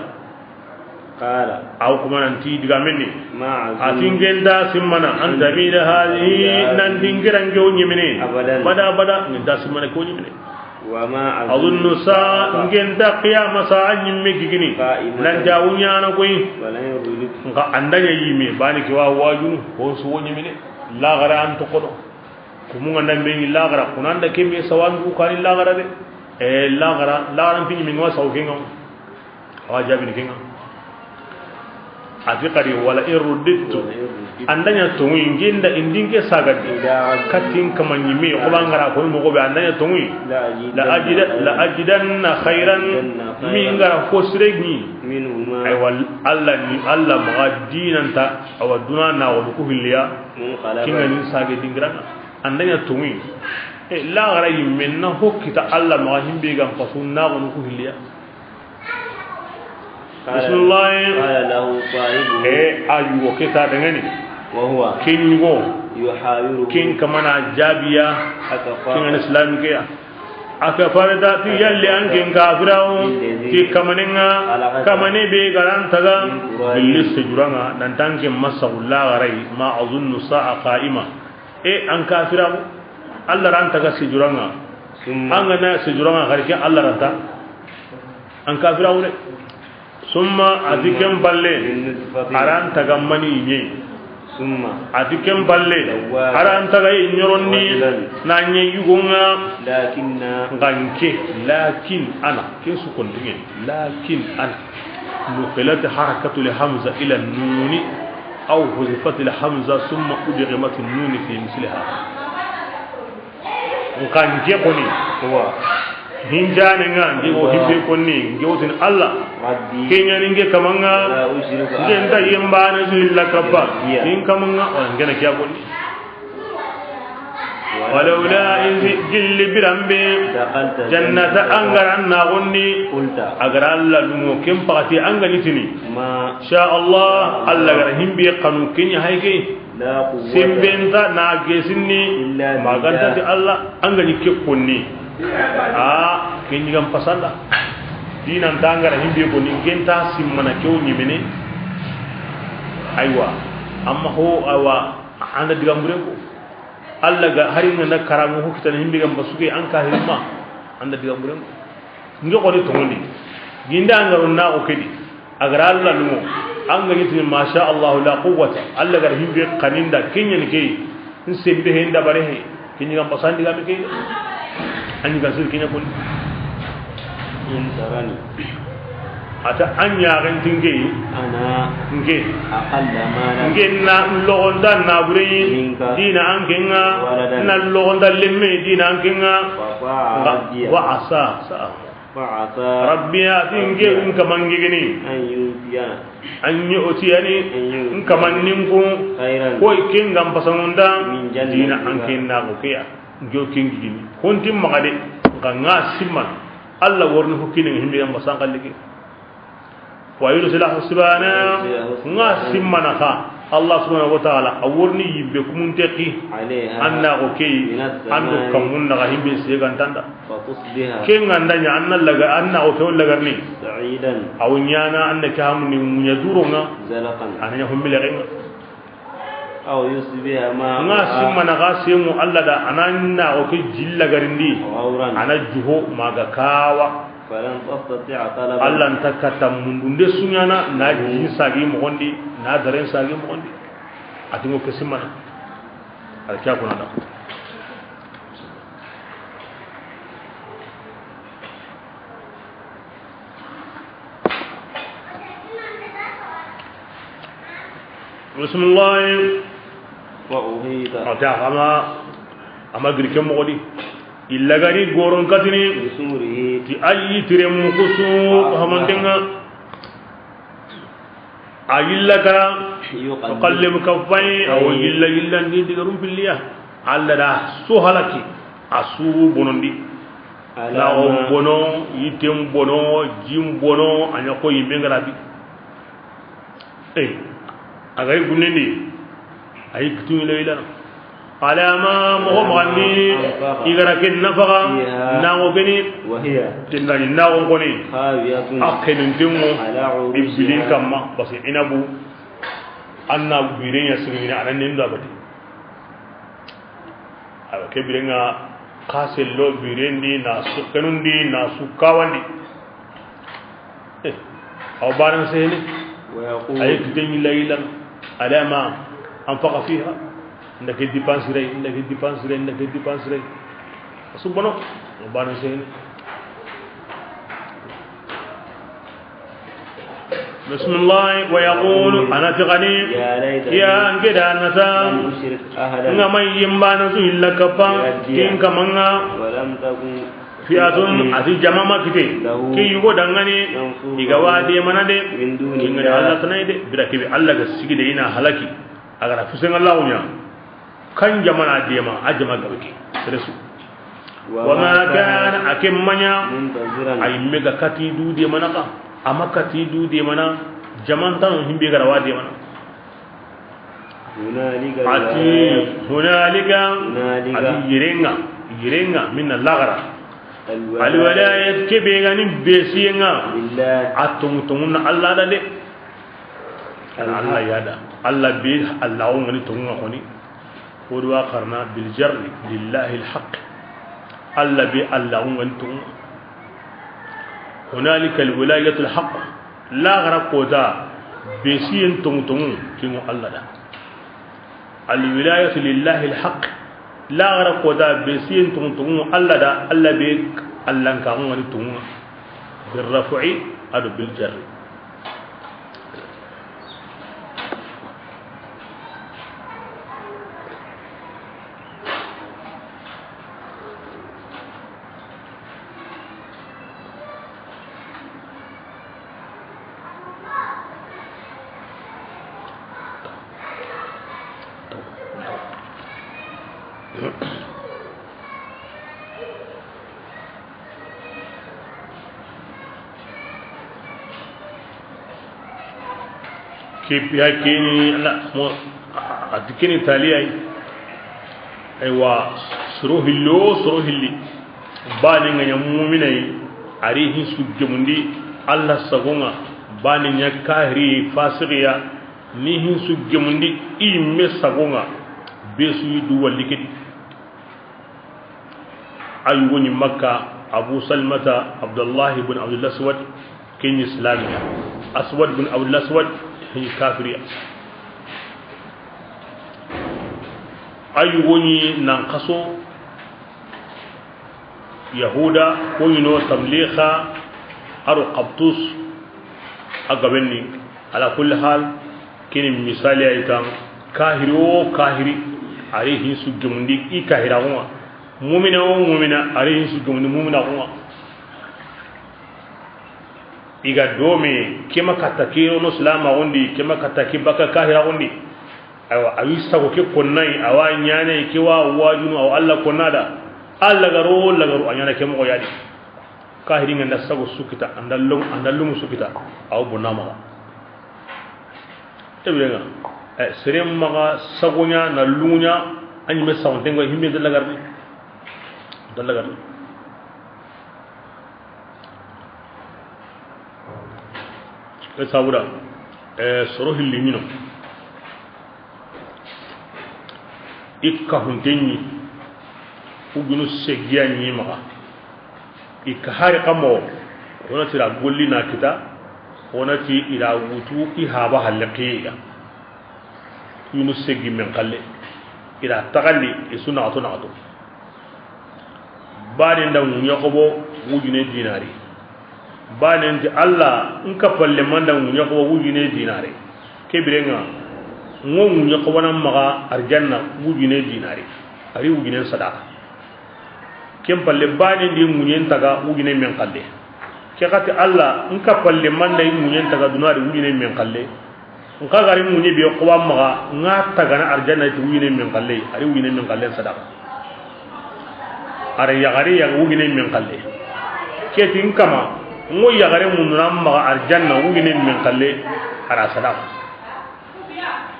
قال. Aw kuma nan ti diga minni. ما أظن. A ti nke nta simmana, أن تبيد هذه. Nan dingiran ke wo ɲimine. أبدا. Bada, bada, nke nta simmana ke wo ɲimine. وما أظن. أظن الساعة. Nke nta qiyama sa'a ɲimme gigini. قائمة. Nan ta wuɲana koy. ولئن رددت. Nka an da ɲa yime, bani ke wa wajunu, ko su wo ɲimine. Laxara an to kodo. Kumu nga nan be ni laxara, kunanda kembe sawandu kani laxara de. E laxara, laxara mpini min wa saw kenga. Awa jabini kenga. A ti xari, ولئن رددت. An da ɲa tonŋu, nke nda i ndinke sagadi. إلى ربي. Katin kama ɲimi, ko bangara ko mo ko be an da ɲa tonŋu. لأجدن. لأجد-، لأجدن خيرا. لأجدن خيرا. Min gara ko siregi. منهما. Aywa, Allah ni, Allah maxa dinanta, awa duna na wala ku hilliya. منقلبا. Kinga ni sage dingiranga. An da ɲa tonŋu. E, laxara yimme na ho kita Allah maxa himbe gam pasu na wala ku hilliya. قال، بسم الله. قال له صاحبه. E, a yugo ke ta dangani. وهو. Ken yugo. يحاوره. Ken kamana jabiya. أكفرت. Ken islam ke ya. أكفرت, ti yalli an ken kafirawo. بالذي. Ti kamaninga. خلقك. Kamane be garantaga. من تراب. Billis sejuranga, nan tanke masa laxarai, ما أظن الساعة قائمة. E, an kafirawo. Allah ran taga sejuranga. ثم. An ga na sejuranga xari ke Allah ranta. An kafirawo de. Summa, a ti ken balle, من نطفة. A ran taga mani ɲe. ثم. A ti ken balle, سواه. A ran taga i ɲoronni, رجلا. Na ɲe yugonga. لكن. Nganke, lakin ana, ken su kondinge, lakin ana. نقلت حركة الهمزة إلى النون أو حذفت الهمزة ثم أدغمت النون في مثلها. Nka nke koni, wa. Hinjane nga, nke wo himbe koni, nke wo tin Allah. Rabbi. Kenya ni nke kamanga. La ushriku. Nke nta yembana zilla kappa. Rabbiya. Nin kamanga, wa nke na kiya koni. Walaula in zi-, gilli birambe. Dakhalta jannata jannata. An ga ra na gonni. Qulta. A ga ra Allah lumo, ken pakati an ga ni tini. Ma. Sha Allah, Allah ga ra himbe kanu kenya hayke. La quwwata. Sembenta na gesinni, illa billah. Maganta ti Allah, an ga ni ke konni. A, ke ni gam pasanda. Dinan tangara himbe konni, genta simmana kew nyimene. Aywa. Amma ho, awa, anda diga mure ko. Allah ga hari ngana karamu hukita himbe gam basuke an ka hirma. Anda diga mure ko. Nge xoni toŋondi. Ginda an ga ro na o kedi. A ga ra Allah lumo. An ga yitini, masha Allah, la quwwata. Allah ga ra himbe kaninda, kenya ni ke. N sembe he, n dabare he. Kenya gam pasandi gam ke. An ga sir kenya kun. In tarani. Ata an ya gan tinge. Ana. Nge. Aqalla mala. Nge na logonda na bure. Minka. Dina an kenga. Waladan. Na logonda lemme dina an kenga. Wa, wa, wa asa. Sa. Fa asa. Rabbi ya, ti nke in kaman gigini. An yuti. An ɲi o ti yani, n kaman nin ko, koy ken ga n pasanunda, dina an ken na ko ke ya. N ke o ken gidini. Konti maxa de, n ga n ga simma. Alla wa riini hukkini himbe yan pasan kallike. Wa yursilu husbana, n ga simma na xa. Alla subhanahu wa ta'ala, a wa riini yimbe kumun teki. An na ko ke, an do kamun na xa himbe se ga n tanda. Ken ga n da ɲa, an na laga, an na o ke o lagarni. A wo ɲaana, an na ke hamu ni muɲa duro ŋa. A na ɲa humbile ŋa. N ga simma na xa semu Alla da, a na na o ke jilla garindi. A na juho maga kawa. Alla nta kata mundunde suɲana, na jin sagi moxondi, na daren sagi moxondi. A ti ŋo ke simma na. Alkiya kuna da. Bismillah. Wa uhita. A ta ama, ama girke moxodi. Illa gari goron katini. Bismurihi. Ti ayi tire mukusu. Hamantenga. A yilla kara, yuqallibu kaffayhi, a wo yilla, yilla ndi digarum pilliya. Alla da su halaki, a su bonondi. Na o bono, yitem bono, jim bono, a ɲa ko yimme ngara bi. Eh, a gari gunnendi, a yi kitu ila ila. Alama moxo maxandi i gara ken nafaxa naxo keni. Tindani naxon koni a kenintenŋo i bilin kamma, parce que inabu an na bire ɲa sigini a na nen do abati. Awa ke birenŋa xa sello birendi na su kenundi na su kawandi. Eh, aw banan sehene. Wa yaqulu. Ay kite ɲilla yilla. Alama anfaqa fiha. Nda ke dépense ray, nda ke dépense ray, nda ke dépense ray. Subhana. Aw banan sehene. Bismillah. Wa yaqulu, ana ti gani. Ya laitani. Ya ngeda nata. Lam ushrik ahadan. Nga may yimbana su illa kapa. Bi rabbi. Kin kamanga. Wa lam takun fi'atun, ati jama ma kite. Ke yugo dangani, i ga wa de mana de. Kingani Alla tanay de, bira kebe Alla ga sigi de ina halaki. A ga na fusen Alla wunya. Kan jama na de ma, a jama ga ke. Seresu. Wa ma kana, a ke manya. Muntaziran. Ay mega kati du de mana ka. Ama kati du de mana. Jaman tanu himbe ga wa de mana. Ati hunalika, ati yirenga, yirenga minna lagara. Alwilayat kebe gani besiyenga. A tongu tongu na Alla da de. Alla ya da. Alla be, Alla o ngani tongu nga koni. Kodu wa qarna bil jarri lillahi alhaq. Alla be, Alla o ngani tongu. Hunalika alwilayatul haq. Laxara kota besiyen tongu tongu kingo Alla da. Alwilayatu lillahi alhaq. Laxara kota besiyen tongu tongu Alla da, Alla be Allankaxu ngani tongu. Birrafi ado biljarri. Kepi hakini la mo ati kini taliyai. Aywa, soro hillo, soro hilli. Bani nga ɲa muminai, ari hin su gemundi Alla sagonga. Bani ɲa kahiri fasiqiya, ni hin su gemundi i me sagonga. Besu yi du walli kedi. Ayu woni Makka, Abu Salmata, Abdullah ibn Abdul Aswad, ken islamiya. Aswad ibn Abdul Aswad, hin kafiriya. Ayu woni nan kaso, Yahuda, ko yino Tamlixa, aro Qabtus, a gabenni. Ala kulli hal, kini misali ay kan, kahiri o kahiri, ari hin su gemundi i kahira kuma. Mumina o mumina, ari hin su gemundi mumina kuma. I ga dome, ke ma katta ke rono silamaxun di, ke ma katta ke bakka kahiraxun di. Awa, a wi sago ke konnayi, a wa ɲaana ke wa wajunu, a wa Alla konna da. A lagaro, lagaro, a ɲaana ke moxo ya di. Kahirin ŋa nda sago su kita, a nda lum-, a nda lumu su kita, a wa bonna maxa. Ke biren ŋa, eh, seren maxa sago ɲa, na lumu ɲa, a ɲi me saxonten ŋa, himbe nta lagarni. Nta lagarni. Ke sabu da, eh, soro hilli ɲi no. I kahunten ɲi, ku ginu segiya ɲi maxa. I ka hari xa moxo, wona ti ra golli na kita, wona ti i ra wutu i haba halle xiye ya. Yunus segi men xalle, i ra taxandi, i su naxato naxato. Bane nda ŋuɲe xobo, wujine dinari. Bane nti Alla, n kapalle manda ŋuɲe xobo, wujine dinari. Ke biren ŋa, ŋo ŋuɲe xobo na maxa arjanna, wujine dinari. A ri wujinen sadaxa. Ken palle, bane ndi ŋuɲen taga wujine men xalle. Ke xati Alla, n kapalle manda i ŋuɲen taga duna di wujine men xalle. N xa gari ŋuɲe be xoba maxa, n ga tagana arjanna ti wujine men xalle, a ri wujine men xalle sadaxa. A ra yaxare ya wujine men xalle. Ke ti n kama, ŋo yaxare munduna maxa arjanna wujine men xalle, a ra sadaxa.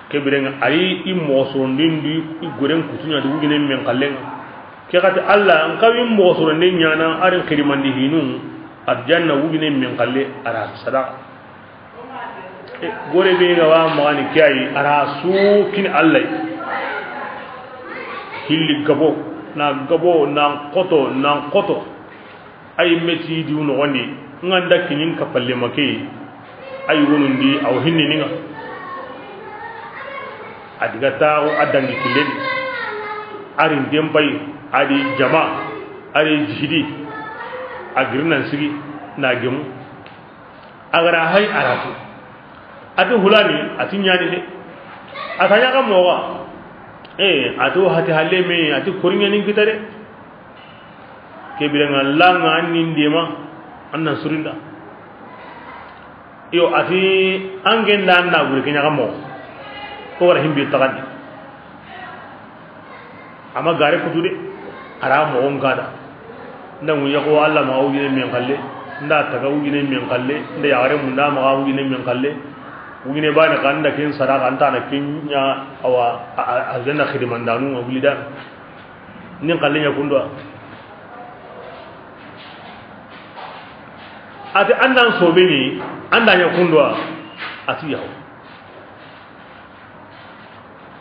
Ke biren ŋa, a ri i moxo sorondin di, i goren kutuɲa di wujine men xallen ŋa. Ke xati Alla, n xa wi moxo soronden ɲaana, a ri n xirimandi hinu, arjanna wujine men xalle, a ra sadaxa. E, gore be ga wa maxani ke yi, a ra su kini Alla yi. Hilli gabo, na gabo, na xoto, na xoto. Ay meti di noxondi, n ga nda kinin kapalle ma ke, ay wonundi, a wa hinni ni ŋa. A di ga taxu, a dangi killen di. A ri n denpay, a di jama, a di jihidi, a girinan sigi, na gemu. A ga ra hay a ra tu. A ti hulani, a ti ɲani de. A ta ɲa ga moxo. E, a ti o hati halle me, a ti koriɲanin kita de. Ke biren ŋa langa an ni ndema, an nan surinda. Yo, a ti an genda an na gure ke ɲa ga moxo. Ko wara himbi taxandi. Ama gare kutu de, a ra moxon kada. Nda ŋuɲe xobo Alla maxa wujine men xalle, nda taga wujine men xalle, nda yaxare munda maxa wujine men xalle. Wujine bane xa nda ken sadaxa, an ta na ken ɲa, awa, a, a, arjanna xidimandanu ŋa wuli dan. Nin xalle ɲa kunduwa. A ti an nan sobe ni, an da ɲa kunduwa. A ti yawo.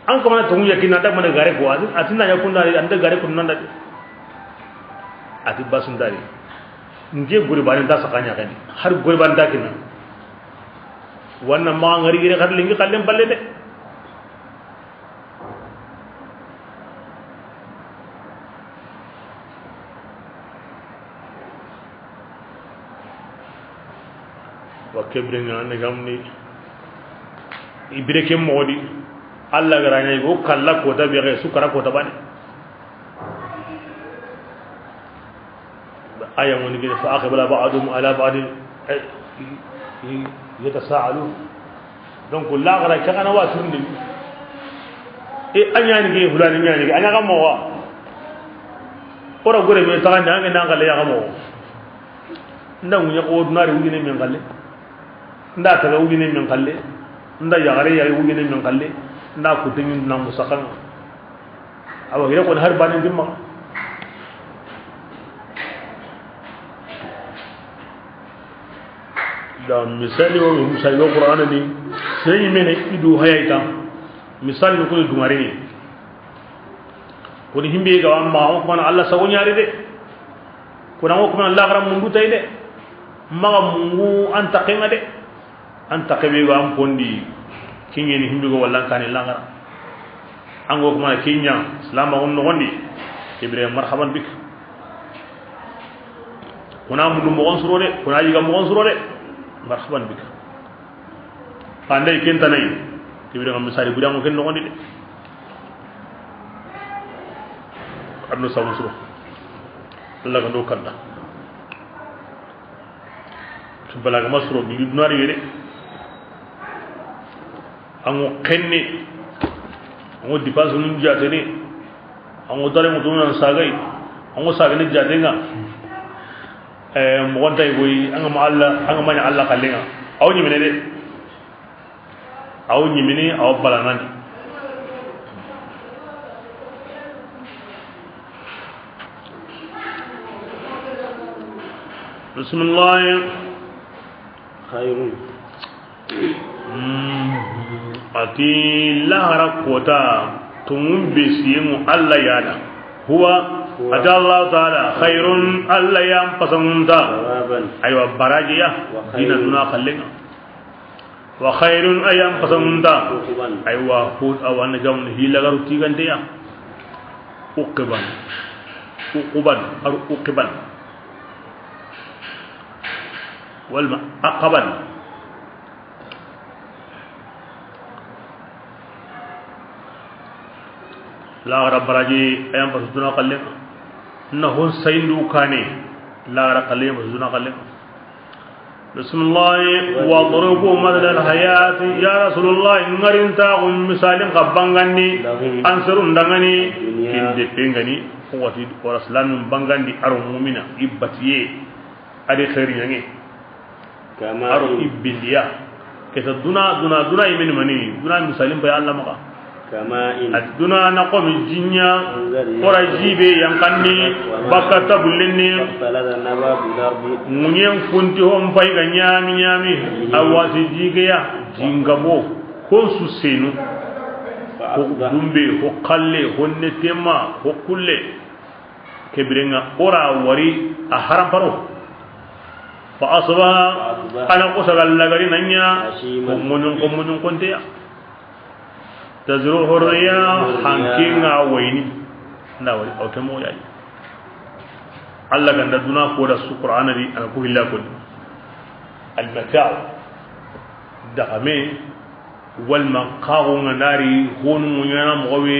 An ko mana tongu yakina da mana gare ko, a ti, a ti na ɲa kunda, an da gare ko nan da. A ti basundari. Nge gori bani da saka ɲa kani. Har gori bani da kina. Wanna ma ngari gire xar lingi xallen balle de. Wa ke biren ŋa ne gamni. I bire ke moxo di. Alla ga ra ɲa i go kalla kota be ga su kara kota bane. Aya woni gene, fa aqbala ba'duhum ala ba'din, eh, yatasaalun. Donc, laxara ke xana wa turndi. E, a ɲani ke, hulani ɲani ke, a ɲa ga moxo wa. O ra gore me taxandi, an ke nan xalle ya ga moxo. Nda ŋuɲe xobo duna di wujine men xalle. Nda taga wujine men xalle. Nda yaxare ya wujine men xalle. Nda kuteɲi na musaxan ŋa. Awa, gire ko har bane dimma. Da misali o, misali o Qur'ana ni, sey mene i du hayayta. Misali ko dungare ni. Ko himbe ga amma o ko Alla sago ɲari de. Ko na o ko Alla gara mundu tay de. Maxa mungu an taxe ŋa de. An taxe be ga an pondi, kiɲeni himbi go walla kani langara. An go kuma kiɲa, silama on noxondi, Ibrahim, marhaban bik. Kuna mundu moxon suro de, kuna yiga moxon suro de, marhaban bik. Pande ken tanay, Ibrahim misali budango ken noxondi de. Adno sabu suro. Allah ga do kanda. Balaga ma soro gili dunari yere. An ŋo xenne, an ŋo dépense nun jaatene, an ŋo dare mutu nan sagay, an ŋo sagane jaatenga. Eh, moxon tay koy, an ga ma Alla, an ga ma ɲa Alla xallenga. Aw ɲimene de. Aw ɲimini, aw balanani. Bismillah. Khairun. Hmm. A ti lahara kota, tungun be siyengu Alla ya da. Huwa, huwa. A ti Alla Taala, khairun, Alla ya n pasangunta. Thawaban. Aywa, barajiya, wa dina khairun. Duna xallenga. Wa khairun, a ya n pasangunta. Uquban. Aywa, hut awana jamun hi lagaru tiganteya. Uquban. Uquban, ar uquban. Walma aqaban. Laxara baraji, a ya n pasu duna xalle. Na hon sayindu kane. Laxara xalle, ya n pasu duna xalle. Bismillah. Wadribu mathal al hayati. Ya Rasulullah, ngarintaxu misalin xa bangandi. Lahum. An serun dangani. Dunya. Kinde pengani. Wati wara silamin bangandi aro mumina. I batiye. Adi xeeri ɲange. Kama aro in. Ibindiya. Kesa duna, duna, duna yimeni mani. Duna misalin bay Alla maxa. Kama in. A duna na xomi jinya. Anzalna. Xora jibe yankanni. Wa ma. Bakka tabullenni. Fakhtalata nabatul ardi. Ŋuɲen funti hon pay ga ɲami ɲami. Ayi. Awasi jigeya. Jingabo. Hon su senu. Fa asbaha. Ho dumbe, ho xalle, ho netema, ho kulle. Kebirenga ora wari a haramparo. Fa asbaha, fa asbaha. Ana kusa ga lagari nanya. Hashiman. Ko munyun, ko munyun konteya. Tazruhu riya, hankinga wayni. Nda wari, o ke mo yani. Alla ganda duna ko da su Qur'ana di, ana ko hilla ko. Al mata'. Daxame. Walma xaxo nga nari honu ŋuɲana moxo be,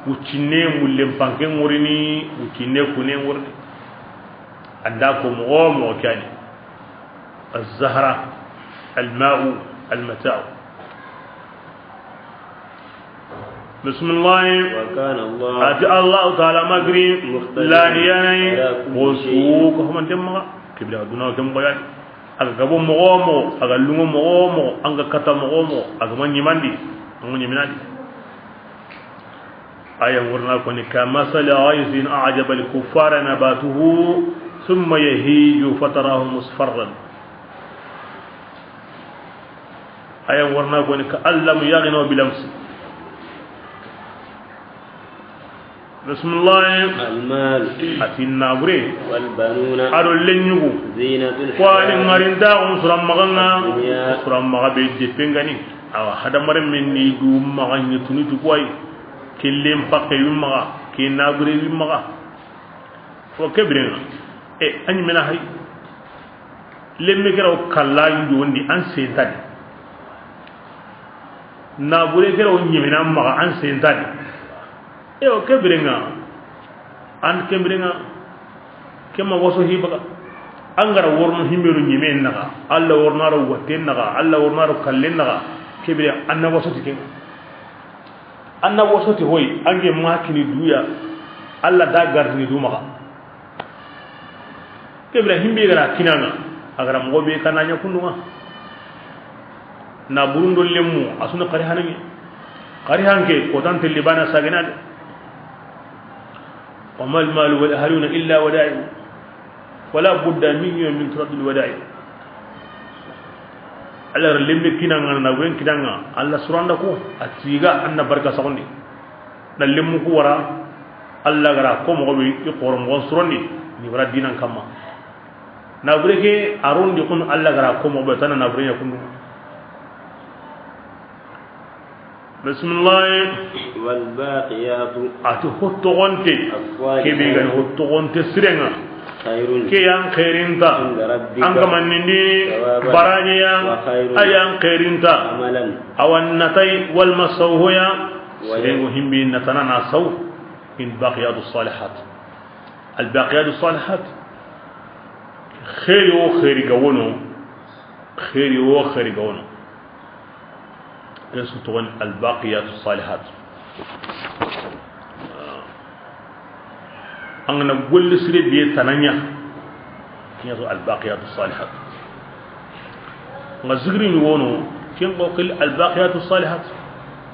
wuccine mullen panke ŋorini, wuccine kune ŋorini. Anda ko moxo moxo kani. Az-zahra, al-ma'u, al-mata'u. Bismillah. Wa kana Allah. Ati Alla Taala magri. Muqtadiran. Laniyanai. Ala kulli shay'in. Ko su ko xamante maxa. Kibla duna ke moxo yani. A ga gabo moxo wo moxo, a ga lungo moxo wo moxo, an ga kata moxo wo moxo, a ga ma ɲimandi, an ga ɲiminadi. Aya ŋorna koni ka masali ghaythin a'jaba al-kuffara nabatuhu thumma yahiju fatarahu musfarran. Aya ŋorna koni ka allam yaghna bil amsi. Bismillah. Almal. Ati nabure. Walbanuna. Ado lenyugu. Zinatul hayati. Kwani ŋarintaxun suran maxanga. Dunya. Suran maxa be depengani. Awa hadamaren men ni du maxa ɲetuni tu koy. Ke len pakke wi maxa. Ke nabure wi maxa. Fo kebirenga. E, a ɲimena hari. Lemme keraw kalla yondi an sentani. Nabure keraw ɲimena maxa an sentani. Eyo, kebirenga, an kebirenga, kema waso hibaga. An gara worno himbero ɲimen naxa, Alla wornaro watten naxa, Alla wornaro kallen naxa, kebire an na waso ti kenga. An na waso ti hoy, ange makini duya, Alla da gardini du maxa. Kebira himbe gara kinanga, a gara moxo be kana ɲa kundunga. Na burundo lemmu, a suna xari hanange. Xari hanke, ko tan telli bana sagena de. Wa mal malu wal ahluna illa wada'i. Wala budda min yawmin turaddul wada'i. Alla ra lemme kinanga na wen kinanga, Alla suranda ko, a tiga an na barka saxundi. Na lemmu ku wara, Alla gara ko moxo be i xoro moxo surondi, ni wara dinan kamma. Nabure ke a rondi kun Alla gara ko moxo be tana nabure ɲa kundu. Bismillah. Wal baqiyatu. Ati hottogonte. As-salihatu. Kebe gani hottogonte sirenga. Khairun. Ke yan khairinta. Inda rabbika. An kamannindi. Thawaban. Barajiya. Wa khairun. Ayan khairinta. Amalan. Awan natai wal masawhoya. Wa sirengo himbi natana na saw. In baqiyatu salihat. Al baqiyatu salihat. Khairi o khairi ga wono. Xeeri wo xeeri ga wono, ken su toxon ni albaqiyatu salihat. An ga na golle sire be tana ɲa, ken ɲa to albaqiyatu salihat. Nga zikiri ni wono, ken ko xil albaqiyatu salihat.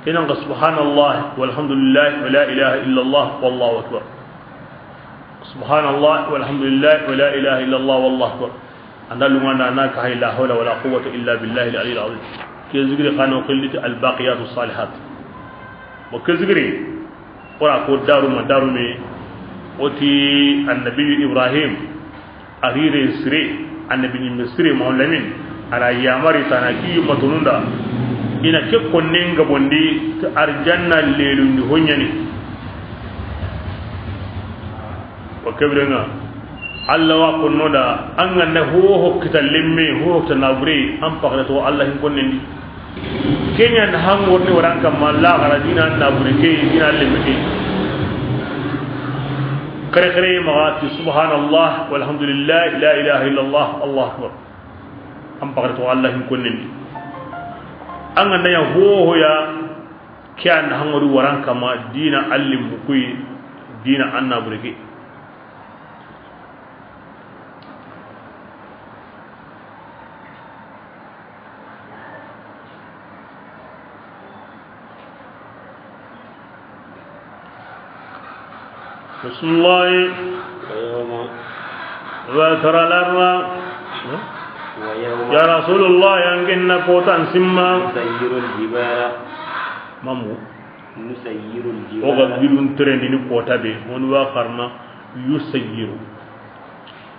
Ken ŋa subhanallah walhamdulillah wa la ilaha illallah wallahu akbar. Subhanallah walhamdulillah wa la ilaha illallah wallahu akbar. An da lunŋa na, na ka hay la hawla wala quwwata illa billahi al-aliyyil azim. Ke zikiri xa no xilli ti albaqiyatu salihat. Wo ke zikiri, o ra ko daru ma daru me, o ti annabi Ibrahim, a rire sire, annabi ɲimme sire, Mahu Lamin, a ra yamari tana ki matununda, i na ke konnen gabondi ti arjanna lelundi ho ɲa ni. Wa ke biren ŋa, Allah wa konno da, an ga na ho ho kita lemme, ho ho kita nabure, an paxare to Allah hin konnen di. Ken ɲa na hangorni waran kamma, la gara dina nabure ke, dina lemme ke. Kare kare ma ga ti subhanallah, walhamdulillah, la ilaha illallah, Allahu akbar. An paxare to Allah hin konnen di. An ga na ɲa ho ho ya, ke an hangori waran kamma, dina alli mukui, dina annabure ke. بسم الله. ويوم. وترى الأرض. ويوم. يا رسول الله، an ken na kotan simma. نسير الجبال. Mamu. نسير الجبال. O ga gidun terendini kota be, woni wa xarma yusayyiru.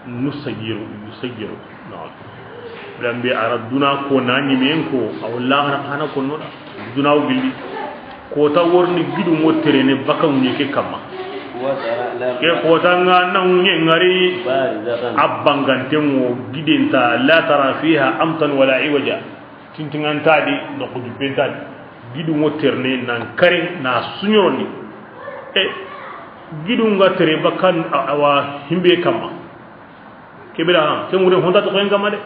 Nusayyiru, yusayyiru. Naam. Biran be a ra duna ko na ɲimen ko, a wala xana xana ko no da. Duna wo gilli. Kota worni gidun wo terene baka ŋuɲe ke kamma. Ke kota ŋa na ŋuɲe ŋari. بارزة. A banganten wo giden ta, لا ترى فيها عوجا ولا أمتا. Tintiŋa nta di, noxu juppe nta di. Gidun wo terene nan kare na suɲoroni. E, gidun ga tere baka n-, a-, awa himbe kamma. Ke bira, ke ŋure honta toxoyen kamma de.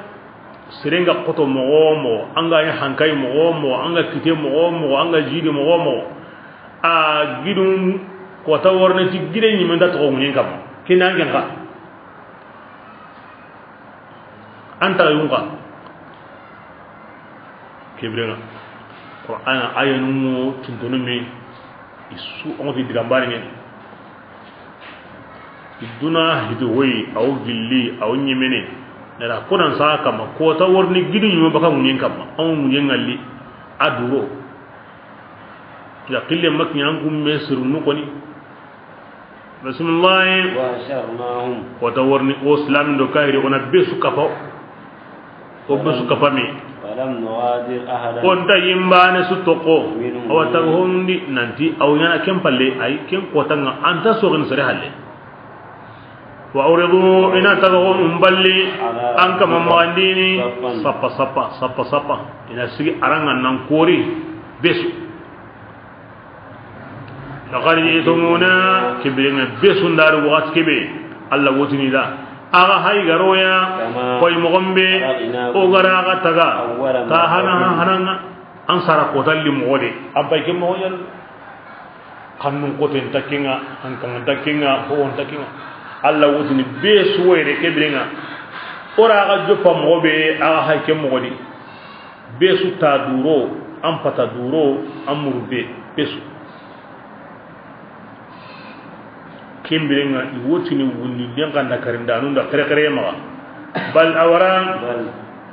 Seren ga xoto moxo wo moxo, an ga ɲa hankay moxo wo moxo, an ga kite moxo wo moxo, an ga jidi moxo wo moxo. A gidun kota worni ti giden ɲimen ta toxo ŋuɲen kamma. Ken an ken xa. An ta yunga. Ke biren ŋa. Qur'ana ayanu mo tuntunu me. Isu on fi digambari ne. Iduna hido woyi, aw gilli, aw ɲimene. Nara konan sa kamma, kota worni gidun ɲime baka ŋuɲen kamma. Aw ŋuɲen ŋalli. A duro. Ya qille mak ɲan kumme sirunu koni. Bismillah. وحشرناهم. Kota worni o silamin do kahiri, o na be su kapa. O be su kapa me. فلم نغادر أحدا. O nta yimbane su toxo. منهم. Awa taga honundi nanti aw ɲana ken palle, ay ken kota ŋa an ta soxin sere halle. وعرضوا, i na taga honun balli, على. An kama maxandini, صفا. Sappa, sappa, sappa, sappa. I na sigi a ra ŋa nan kori be su. لقد جئتمونا, ke biren ŋa be su ndari waxati ke be. Allah wotini da. Axa hay ga ro ya, كما. Koy moxo be, خلقناكم. O ga ra xa taga. أول مرة. Ta hana, hana ŋa. An sara kota li moxo de. An bay ke moxo ɲan. Xannun koten ta ke ŋa, hankan ta ke ŋa, howon ta ke ŋa. Allah wotini be su woyre ke biren ŋa. O ra xa joppa moxo be, axa hay ke moxo di. Be su ta duro, an pata duro, an muru be, be su. Ken biren ŋa, i wotini wundi den xanda karindanun da kere kere maxa. بل, a wa ra, بل.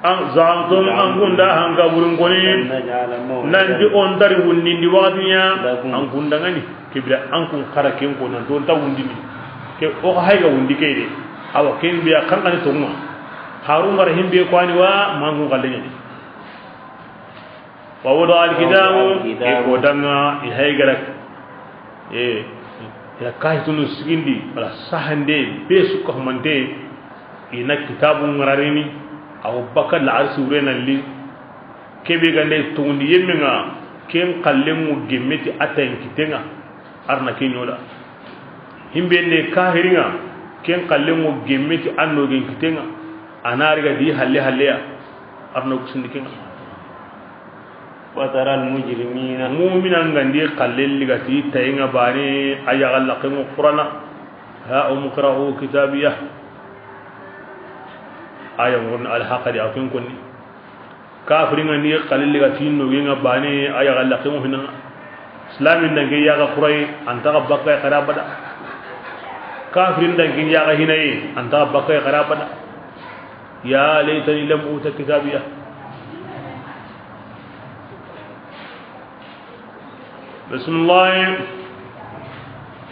An زعمتم, an kun da hanka burin koni. لن نجعل موعدا. Nanti o nta ri wundindi waxati ɲa. لكم. An kun da ŋa ni. Ke bira an kun xara ken ko nanti o nta wundindi. Ke o xa hay ga wundi ke de. Awa ken biya kan kan to ŋa. Harun mara himbe ko ani wa mangun xalle ɲa ni. ووضع الكتاب. ووضع الكتاب. I ko da ŋa, i hay ga ra, e, i ra kahitunu sigindi, wala sahande, be su ka humante, i na kitabu ŋararini, aw baka la arsi wurena li, ke be gande tungundi yemme ŋa, ken xallen ŋo gemme ti a tayen kitten ŋa, a ra na ke ɲo da. Himbe ne kahiri ŋa, ken xallen ŋo gemme ti a nogen kitten ŋa, a na ri ga di halle halle ya. Arno kusindi kenga. Fatara almujrimina. Mu'mina nga ndi xalle ligati tayenga bane, a yaxa laxengo Qur'ana. Ha umqra'u kitabiya. Aya ngon alhaqadi akin konni. Kafiri nga ndi xalle ligati no genga bane, a yaxa laxengo hinanga. Islamin dangi yaxa Qur'ay, anta bakka xara bada. Kafirin dangi yaxa hinaye, anta bakka xara bada. يا ليتني لم أوت كتابيه. بسم الله.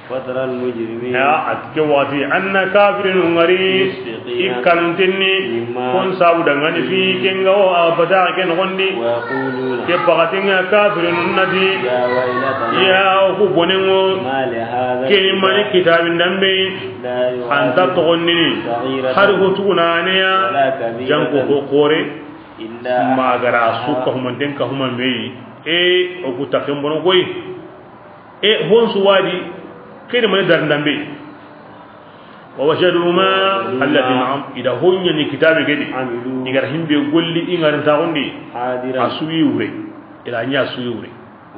فترى المجرمين. Ya, a ti ke waxati, an na kafirinun ŋari, مشفقين i kanuntenni, مما kon sabu dangani fi, فيه kenga wo a bata ke noxondi. ويقولون Ke pakatinga kafirinun nati, يا ويلتنا ya ku bonengo, ما لهذا keni mani الكتاب kitabin dambe, لا يغادر anta togondini, صغيرة hari ho tugunaneya, ولا كبيرة janko ho kore, إلا magara أحصاها suka humanten ka huma meyi. E, o ku taken bono koy. E, honsu wadi, kede mani darindambe. ووجدوا ما الذي نعم. Ida honya ni kitabe gedi. عملوا Igara himbe golli ingarin tagundi. حاضرا. Asuyi wure. Ila nya asuyi wure.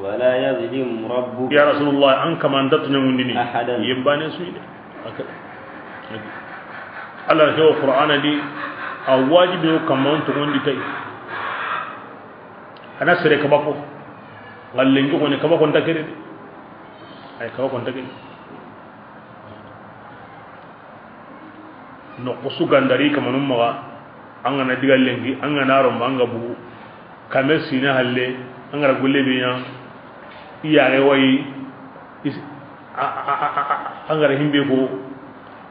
ولا يظلم ربك Ya Rasulullah, an kamanta tunyangundini. أحدا. Yembane suyi de. Aka-, Allah ke wo Qur'ana di, a wajibi o kaman togondi tay. Ana sere kabako. Ngallen ko ne kabako nta kede. Ay kabako nta kede. Noxo su gandari kamanun maxa, an ga na diga lenki, an ga na ro ma, an ga bugu, kame sine halle, an ga ra golle be ɲa, i yaxe wayi, is-, a, a, an ga ra himbe ko,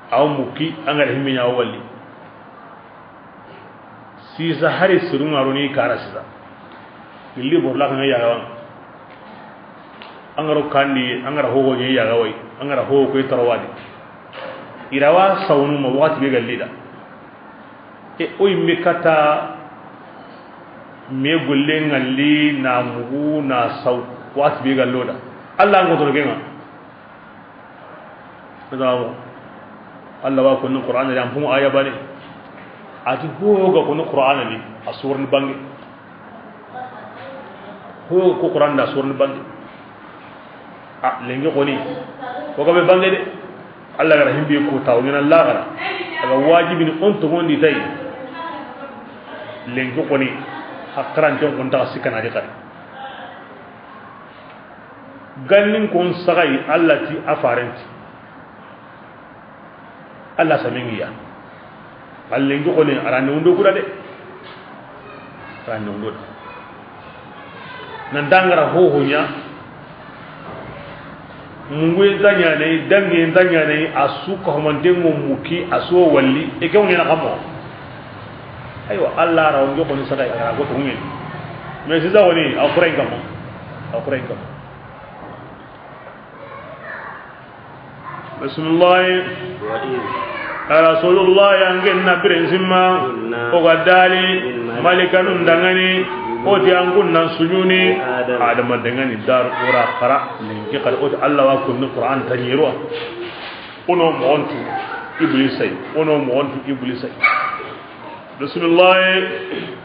awa mukki, an ga ra himbe ɲa, awa walli. Sisa hari sirun ŋa ro ni kara sisa. Gilli borla kan ya gawan. An ga ro kandi, an ga ra hoho ni ya gawai. An ga ra hoho ko tarwadi. Irawa sawnu ma waxati be galli da. E o yimme kata me golle ŋalli na mugu na saw waxati be gallo da. Allah an goto genga. Zawo. Allah wa kunni Qur'ana di, an pungu aya bane. A ti ho ga kunni Qur'ana di, a surni bange. Ho ko Qur'an da surni bange. A, lenki koni. Ko ga be bange de. Allah ga ra himbe ko taw ni na lagara. A ga wajibi ni on to gondi tay. Lenki koni. Hakran ton kon ta sikana di kadi. Gannin kon sagai Allah ti a farenti. Allah samingiya. Allen jogoni arande undo kuda de. Arande undo da. Nan dangara hoho ɲa. Munguye nta ɲanai, dangiye nta ɲanai, a su kahumantengo muki, a su walli, e ke ŋa ɲana kamo. Aywa, Allah ra on jogoni sagai, a ra go to ŋeni. Mais sisa woni, a kurain kama. A kurain kama. Bismillah. وإذ Ya Rasulullah, yangen na biren simma, قلنا o ga dali, للملائكة malikanun dangani, اسجدوا o di an kun nan sujuni, لآدم Adama dangani dar ura kara, ninki kar o di Allah wa kunni Qur'an tanyiro. Ono montu Iblisai, ono montu Iblisai. Bismillah.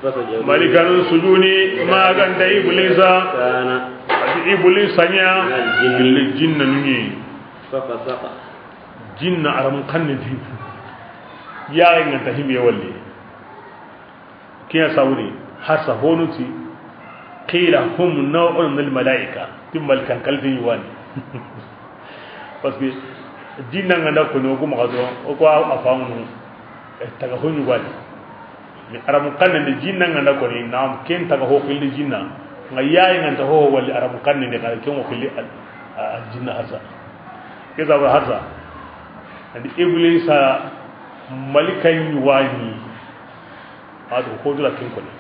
فسجدوا Malikanu sujuni, إلا maganta إبليس Iblisa. كان Ati Iblisa ɲa من الجن gilli jinna nungi. ففسق. Jinna aram kanne di. Ya nganta himbe walli. Kiya sawri, hasa honuti. قيل هم نوع من الملائكة. Timbal kan kalbi wani. Parce que jinna nganda ko no ko ma do, o ko a famu. E, taga ho ɲugani. Mi aramu kanne de jinna nganda ko ni, naam, ken taga ho xilli jinna. Nga yayi nganta ho walli aramu kanne de, kala ken o xilli al, al jinna harsa. Ke zaba harsa. Andi Iblisa malika ɲugani. Ado ko dula kin ko ni.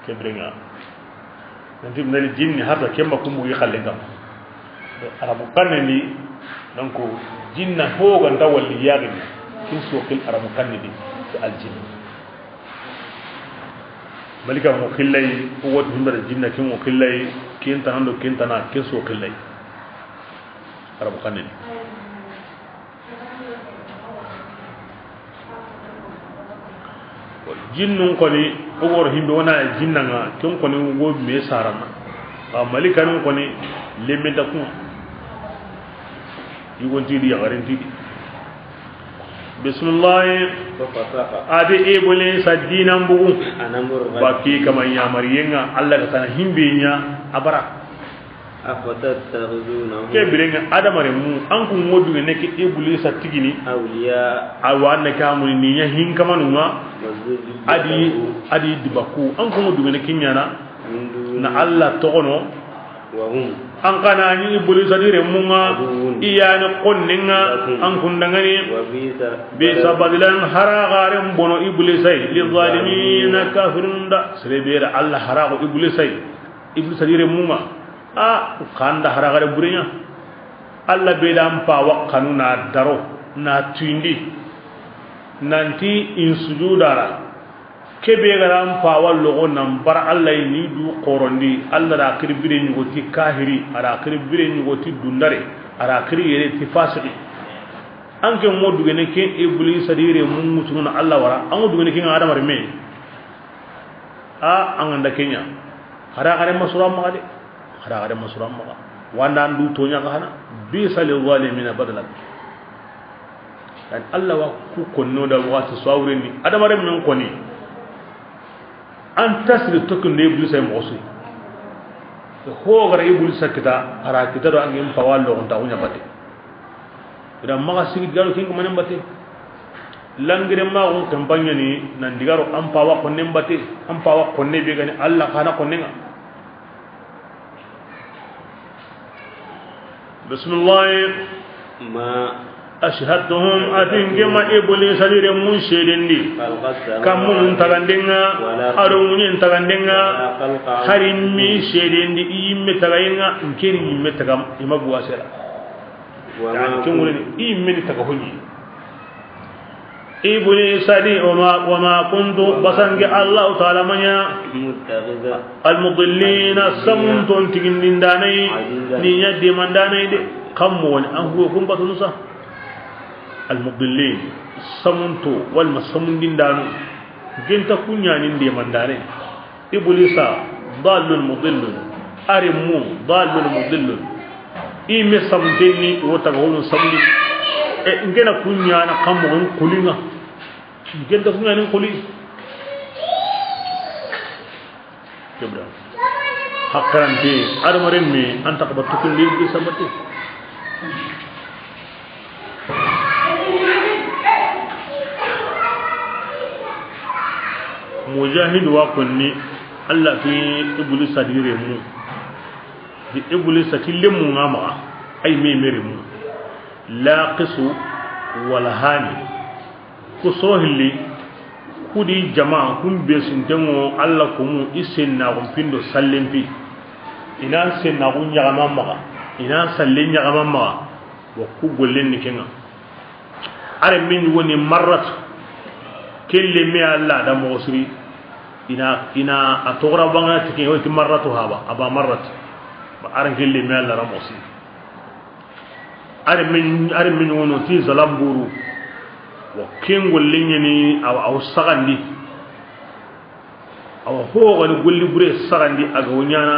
Ke birenga. Nanti minal jinni, hata kemba kumbu yi xallen kam. Arabu kanne ni, donc, jinna ho ganta walli yagini. Kin so xil arabu kanne di, ke al jinni. Malika mo xillay, ko wot himbara jinna kin mo xillay, kin tanando kin tana, kin so xillay. Arabu kanne ni. Jinnun koni, o goro himbe wona jinna nga, ken koni go me sarana. Ba malikanun koni, lembe da kuma. Yugon ti di, yaxarin ti di. Bismillah. ففسق. A di Iblisa dinan bugu. عن أمر ربه. Ba ki kama yamariyen ŋa, Allah ga tana himbe ɲa a bara. أفتتخذونه. Ke biren ŋa, Adama renmu, an kun ŋo duŋe ne ke Iblisa tigini. أولياء. Awa, an ne ka muni ni ɲa hinkamanu ŋa. وذريته. A di, a di dibaku. An kun ŋo duŋe ne ke ɲaana. من دوني. Na Allah toxono. وهم. An xa na ɲi Iblisa di renmu ŋa. عدو. I ya ni xonne ŋa. لكم. An kun danŋa ni. وبئس. Bisa badilan, haraxaren bono Iblisa yi. للظالمين. للظالمين, kafirun da. Sere be ra Allah haraxo Iblisa yi. Iblisa di renmu ŋa. A, xa nda haraxare bure ɲa. Allah be da an pawa xanu na daro, na tuyindi. Nanti in sujudara. Ke be ga ra an pawa loxo nan bara Allah yi ni du xorondi, Allah da xiri bire ɲugo ti kahiri, a da xiri bire ɲugo ti dundare, a da xiri yere ti fasiki. An ke ŋo duŋe ne ke Iblisa di renmu ŋutunu na Allah wara, an ŋo duŋe ne ke ŋa Adama renme. A, an ga nda ke ɲa. Haraxare masura maxa de. Haraxare masura maxa. Wanda an du toɲa xa hana. بئس للظالمين بدلا. Yani Allah wa ku konno da waxati sawreni. Adama renmen koni. An tasiri tokin de Iblisa yi moxo su. Ho ga ra Iblisa kita, a ra kita do an gin pawa loxon ta ɲa bate. I da maxa sigi digaro ken kamanen bate. Langire maxun kampanya ni nan digaro an pawa xonne bate. An pawa xonne be ga ni Allah xa na xonne ŋa. Bismillah. ما أشهدتهم, a ti n ke ma Iblisa di renmun sedendi. خلق السماوات. Kammun taganden ŋa, والأرض, a do ŋuɲen taganden ŋa, ولا خلقهم, hari mi sedendi i yimme tagayen ŋa, n ke ri yimme taga, i ma buwa sera. وما كنت. Ken ŋure ni, i yimme ni taga ho ɲi. Iblisa di, وما، وما كنت, basange Allahu Taala ma ɲa. متخذ. المضلين, samunton tigindindanai, عضدا. Ni ɲa demandanai de, kam mo woni an huwe kun batunu sa. المضلين, samunto, walma samundindanu, genta kuɲanin demandanai. Iblisa, dallun mudillun. A renmu, dallun mudillun. I me samunten ni, wo taga honu samundi. E, n ke na kuɲana kammo n kulinga. N ke nta kuɲani n kuli. Kebra. Hakkarante, Adama renme, an ta kaba tukundi Iblisa mate. Mujahid wa konni, Allah fi Iblisa di renmu. Di Iblisa ti lenmu nga maxa, ay me me renmu. Laqisu wala hani. Ku soro hilli, ku di jama, kun be sintengo, Allah kumu, i sennaxun pindo sallen pi. I na sennaxun ɲaxama maxa, i na sallen ɲaxama maxa, wa ku gollen ni kenga. A renme ɲi woni Marratu, kelle me Allah da moxo siri, i na, i na a toxora bangana ti ke, woti Marratu haba, aba Marratu. Ba a ren kelle me Allah da moxo siri. A renme, a renme ɲi wono ti Zalamburu. Wa ken gollen ɲeni, awa, awa saxandi. Awa, ho gani golli bure saxandi, a ga wo ɲana,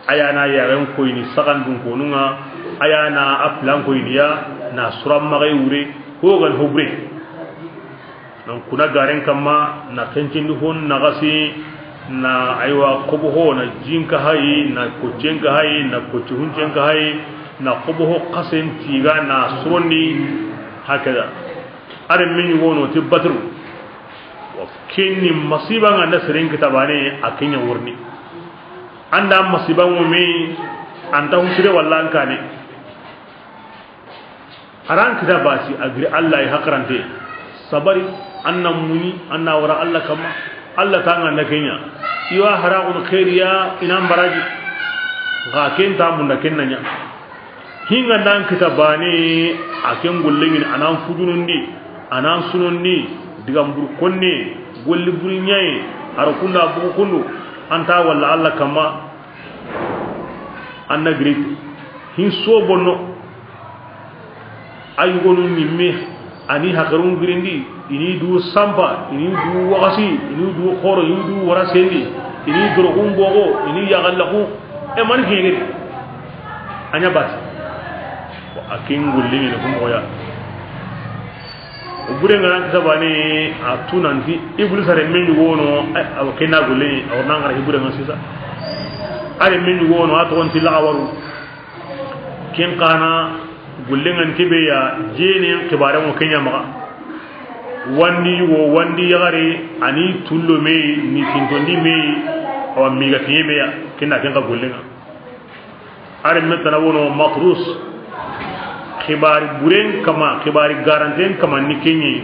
a ya na yaren koyini saxandun konunga, a ya na a plan koyini ya, na sura maxay wure, ho gani ho bure. Donc, kuna garen kamma, na kencindi hon naxasi, na, aywa, xobo ho, na jinka hayi, na koccenka hayi, na kocce huncenka hayi, na xobo ho xasen tiga, na surondi, hakada. A renme ɲi wono ti Batru. Wa kenni masiba nga nda seren kitabane, a kenya wurni. Anda masiba ngumi, anta husire walla an kane. Aran kita basi, a giri Allah ya hakarante. Sabari, anna muni, anna wara Allah kama. Allah ta nga na kenya. Iwa haraqun khairiya, inan baraji. Ga ken ta mun da ken nanya. Hinga nan kita bane, a ken gollengin, anan fujunundi, anan sunundi, diga mbur konne, golli buri ɲayi, aro kunda bugu kundu, anta walla Allah kama. Anna giri. Hin so bonno. Ay gonu ɲimme. A ni hakarun girindi, i ni du sanpa, i ni du waxasi, i ni du xoro, i ni du wara sendi, i ni doroxun boxo, i ni yaxallaxu. E mani kegedi a ɲa bati. A ken golle ɲene ku moxoya. O bure ŋa nan kisa bane, a tunanti Iblisa renme ɲugono. Awa, ken na golle, awa, nan gara i bure ŋa sisa. A renme ɲugono, a toxonti Laxawaru. Ken xa na golle ŋa ni kebe ya, jenen xibare mo ken ɲa maxa. Wandi yugo, wandi yaxare, a ni tullo me yi, ni tintondi me yi. Awa, miga kiɲe me ya. Ken na ken xa golle ŋa. A renme tana wono Matrus. Xibari buren kama, xibari garanten kama ni ken ɲi.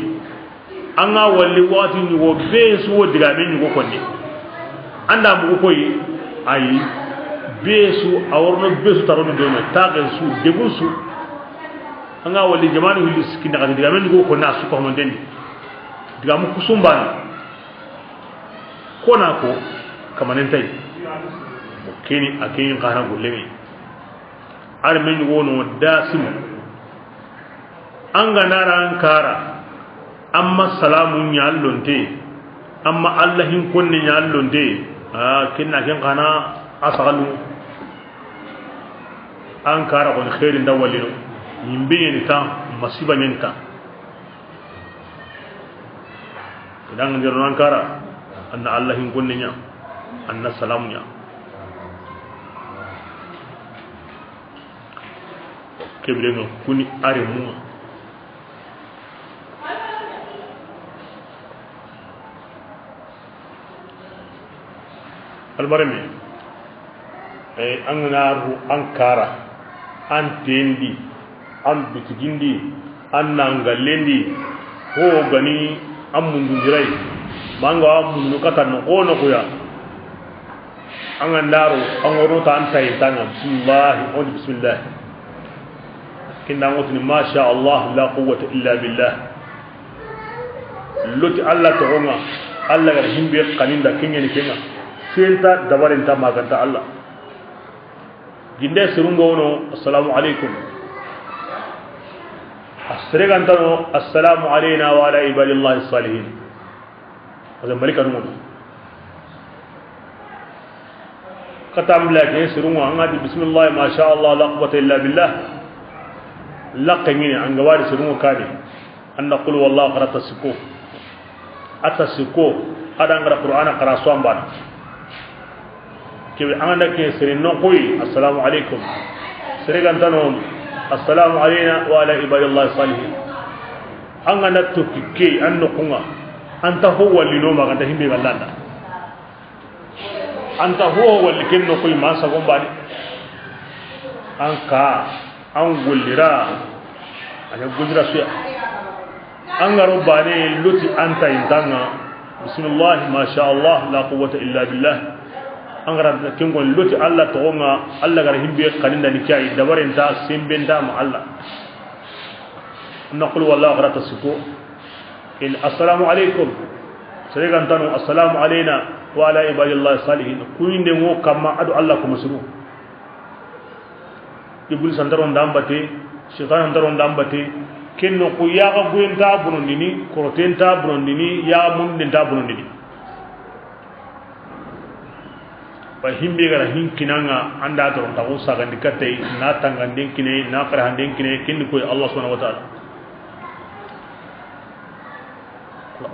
An ga walli waxati ɲugo be su wo digame ɲugo konni. An da mugu koyi, ayi. Be su a worono, be su tarono dono, taxen su, degun su. An ga walli jamanu hilli sikkinda xati digame ɲugo konni, a su ko mantendi. Digamu kusumbana. Kona ko kamanen tay. Keni a ken xa na golle ŋa. A renme ɲugono Dasimu. An ga na ra an kara, amma salamu ɲa lonte, amma Alla hin konne ɲa lonte. A ken na ken xa na a saxalu. An kara xoni xeeri nda walino. Yimbe ɲeni ta, masiba ɲeni ta. Idan ŋa ndero nan kara, an na Alla hin konne ɲa, an na salamu ɲa. Kebire ŋa kuni a renmu ŋa. Albareme, eh, an ga na ru an kara, an tendi, an bitigindi, an nangalendi, ho gani an mundu ndirai, manga an mundu kata no kono kuya. An ga ndaro, an worono ta an tayi tanga, bismillah, on bismillah. Kinda ngotini, masha Allah, la quwwata illa billah. Loti Alla toxo ŋa, Alla gara himbe xaninda ken ɲeni ken ŋa. Senta dabarenta maganta Alla. Ginde sirungo wono, assalamu alaikum. A sere ganta no, assalamu alaina wa ala ibadillahi salihin. Wala malika nuno. Katambila ke sirungo, an ga di bismillah, masha Allah, la quwwata illa billah. La qengini, an ga wari sirungo kani. An na qul wallahu qara ta sikko. A ta sikko, a da an gara Qur'ana qara so an bana. Kebe an ga na ke sere no koyi, assalamu alaikum. Sere ganta no, assalamu alaina wa ala ibadillahi salihin. An ga na to kikke, an no kunga. An ta ho walli no ma ganta himbe gallanda. An ta ho walli ken no koy ma sagon bani. An ka, an gollira, a ɲa gollira suya. An garo bane loti an ta intanga. Bismillah, masha Allah, la quwwata illa billah. An gara ken gon loti Alla toxo ŋa, Alla gara himbe xaninda ni kiyayi, dabarenta, sembenta ma Alla. Na qul wallahu qara ta sikko. In assalamu alaikum. Sere ganta no, assalamu alaina wa ala ibadillahi salihin. Kuyinde ngo kamma a do Alla ko musuru. Iblis an daron dambate, shaytan an daron dambate. Ken no ko ya ga guyenta bonondini, korotenta bonondini, ya mundenta bonondini. Ba himbe gara hin kinanga, an da toron ta ko sagandi katay, na tanganden kine, na qarahanden kine, ken ni koy Allah subhanahu wa ta'ala.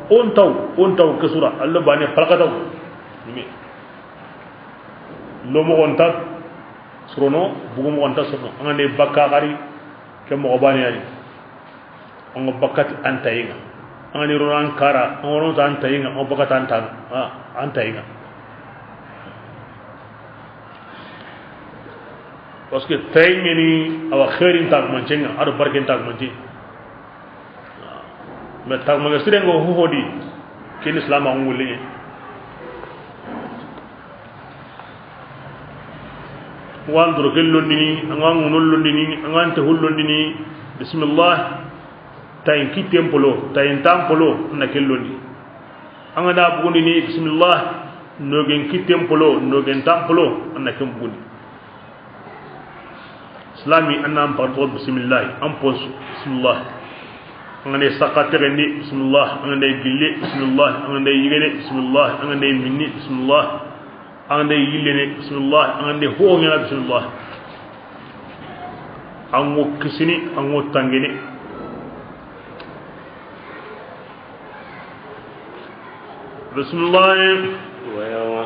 On taw, on taw ke sura, Allah bane palka taw. Ni me. Lo mo on taw, surono, bugu mo on taw surono. An ga ne bakka gari, ke mo bane yani. An ga bakati an tayi ŋa. An ga ni rono an kara, an ga rono ta an tayi ŋa, an ga bakati an ta-, a, an tayi ŋa. Parce que tayi ŋa ni, awa xeerin ta ko mancenga, a do barken ta ko mance. Mais ta ko manga sirengo ho hodi, ken Islam a ngulini. An ga na doroke londini, an ga na ŋuno londini, an ga na tehu londini, bismillah, tayin kitten polo, tayin tan polo, an na ke londi. An ga na bugundini, bismillah, nogen kitten polo, nogen tan polo, an na ken bugundi. Islami, an na an paxan toxo bismillah, an ponsu, bismillah. An ga nda saxa texen di, bismillah. An ga nda gilli, bismillah. An ga nda yigene, bismillah. An ga nda minni, bismillah. An ga nda yillene, bismillah. An ga nda hoñana, bismillah. An ŋo kisini, an ŋo tangini. Bismillah. ويوم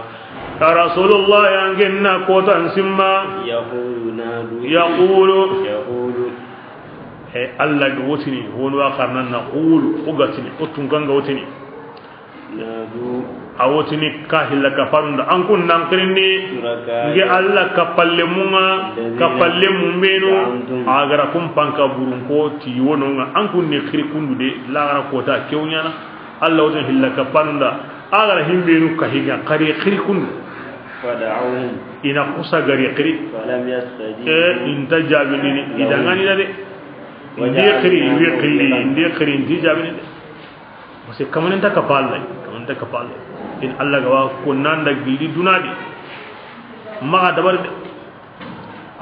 Ya Rasulullah, an ga na kotan simma. يقول نادوا Yaqulu. يقول. E, Allah ga wotini, wonu wa xarana naqulu, o ga tini, o tunka nga wotini. نادوا A wotini ka hilla kapanun da, an kun nan xirini. شركائي Nge Allah kapallemun ŋa, الذين kapallemun benu, زعمتم a ga ra kun panka burun ko ti wono ŋa, an kun ni xiri kundu de, la ga ra kota kewñana. Allah wotini hilla kapanun da, a ga ra himbenu ka higa, xari xiri kundu. فدعوهم I na xusa gari xiri. فلم يستجيبوا E, i nta jaabini, لهم i da ŋani da de. Ndi xiri, i wi xilli, ndi xiri, ndi jaabini de. Parce que kamanen ta kapal lay, kamanen ta kapal lay. In Allah ga wa ko nan da gilli duna di. Maxa dabari de.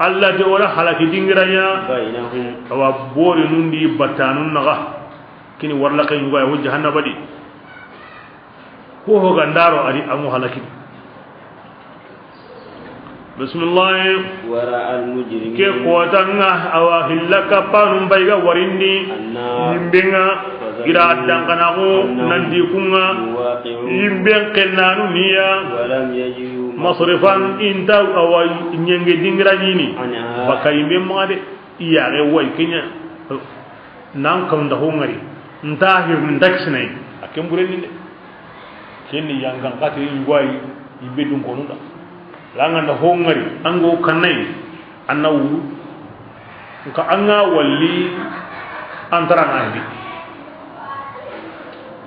Allah de wala halaki dingira ña. بينهم Awa bori nundi batanun naxa. Kini warla kay ñuga wo jahannaba di. Ko ho ga ndaro ari amu halaki. Bismillah. ورأى المجرمون Ke kotan ŋa awa hilla kapanun bay ga warindi. النار Yimben ŋa فظنوا gira dankanaxu أنهم nanti kun ŋa. مواقعوها Yimben xennanu niya. ولم يجدوا مصرفا I nta awa ñenge dingira ñini. عنها Baka yimben maxa de. Iya, re way kenya. Nan kam da ho ŋari. Nta hir nda kisinay. A ken buren ni de. Ken ni yangan xati yi way, i be dun konu da. Langa da ho ŋari, an go kannay, an na wuru. Nka an ga walli, an tara na hidi.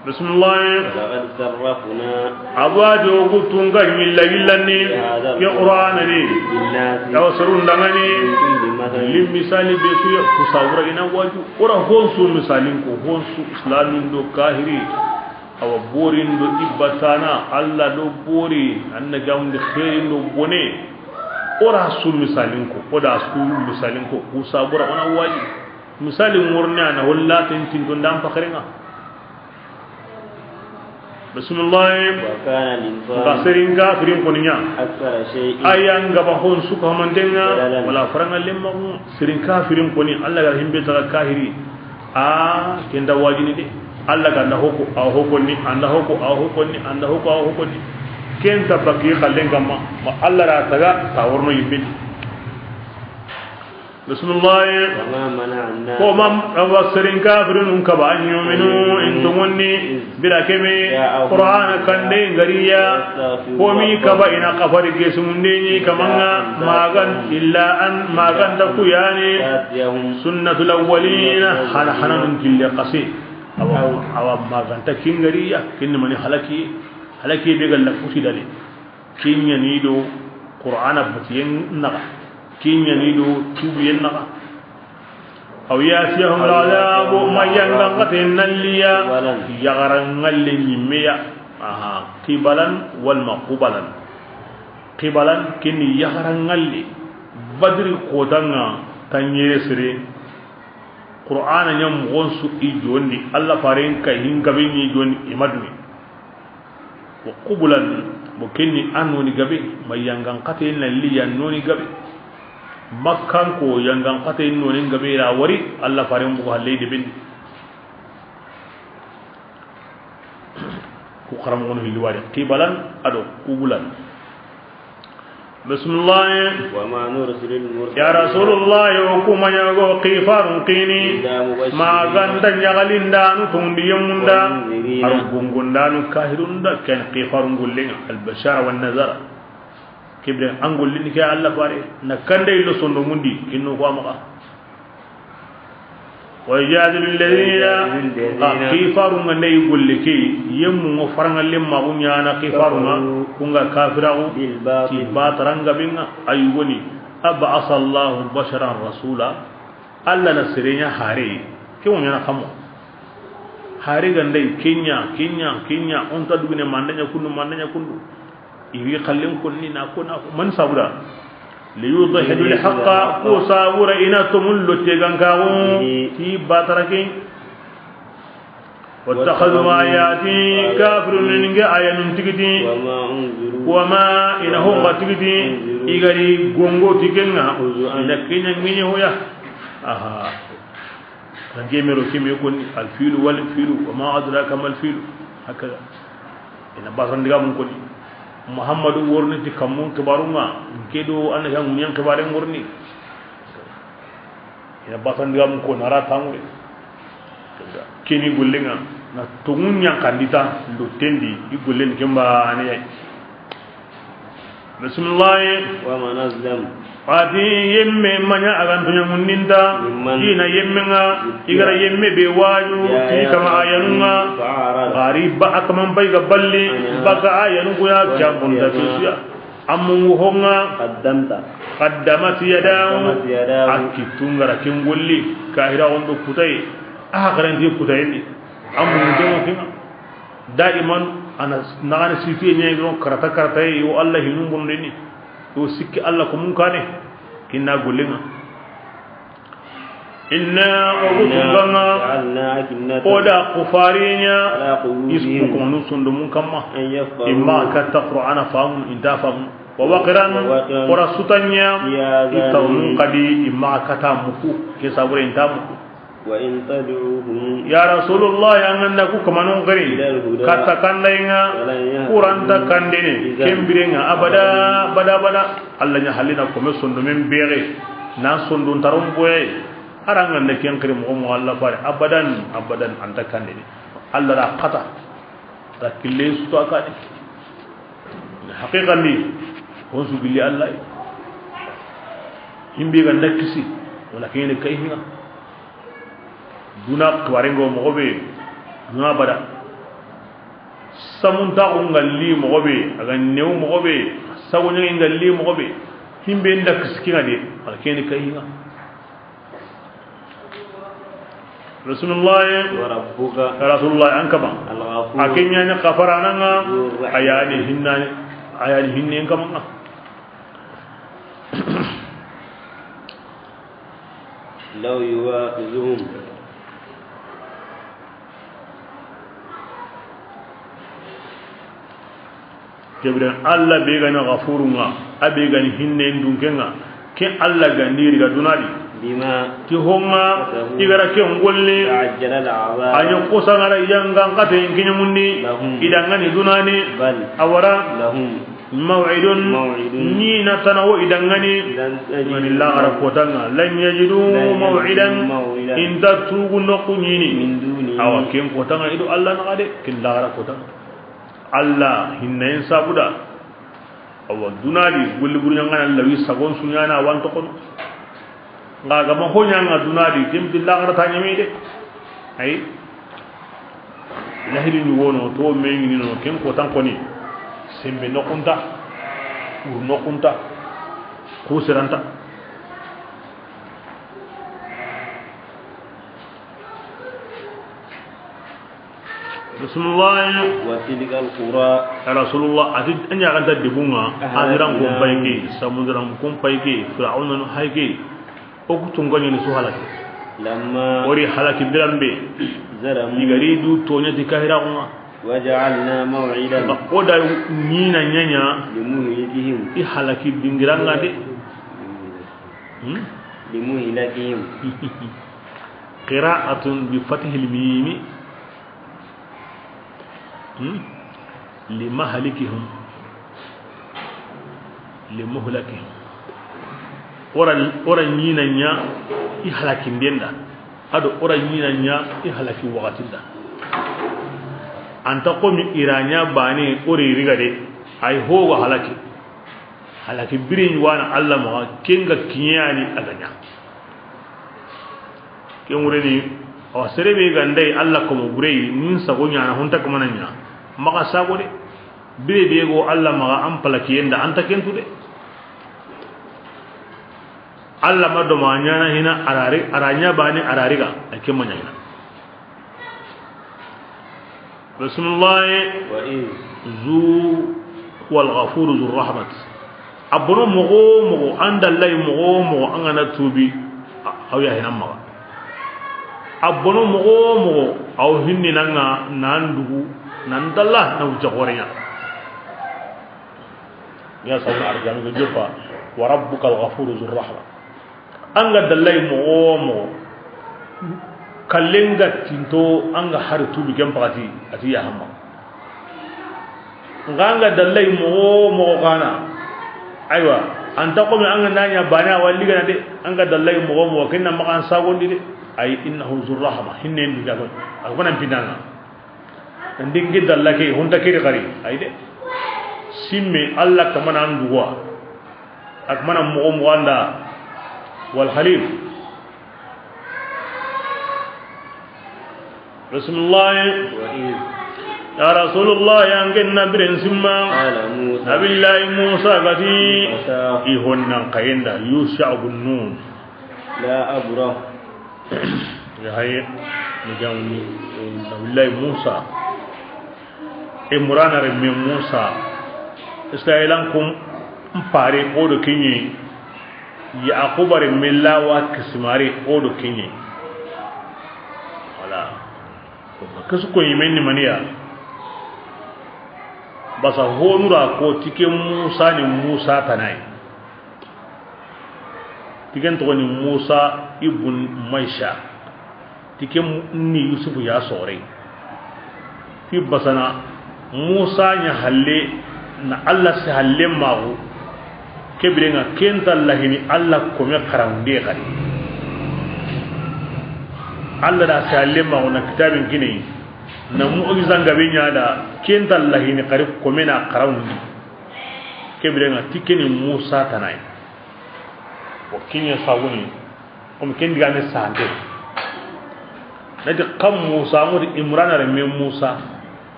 Bismillah. ولقد صرفنا Abadi o ku tunga yilla yilla ni, في هذا ke Qur'ana ni. للناس Awa serun dangani. من كل مثل Lim misali be su ya ku sabura ina waju. Ora honsu misalin ko, honsu islamin do kahiri. Awa borin do ibatana, Allah do bori, anna gamundi khairin do bone. Ora su misalin ko, oda su misalin ko, ku sabura ona waju. Misalin murni ana holla tin tin don dan pakrenga. Bismillah. وكان الإنسان Nka serin kafirin koni ña. أكثر شيء Ayan gaba hon suka mantenga. جدلا Wala faranga lemma. Serin kafirin koni Allah ga himbe taga kahiri. A kenda wajini de. Allah ga nda hoko, a hoko ni, anda hoko, a hoko ni, anda hoko, a hoko ni. Ken tabaki xallen kamma. Ma Allah ra taga ta worno yimbe. Bismillah. وما منع الناس Ko mam, awa serin kafirin kaba an yuminu, in tungonni, bira kebe, Qur'ana kande ngariya, ko mi kaba ina kafari ke sumunde ni kamanga, magan, illa an, magan da kuyani, تأتيهم sunnatul awwalina, hal hananun kille qasi. Awa, awa magan ta kingariya, kinni mani halaki, halaki be galla futi dale. Kinyani do Qur'ana batiyen naga. Kinyani do tubiyen naga. Aw yatiyahum al'adabu, ma yangan kate nalliya, yagaran ngalle nyimmeya. Aha, qibalan wal ma qubalan. Qibalan kini yagaran ngalle. Badri kotanga tanyere sire. Qur'ana nyam gonsu i jonni. Allah faren kay hingabe ni jonni imadni. Wa qubulan, bo kenni an noni gabe, ma yangan kate na li yan noni gabe. Makkan ko yangan kate noni gabe ra wari, Allah faren bugo halle de ben. Ku xaram gono hilli wari, qibalan ado qubulan. Bismillah. وما نرسل المرسلين Ya Rasulullah, o kuma ñago qifarun qini. إلا مبشرين Ma ganda ñagalindanu tundi yemunda. ومنذرين Ar gungundanu kahirunda ken qifarun gullenga. Al bashara wan nazara. Kibre an gullini ke Allah fare. Na kande illo sondo mundi. Kinno ko amaka. ويجادل الذين Ka kifarunga ndey golle ke, yemmu ngo faranga lemma ku ñana kifarunga, kunga kafiraxu, بالباطل ti bataranga benga, ayugoni, أبعث الله بشرا رسولا, Allah na serenya hare, ke wo ñana kamo. Hare ga ndey kenya, kenya, kenya, onta dugune mandanya kundu, mandanya kundu. Iwi xallen konni na ko na ko man sabura. ليدحضوا الحق, ko sabura ina tomun lotte gankaxu. Ti batara ke. واتخذوا آياتي, kafirunu ni n ke aayanun tigi ti. وما أنذروا, wa ma i na ho ŋa tigi ti, منذرين, i ga ri gongo ti ke ŋa, هزوا, i na ke ɲa ŋiɲe ho ya. Aha. Kan ke mero ke me koni, الفيل والفيل وما أدراك ما الفيل. Hakaza. I na basan digaamun koni. Muhammadu wo riini ti kammun xibaarun ŋa, n ke do an na ke ŋuɲen xibaaren wo riini. I na basan digaamun ko na ra tanŋu de. Ke ni gollen ŋa, na tonŋun ɲankandi ta, ndo tendi, i gollen ken baane ya yi. Bismillah. ومن أظلم. A ti yemme maɲa a ga n toɲa mundinta, ممن, i na yemme ŋa, ذكر, i ga ra yemme be waaju, يا, ti kama aayanun ŋa, فأعرض, a ri ba a kaman pay ga balli, عنها, baka aayanun ku ya, ونسي, kambon ta, ما, ke su ya. A mungu ho ŋa. قدمت. قدمت يداه. قدمت يداه. A kittun ga ra ken golli. Kahira wondo kutaye. A garanti kutaye ni. A mungu ke ŋa ke ŋa. Daiman a na, na gana siti ɲa yi do karata karata yi, wo Allah hinun bonde ni. Wo sikki Allah ko mun kane. Kinna gollen ŋa. إنا, o ku tunka ŋa, جعلنا أكنة, o da ku fariɲa, على قلوبهم, i su ku komanu sondomun kamma. أن يفقهوه. I ma katta Qur'ana faamu, i nta faamu. ووقرا, ووقرا, o ra sutanya, في آذانهم, i tawun kadi, i ma katta muku, ke sabure i nta muku. وإن تدعوهم. Ya Rasulullah, an ga na ku kamanun xiri, إلى الهدى, katta kandaye ŋa, فلن يهتدوا, ku ra nta kandene, إذا, ken biren ŋa, abada, أبدا, abada, abada. Allah ɲa hallina kome sondomen bere, na sondon taron boye. A ra n ga na ken xiri moxo moxo Allah fare, abadan, abadan, a nta kandene. Allah ra kata, ra kille su to a kane. Haqiqan di, hon su gilli Allah. Himbe ga nda kisi, wala ken ni kay hinga. Duna xibaaren ŋa moxo be, duna bada. Samuntaxu ŋa li moxo be, a ga newu moxo be, sago ɲaŋi ŋa li moxo be, himbe nda kisi ke ŋa de, a ke ni kay hinga. Rasulullah. وربك. Rasulullah, an kama. الغفور. A ke ɲa ni xafarana ŋa, ذو الرحمة. A ya ni hinnani, a ya ni hinnen kama ŋa. لو يواخذهم. Ke biren Allah be ga ni Gafurun ŋa, a be ga ni hinnen dunken ŋa, ke Allah ga ndi riga duna di. بما. Ti ho ŋa, كسبوا. I ga ra ken golle. تعجل العذاب. A ɲa xosa ŋa ra yangan kate ken ɲa mundi. لهم. I da ŋa ni duna ni. بل. A wa ra. لهم. موعد. موعد. Ɲiina tana wo i da ŋa ni. لن. Ŋa ni laxara kota ŋa. لن يجدوا. لن يجدوا موعدا. موعدا. I nta tugu noqu ɲiini. من دونه. Awa, ken kota ŋa i do Allah naxa de, ken laxara kota ŋa. Allah hinnayen sabu da. Awa, duna di golli buru ɲaŋana lawi sagon su ɲaana a wa n toxono. Nga ga ma ho ɲa ŋa duna di, ken pi laxara ta ɲeme de. Ay. Lahidi ni wono, to me ɲiini no, ken kotan koni. Sembe noqu nta, wuru noqu nta, ku sira nta. Rasulullah. وتلك القرى. Ya Rasulullah, a ti an ɲa ganta debun ŋa, أهلكناهم. Hadiran kun pay ke, Samudiran kun pay ke, Fir'auna no hay ke. O ku tunka ɲi ni su halaki. لما. O ri halaki biran be. ظلموا. I ga ri du toɲa ti kahira kun ŋa. وجعلنا موعدا. Ba o da ɲiina ɲaɲa. لمهلكهم. I halaki dingiran ŋa de. Hmm? لمهلكهم. قراءة بفتح الميم. Hmm? لمهلكهم. لمهلكهم. O ra, o ra ɲiina ɲa i halakinden da. A do o ra ɲiina ɲa i halaki waxatin da. A nta xo mi i ra ɲa baane o ri riga de. Ay ho ga halaki. Halaki bire ɲi wa na Allah maxa, ken ga kiɲe ya ni a ga ɲa. Ken wure ni, awa, sere be ga nda yi Allah komo bure, nin sago ɲaana, ho nta kamana ɲa. Maxa sago de. Bire be go Allah maxa an palakiyen da, a nta ken tu de. Allah ma do ma ɲaana hina, a ra ri, a ra ɲa baane, a ra riga, a ken ma ɲa hina. Bismillah. وإذ. Zu, هو الغفور ذو الرحمة. A bono moxo wo moxo, an da layi moxo wo moxo, an ga na tuubi, a, a wa ya hina maxa. A bono moxo wo moxo, Aw hinni nanga nan dugu nan dalla na wuja gorenya. Ya sabu arjami ko joppa. Wa rabbukal ghafuru zur rahma. An ga dallay moxo wo moxo, kallen ga tinto an ga hari tubi ken paxati, a ti ya hamma. Nga an ga dallay moxo wo moxo xa na, aywa, an ta xo me an ga na ɲa bane a wa ligana de. An ga dallay moxo wo moxo, ken na maxa an sagondi de. Ay, innahu zur rahma, hinnen du jagon. A ko nan pinanga. Ndingi dalla ke, hunta kiri xari, ay de. Simme, Alla kamana an duwa. A kamana moxo moxo an da. Wal khalil. Bismillah. وإذ Ya Rasulullah, an ken na biren simma. قال موسى Nabillahi Musa ga ti, لفتاه i honnan kayenda, Yusha ibn Nun. لا أبرح. Ya haye, ni gamni, Nabillahi Musa. Imrana renme Musa. Israilan kun pare o do kiɲe. Yaquba renme lawa kisimare o do kiɲe. Wala. Kesu ko yimen ni maniya. Basa honura ko tike Musa ni Musa tanai. Tiken toxo ni Musa ibn Maisha. Tiken ni Yusufu ya sore. Ti basana Musa ɲa halle na Alla si halle maxu. Kebirenga kenta lahini Alla kome xarangunde xari. Alla da si halle maxu na kitabin kine. Na mu'jiza ngabe ɲa da kenta lahini xari kome na xarangundi. Kebirenga tikeni Musa tanai. O kiɲe sawuni. Comme ken digame sante. Nati kam Musa, ngodi Imrana renme Musa.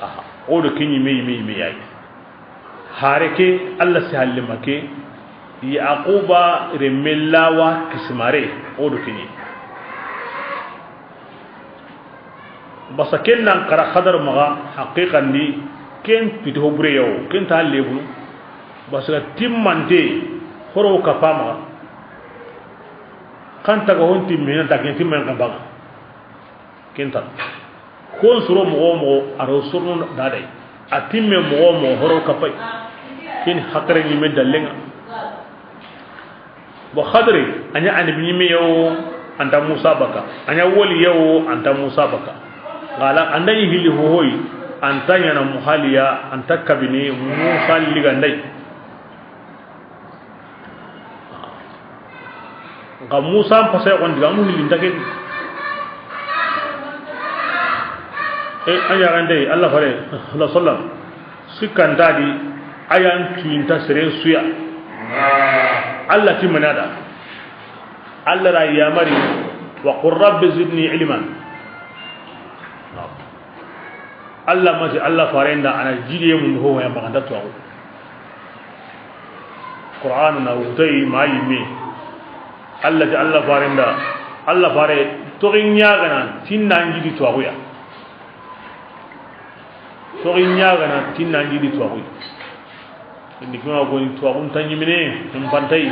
Aha, o do kiɲi me, me, me yayi. Hare ke, Alla si halle make. Yaquba renme lawa kisimare, o do kiɲi. Basa ken nan xara xadar maxa haqiqan di ken piti ho bure yawo, ken ta lebunu. Basa timmante horo kappa maxa. Kan taga hon timmina ta ken timman kan baga. Ken ta. Kon suro moxo moxo aro surno dadai. A timme moxo moxo horo kappai. Ken hakare ni me dallenga. Bo hadri, a ɲa annabi ɲimme yawo, anta Musa baka. A ɲa woli yawo, anta Musa baka. Ngala, anda yi hilli hohoyi, anta ɲana muhaliya, anta kabini Musa ligandai. Nka Musa pasay kon diga mu hilli ntake. E, a ɲa gandai, Allah fare, Allah sallam. Sikkanta di, a yan tuyinta seren suya. Allah ti mana da. Allah ra yamari, wa qur rabbi zidni ilman. Allah mati Allah farenda ana jidiye mun ho ya maganda to. Qur'an na wutai ma yimme. Allah ti Allah farenda, Allah fare to ginya gana tinna jidi to ya. Toxi ɲagana tinna n jidi toxi. Indi kuma ko ni toxun ta ɲimine, n pantai.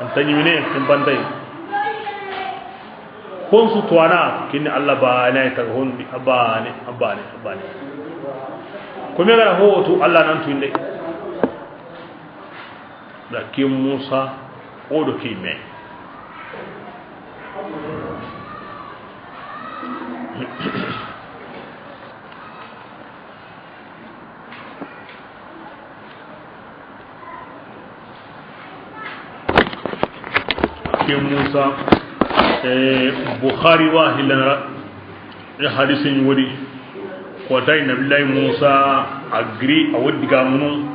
An ta ɲimine, n pantai. Kon su toana, kini Allah bane, ay taga hondi, abane, abane, abane. Kome gara ho tu Allah nan tuinde. Da ke Musa, o do ke me. Ke Musa, eh, Bukhari wa hilana ra, e hadisi ni wodi. Ko tay Nabillahi Musa a giri a wodi ga munu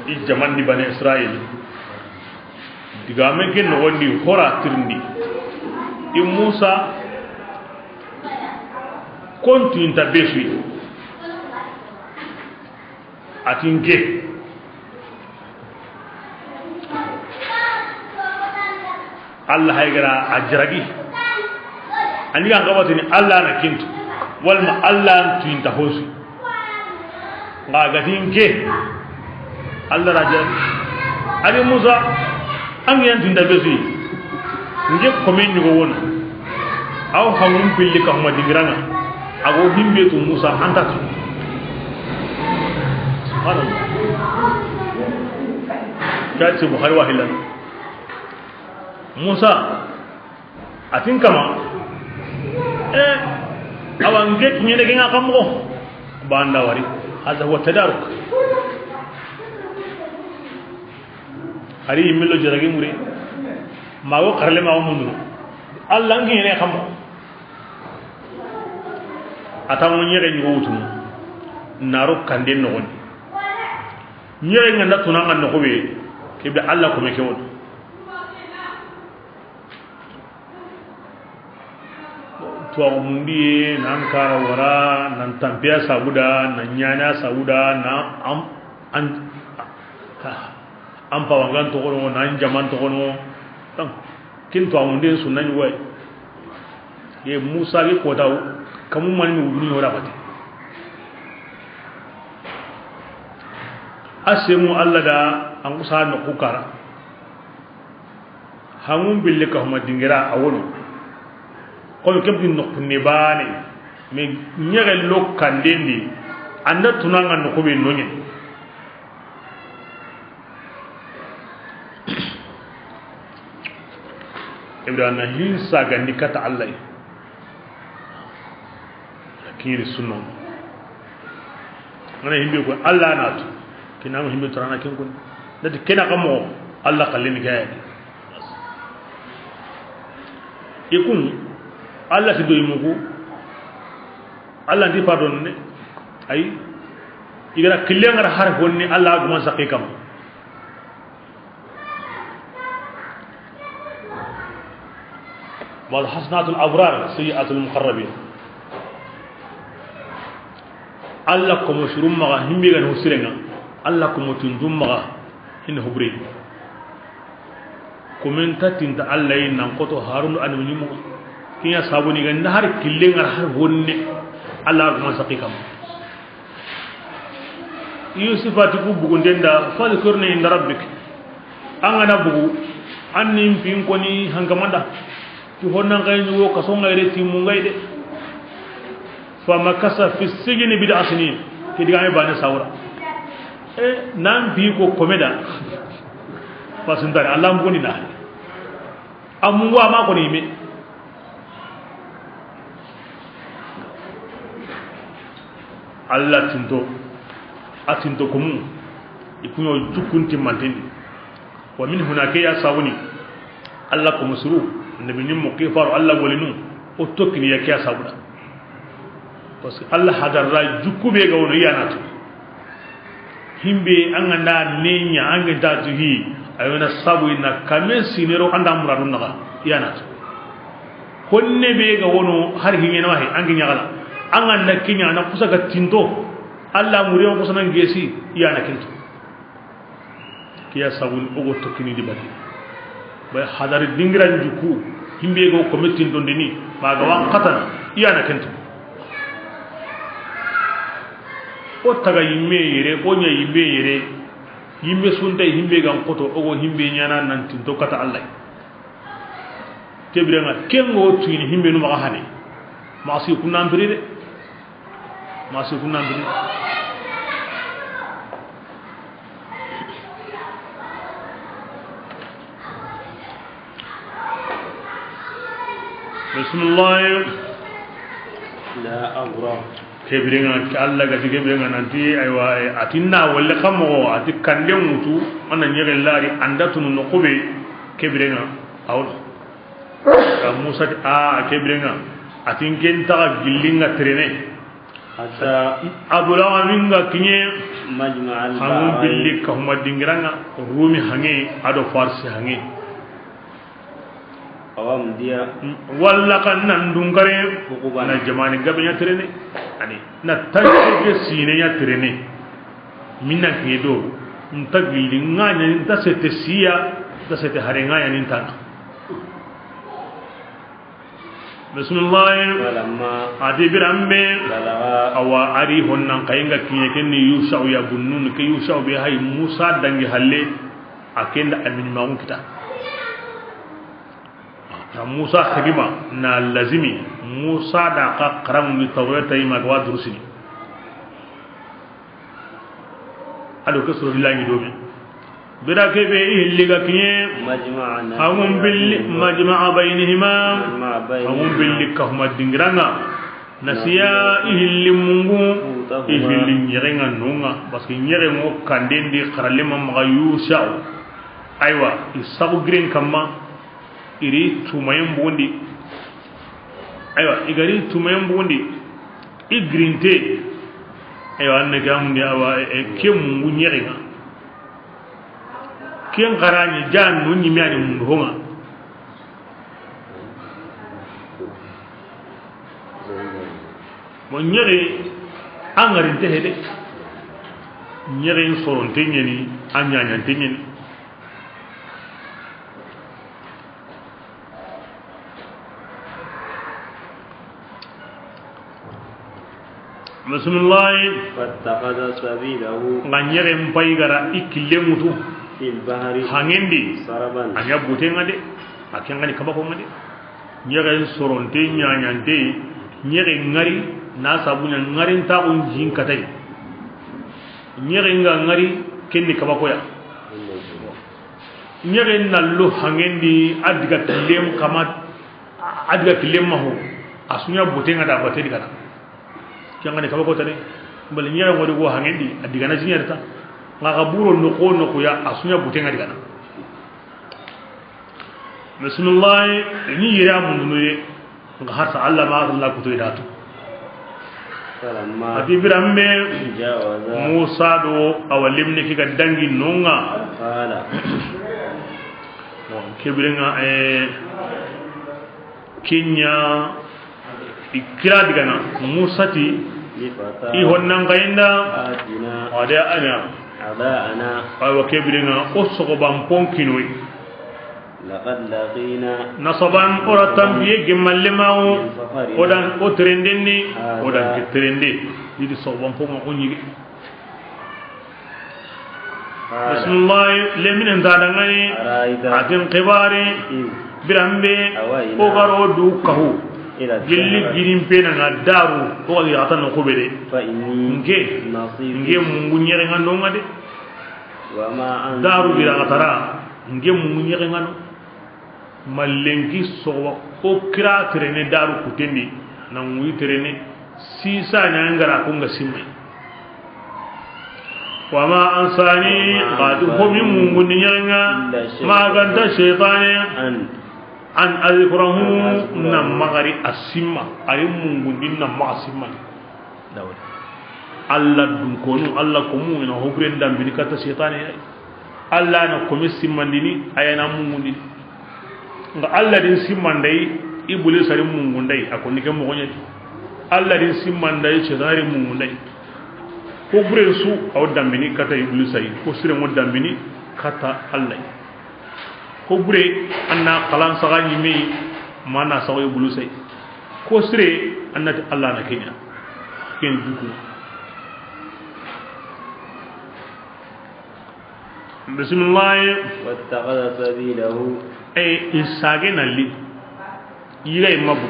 i jamandi Bani Israil. Digame ke noxondi hora tirindi. I Musa kontinta besuyi. Atinke. Allah hay gara a jaragi. Ani ga gabatini Allah na kintu. Walma Allah tuyinta hosu. Nga gatinke. Allah raja. Ani Musa, an yan tinda besi. Nge komen ni go wono. Aw hangun pilli ka huma dingiranŋa. A go himbe tu Musa anta tu. Subhanallah. Kati Bukhari wa hilal. Musa, a tin kama. Eh, awa nke kiɲene ke ŋa kammo. Banda wari. Hadha huwa tadaruk. Hari yimme lo jaragi ŋure. Ma wo xarale ma wo mundu. Allah n kiɲene kammo. A ta mo ɲere ɲugo wutu. Naro kande noxondi. Ɲere ŋa nda tuna ŋa noxo be. Kebe Allah ko me ke won. Tuwaxu mundiye, nan kara wara, nan tampiya sabuda, nan ɲana sabuda, na an, an, an pawangan toxono, nan jaman toxono. Donc, kin tuwaxu mundiye sunna ɲugoy. Ye Musa ke kota, kamu mani mi wuduni wara bati. A semu Allah da, an kusa no kukara. Hangun bille ka huma dingira a wono. Kono kebdi noxu ne bane. Me ɲege lo kandendi. Anda tunanga noxu be noɲe. Ibrahima hin sagandi kata Allah. Kiri sunno. Ngana himbe ko Allah na tu. Kina mo himbe torana ken kun. Dati kena kamo Allah kallini kay. Ikun Allah ti do imugo. Allah ndi pardon ne. Ay. Igara kille ngara har honni Allah guma saqi kam. Wal hasanatul abrar sayyi'atul muqarrabin. Allah ko mo surum maga himbe gan husirenga. Allah ko mo tundum maga hin hubri. Komen ta tinta Allah yin nan koto Harun an minimo. Kinya sabuni gan har kille ngar har honne. Allah ko man saqi kam. Yusufa ti ku bugunden da, "Fadhkurni inda rabbik." An ga na bugu, an ni n pin koni hankamanda. Ti honnan kay ni wo kaso ngay de, ti mu ngay de. Fa makasa fi sijni bid'a sinin. Ke diga me bane sawra. E, nan bi ko komeda. Fasintare, Allah mo ni na. Amu wa ma ko ni me. Allah tinto, a tinto kumu, i kuɲo jukkunti mantindi. Wa min huna ke ya sawuni, Allah ko musuru, nabi ni mo ke faru Allah wolinu, o tokkini ya ke ya sabuda. Parce que Allah hadarra jukku be ga wono yanatu. Himbe an ga nda nenya an ga nda tu hi, ayona sabu ina kame sinero anda muradun naga yanatu. Honne be ga wono har hiɲe na wahi an ga ɲagala. An ga nda kiɲa na kusa ga tinto. Allah muriyo kusa nan gesi yana kinto. Kiya sabun ogo tokkini di bati. Bay hadari dingira njuku himbe go kometin dondini maga wan katana yana kinto. O taga yimme yere, o ɲa yimme yere. Yimme sunta himbe gan koto ogo himbe ɲana nan tinto kata Allah. Kebirenga kengo tuyini himbe nu maxa hane. Maxi kunna mpiri de. Maxi kunna mpiri. Bismillah. La abraha. Kebirenga Allah gati kebirenga nanti aywa, atinna walle kamo ati kande mutu. Ana ɲege lari andatunu no kube. Kebirenga awdo. Ka Musa ti a kebirenga atin ken taga gillinga terene. Hatta abulaga minga kiɲe. Majma al hangun billi ka huma dingiranga. Rumi hange ado Farsi hange. Awam dia. Walla kan nan dungare. Hukuban. Na jamani gabe ɲa terene. Ani na tanke sine ɲa terene. Minna ke do nta gilli nganya nta sete siya, nta sete hare nganya ni tana. Bismillah. Walamma. Ati birambe. Balaga. Awa ari honnan kayinga kiɲe ken ni Yusha'u ya bunnun ke Yusha'u be hay Musa dangi halle. Akenda amin magun kita. Xa Musa xidima na lazimi, Musa da xa xaraŋundi Tawreta yi ma ga wa durusini. A do ke soro bilaŋi do me. Bira ke be i hilli ga kiɲe. Majma'a. Xa ŋun billi, majma'a baynihima. Majma'a baynihima. Xa ŋun billi ka huma dingira ŋa. Nasiya, i hilli mungu, i hilli ɲexe ŋa no ŋa, parce que ɲexe ŋo kanden di xaralle ma maxa Yusha'u. Aywa, i saxu giren kamma, i ri tumayen bugundi. Aywa, i ga ri tumayen bugundi, i girinte. Aywa, an ne ke amundi, awa, e, e, ke mungu ɲexe ŋa. Ken xarani jan no ɲimiyani mundu ho ŋa. Bon, ɲexe, a ŋarinte hede. Ɲexe soronte ɲeni, a ɲaɲante ɲeni. Bismillahi. Fattakhadha sabilahu. Nga ɲexe n payi gara i kille ŋutu. Fil bahri. Hangendi. Saraban. A ɲa bute ŋa de. A ken ŋa ni kabako ŋa de. Ɲexe soronte ɲaɲante. Ɲexe ŋari na sabu ɲa ŋarintaxun jin katay. Ɲexe nga ŋari ken ni kabakoya. Ɲexe na lo hangendi a diga killen kama, a diga killen maho, a su ɲa bute ŋa da bate digana. Ken ŋa ni kabako tane, bal ɲexe ŋo di go hangendi, a digana siɲa ta. Nga xa buro noxo noxo ya, a su ɲa bute ŋa digana. Bismillahi, ni yira mundunu ye. Nga harsa Allah ma Allah kutu idatu. Falamma. Ati birambe. Jawaza. Musa do awa limni ki ga dangi no ŋa. Qala. Bon, ke bire ŋa, eh, ke ɲa i kira digana. Musa ti. Li fata. I honnan kayinda. Atina. Wada ana. Aba ana. Aywa, ke bire ŋa o soxoban pon kinoy. Laqad laqina. Nasaban, o ra tambiye gemalle mawo. Min safarina. O dan o terenden ni. Hada. O dan ke terende. Ni di soxoban pon ŋa o ɲigi. Qala. Bismillahi, leminen ta dangani. Ara'ayta. A tin xibari. Iz. Birambe. Awayna. O garo du kahu. Ila. Gilli shajara. Girin pena ŋa daru. O ga yata no kubede. Fa inni. Nke. Nasitu. Nke mungu ɲexe ŋa no ŋa de. Wa ma anta. Daru bira gatara. Nke mungu ɲexe ŋa no. Mallenki soxoba o kira terene daru kutendi. Na ŋuyi terene. Sisa ɲa ngara ko nga simmay. Wa ma ansani, xadi homi mungundi ɲexe ŋa, ma ganta shaytane, an azkurahu, na maxari a simma, a yi mungundi na maxa simma. Dawud. Allah dun konu, Allah komu ina hobren dambini kata shaytane ya. Allah na komi simmandini, a ya na mungundini. Nga Allah din simmanday, Ibulisa ri mungunday, a konni ke moxo ɲa di. Allah din simmanday, Shaytan ri mungunday. Ko bure su, aw dambini kata Ibulisa yi, ko sire mo dambini kata Allah yi. Ko bure, anna xalan saga ɲime, mana saga Ibulisa yi. Ko sire, anna ti Allah na ke ɲa. Ken duku. Bisimilahi. Wattakhadha sabilahu. E, i sage na li. Yiga i mabu.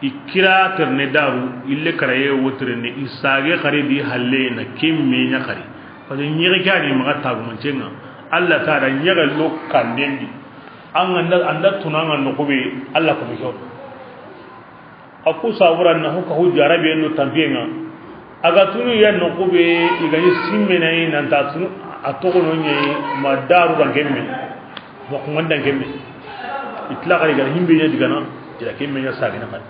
I kira terne daru, ille karaye wotrene, i sage xari di halle na kemme ɲa xari. Parce que ɲexe ke ani maxa tagumancenga. Allah ta da ɲexe lo kandendi. An anda, anda tunanga no ko be Allah ko be. A ku sabura na ho ka ho jarabe no tampiyenga. A ga tunu ya no ko be i ga ni simmena yi nan ta tunu a toxo no ɲe ma daru dan kemme. Wa ko ngan dan kemme. Itla xari ga himbe ɲa digana, ila kemme ɲa sagina xari.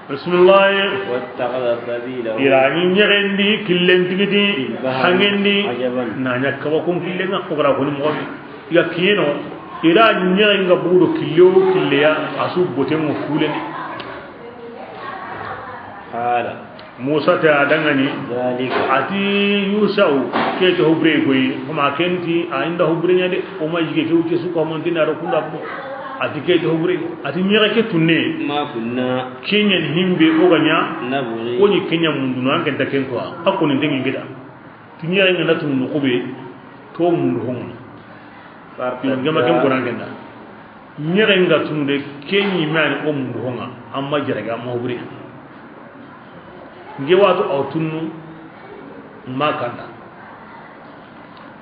Bisimilahi. Wattakhadha sabilahu. Ira ni ɲexendi killen tigiti, fil bahri, hangendi, ajaban. Na ɲa kaba kun killenga, o gara ko ni moxo. Ya kiyeno, ira ɲexenga budo kille o kille ya, a su botengo fuleni. Qala. Musa ta a dangani. Zalika. A ti Yusha'u, ke to hubre koy, kuma kenti, a inda hubre ɲa de, o ma yige ke wuce su ko mon tina ro kunda ko. A ti ke to hubre, a ti ɲexe ke tunne. Ma kunna. Ke ɲa ni himbe o ga ɲa. Nabghi. Ko ni ke ɲa mundu no an ken ta ken ko. A ko ni dengi gida. Ti ɲexe ŋa na tunu no ko be, to mundu hongo. Fartadda. Yo, ngama ken ko nan ken da. Ɲexe nga tunu de, ke ɲi me ani o mundu honga, amma jarage, amma hobure. Nge watu aw tunnu ma kanda.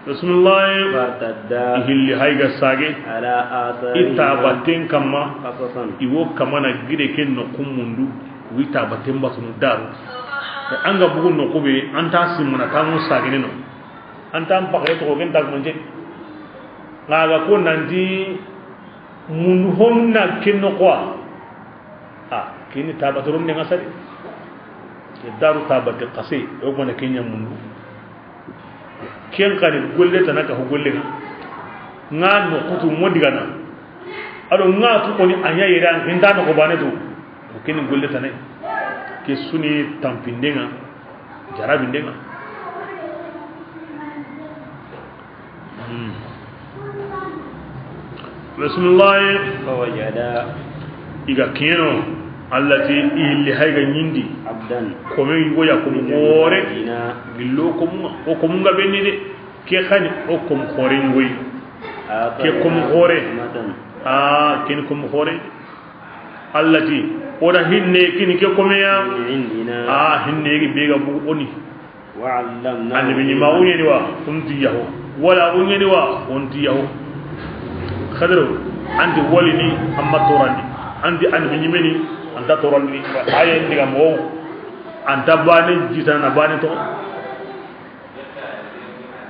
Bismillah. Fartadda. I hilli hayga sage. Ala atharihima. I tabaten kamma. Qasasan. I wo kamana gide ke noxu mundu. Wi tabaten batunu daru. An ga bugu noxu be, an ta simana kanu sagene no. An ta mpakare to ko gen tagmanje. Nga ga ko nanti mundu honna ken noxu wa. A, kini tabatorun ne nga sadi. Ke daru tabate kase, o gona kenya mundu. Ken kani golle tana ka ho golle nga. Nga no kutu modigana. Ado nga tu koni anya yere an hinda no ko bane tu. Kini golle tana. Ke suni tampindenga, jarabindenga. Hmm. Bismillah. Fawajada. I ga keno, Allah ti i hilli hayga ɲindi. Abdan. Kome yugo ya komu xore. Min ibadina. Gillo komu, o komu nga benni de. Ke xani o komu xore ngoy. Ke komu xore. Ataynahu rahmatan. A, ken komu xore. Allah ti, o da hinne kini ke kome ya. Min indina. A, hinne gi be ga bu oni. وعلمناه. Annabi ɲi ma o ɲeni wa, o nti yaho. Wala o ɲeni wa, o nti yaho. Xadaro, anti wali ni, amma torandi. Anti annabi ɲi me ni, anta torandi. Aye ndiga mo, anta bane jitana bane to.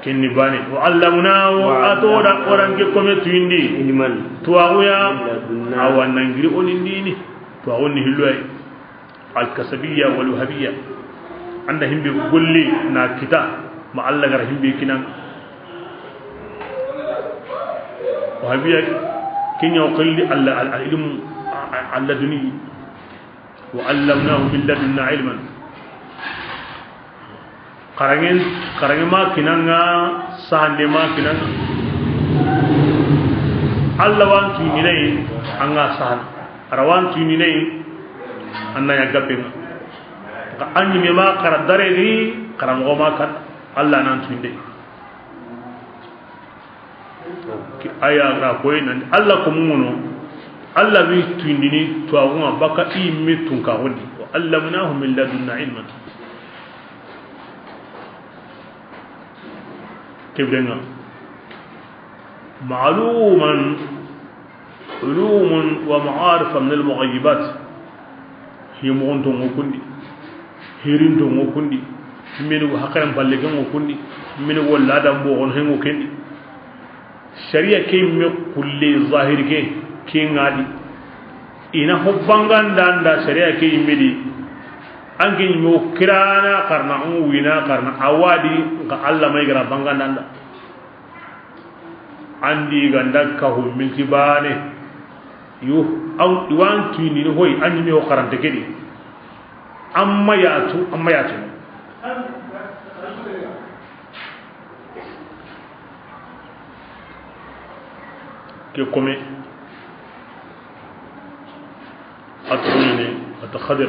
Kenni bane. وعلمناه. A to da oran ke kome tuyindi. علما. Tuwaxu ya. من لدنا. Awa nangiri o ni ndini. Tuwaxu ni hillo ay. Alkasabiya wal wahabiya. Anda himbe golle na kita ma Allah gara himbe kinan. Wahabiya kinya o qilli Allah al ilmu alladuni. Wa allamnahu min ladunna ilman. Xaranŋen, xaranŋe ma kinanga, sahande ma kinanga. Allah wa an tuɲinay, an ga sahana. Ara wa an tuɲinay, an na ɲa gabenga. Ka an ɲi me ma xara dare ni, xaranmoxo ma kan, Allah na an tuɲinde. Aya ga koy nan Allah ko mun ŋono, Allah wi tuɲindini tuwaxu ŋa baka i me tunka wondi. Wa allamnahu min ladunna ilman. Kebrenga. Ma'luman, ulumun wa ma'arif min al-mughayyibat. Hi moxon to ŋo kundi, hirin to ŋo kundi, mini wo hakaran balle ke ŋo kundi, mini wo ladan boxon he ŋo kendi. Sharia ke me kulle zahiri ke, ke ŋadi. Ina ho banganda nda sharia ke yimme di. An ke yimme wo kirana xarana, an wina xarana, awadi nka Allah may gara banganda nda. Andi ganda ka hu minti bane. Yu, aw, iwan tuini ni hoy, an yimme wo xarante kedi. Amma yatu, amma yatu. Ke kome. A tonini, a ta Xadir.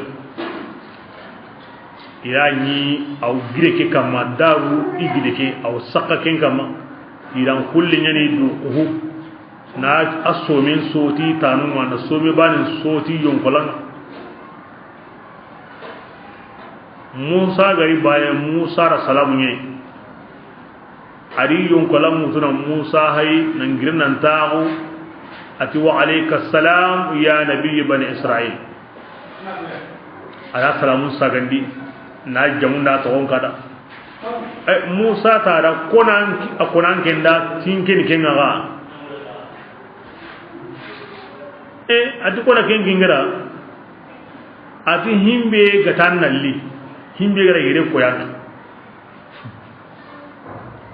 Ya ni aw gire ke kama, daru i gire ke, aw saka ken kama. Iran kulli ɲani du kuhu. Na a somin soti tanuma, na somi banin soti yonkolanga. Musa gari baye, Musa ra salamu ɲe. Ari yonkola mutuna Musa hay, nan giri nan taxu. Ati, "Wa alayka salam ya nabi bani Israil." Ala salamun sagandi, na jamu nda toxon kada. Eh, Musa ta da konan, a konan kenda tinkeni kenga ga. Eh, ati kona ken gingira. Ati himbe gatan nalli, himbe gara yere koyanga.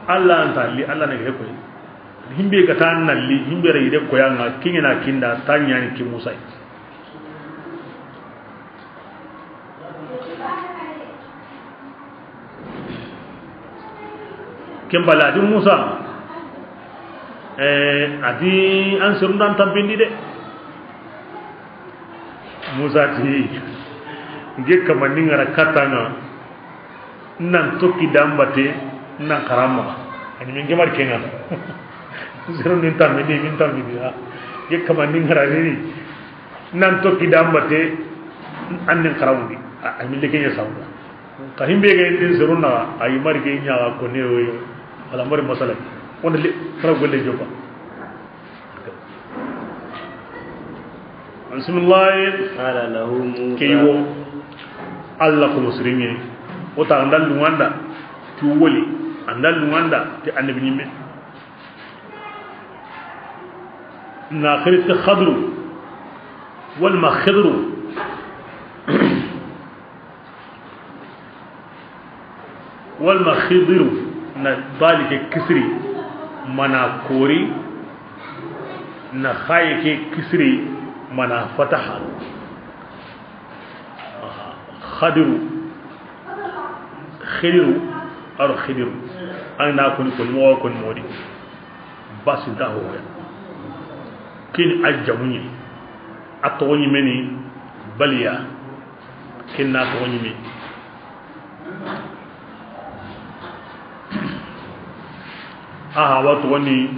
Allah anta li, Allah na gere koy. Himbe gatan nalli, himbe ra yere koyanga, kingina kinda tanyani ki Musa. Ken bala di Musa, eh, ati an serundan tampindi de. Musa ti, nge kama ni ngara katanga, nan toki dambate, nan karama. Ani min gemar kenga. Zero nin tammi, ni min tammi dia. Ke kama ni ŋarani ni. Nan to kidamba te. An nin xarawundi. A, a mille ke ɲa sawda. Ka himbe ga yin serun na, a yi mari ke ɲa ga ko ne yo. Ala mari masala. Wonde le, xara golle jopa. Bismillah. Qala lahu Musa. Ke yi wo. Alla ko musrimi. O ta andal luŋanda. Ti woli. Andal luŋanda. Ti annabi ɲimme. Na xiri ti Xadru. Wal ma Xidru. Wal ma Xidiru, na dali ke kisiri, mana kori, na xaye ke kisiri, mana fataha. Xadiru, Xidiru, aro Xidiru. An na koni koni mo koni modi. Basinta hoya. Kini a jamu ɲi. A toxo ɲi meni Baliya. Ken na toxo ɲi me. A haaba toxo ni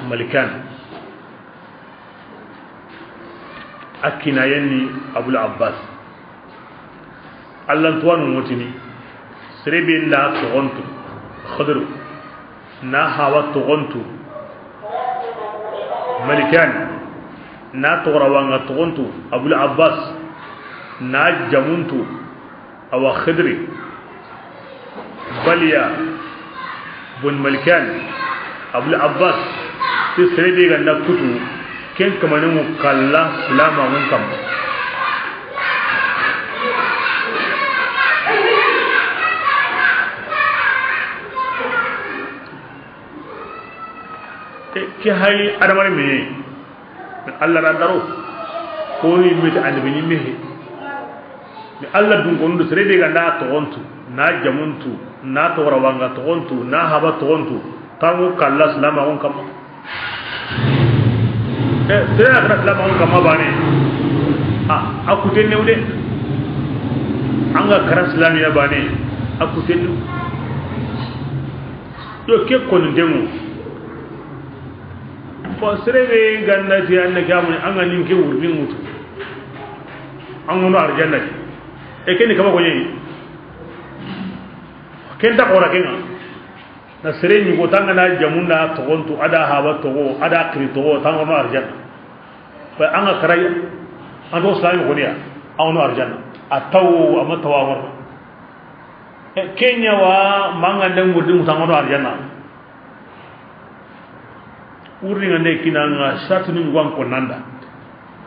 Malikan. A kinayen ni Abul Abbas. Allantuwanu ŋotini. Sere be nda toxontu Xadiru. Na haaba toxontu Malikan. Na toxorawanga toxontu Abul Abbas. Na jamuntu awa Xidiri. Baliya bun Malikan, Abul Abbas, ti sere be ga nda kutu, ken kamanen ŋa kalla silamaxun kamma. E, ke hay adamare me. Mais Alla ra daro. Ko ni meti annabi ni mehe. Mais Alla dun ko ndu sere be ga nda toxontu, na jamuntu, na toxorawanga toxontu, na haaba toxontu, tangu kalla silamaxun kamma. E, sere ya kara silamaxun kamma bane. A, a kuten new de. An ga kara silamiya bane, a kuten new. Yo, ke koni demu. Fo sere be ga nda ti an na ke amuni, an ga nin ke wurdi ŋutu. An ŋono arjanna. E ke ni kama ko ɲi. Ken ta xora ken ŋa. Na sere ɲi ko tanga na jamunda toxontu, a da haaba toxo, a da xiri toxo, tangono arjanna. Ko an ga karay, an do silami ko ni ya, an ŋono arjanna. A taw, a ma tawa ŋono. E, ken ɲa wa, manga nde wurdi ŋutu, an ŋono arjanna. Wurdi ŋa nde kinanga sartinu ɲugo an ko nanda.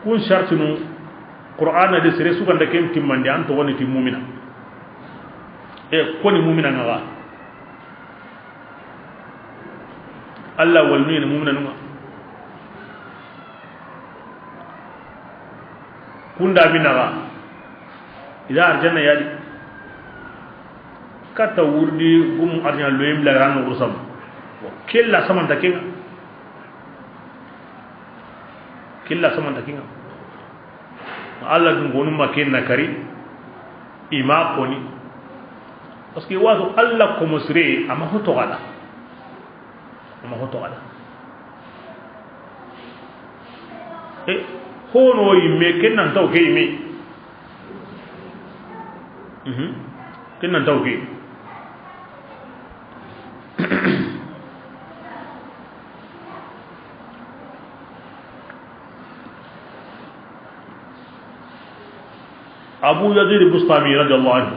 Kun sartinu, Qur'ana de sere su ga nda ken timmandi, an toxo ni ti mumina. E, ko ni mumina ŋa wa. Alla walinu ni mumina nu ŋa. Kunda mina ga. Ida arjanna yadi. Kata wurdi gum arjanna loyim la ran ursam. Kella samanta kenga. Kella samanta kenga. Alla dun gonu ma kenna kari. Ima koni. Parce que wato Alla ko musre ama hoto gala. Ama hoto gala. E, hono yimme, ken nan taw ke yimme. Mhm. Ken nan taw ke. Abu Yazid Bustami radiyallahu anhu.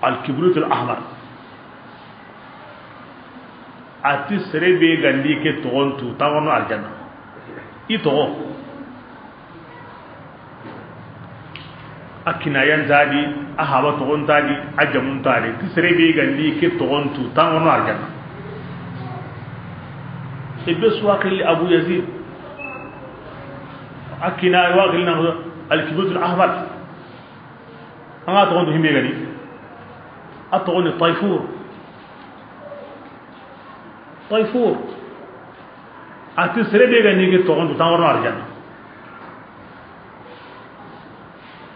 Al-Kibrit al-Ahmar. A ti sere be ga ndi ke toxontu, tangono arjanna. I toxo. A kinayan ta di, a haaba toxon ta di, a jamun ta di. Ti sere be ga ndi ke toxontu, tangono arjanna. E be su wa xilli Abu Yazid. A kina wa xilli na Al-Kibrit al-Ahmar. An ga toxontu himbe gani. A toxo ni Tayfur. Tayfur. A ti sere be gani ke toxontu, tangono arjanna.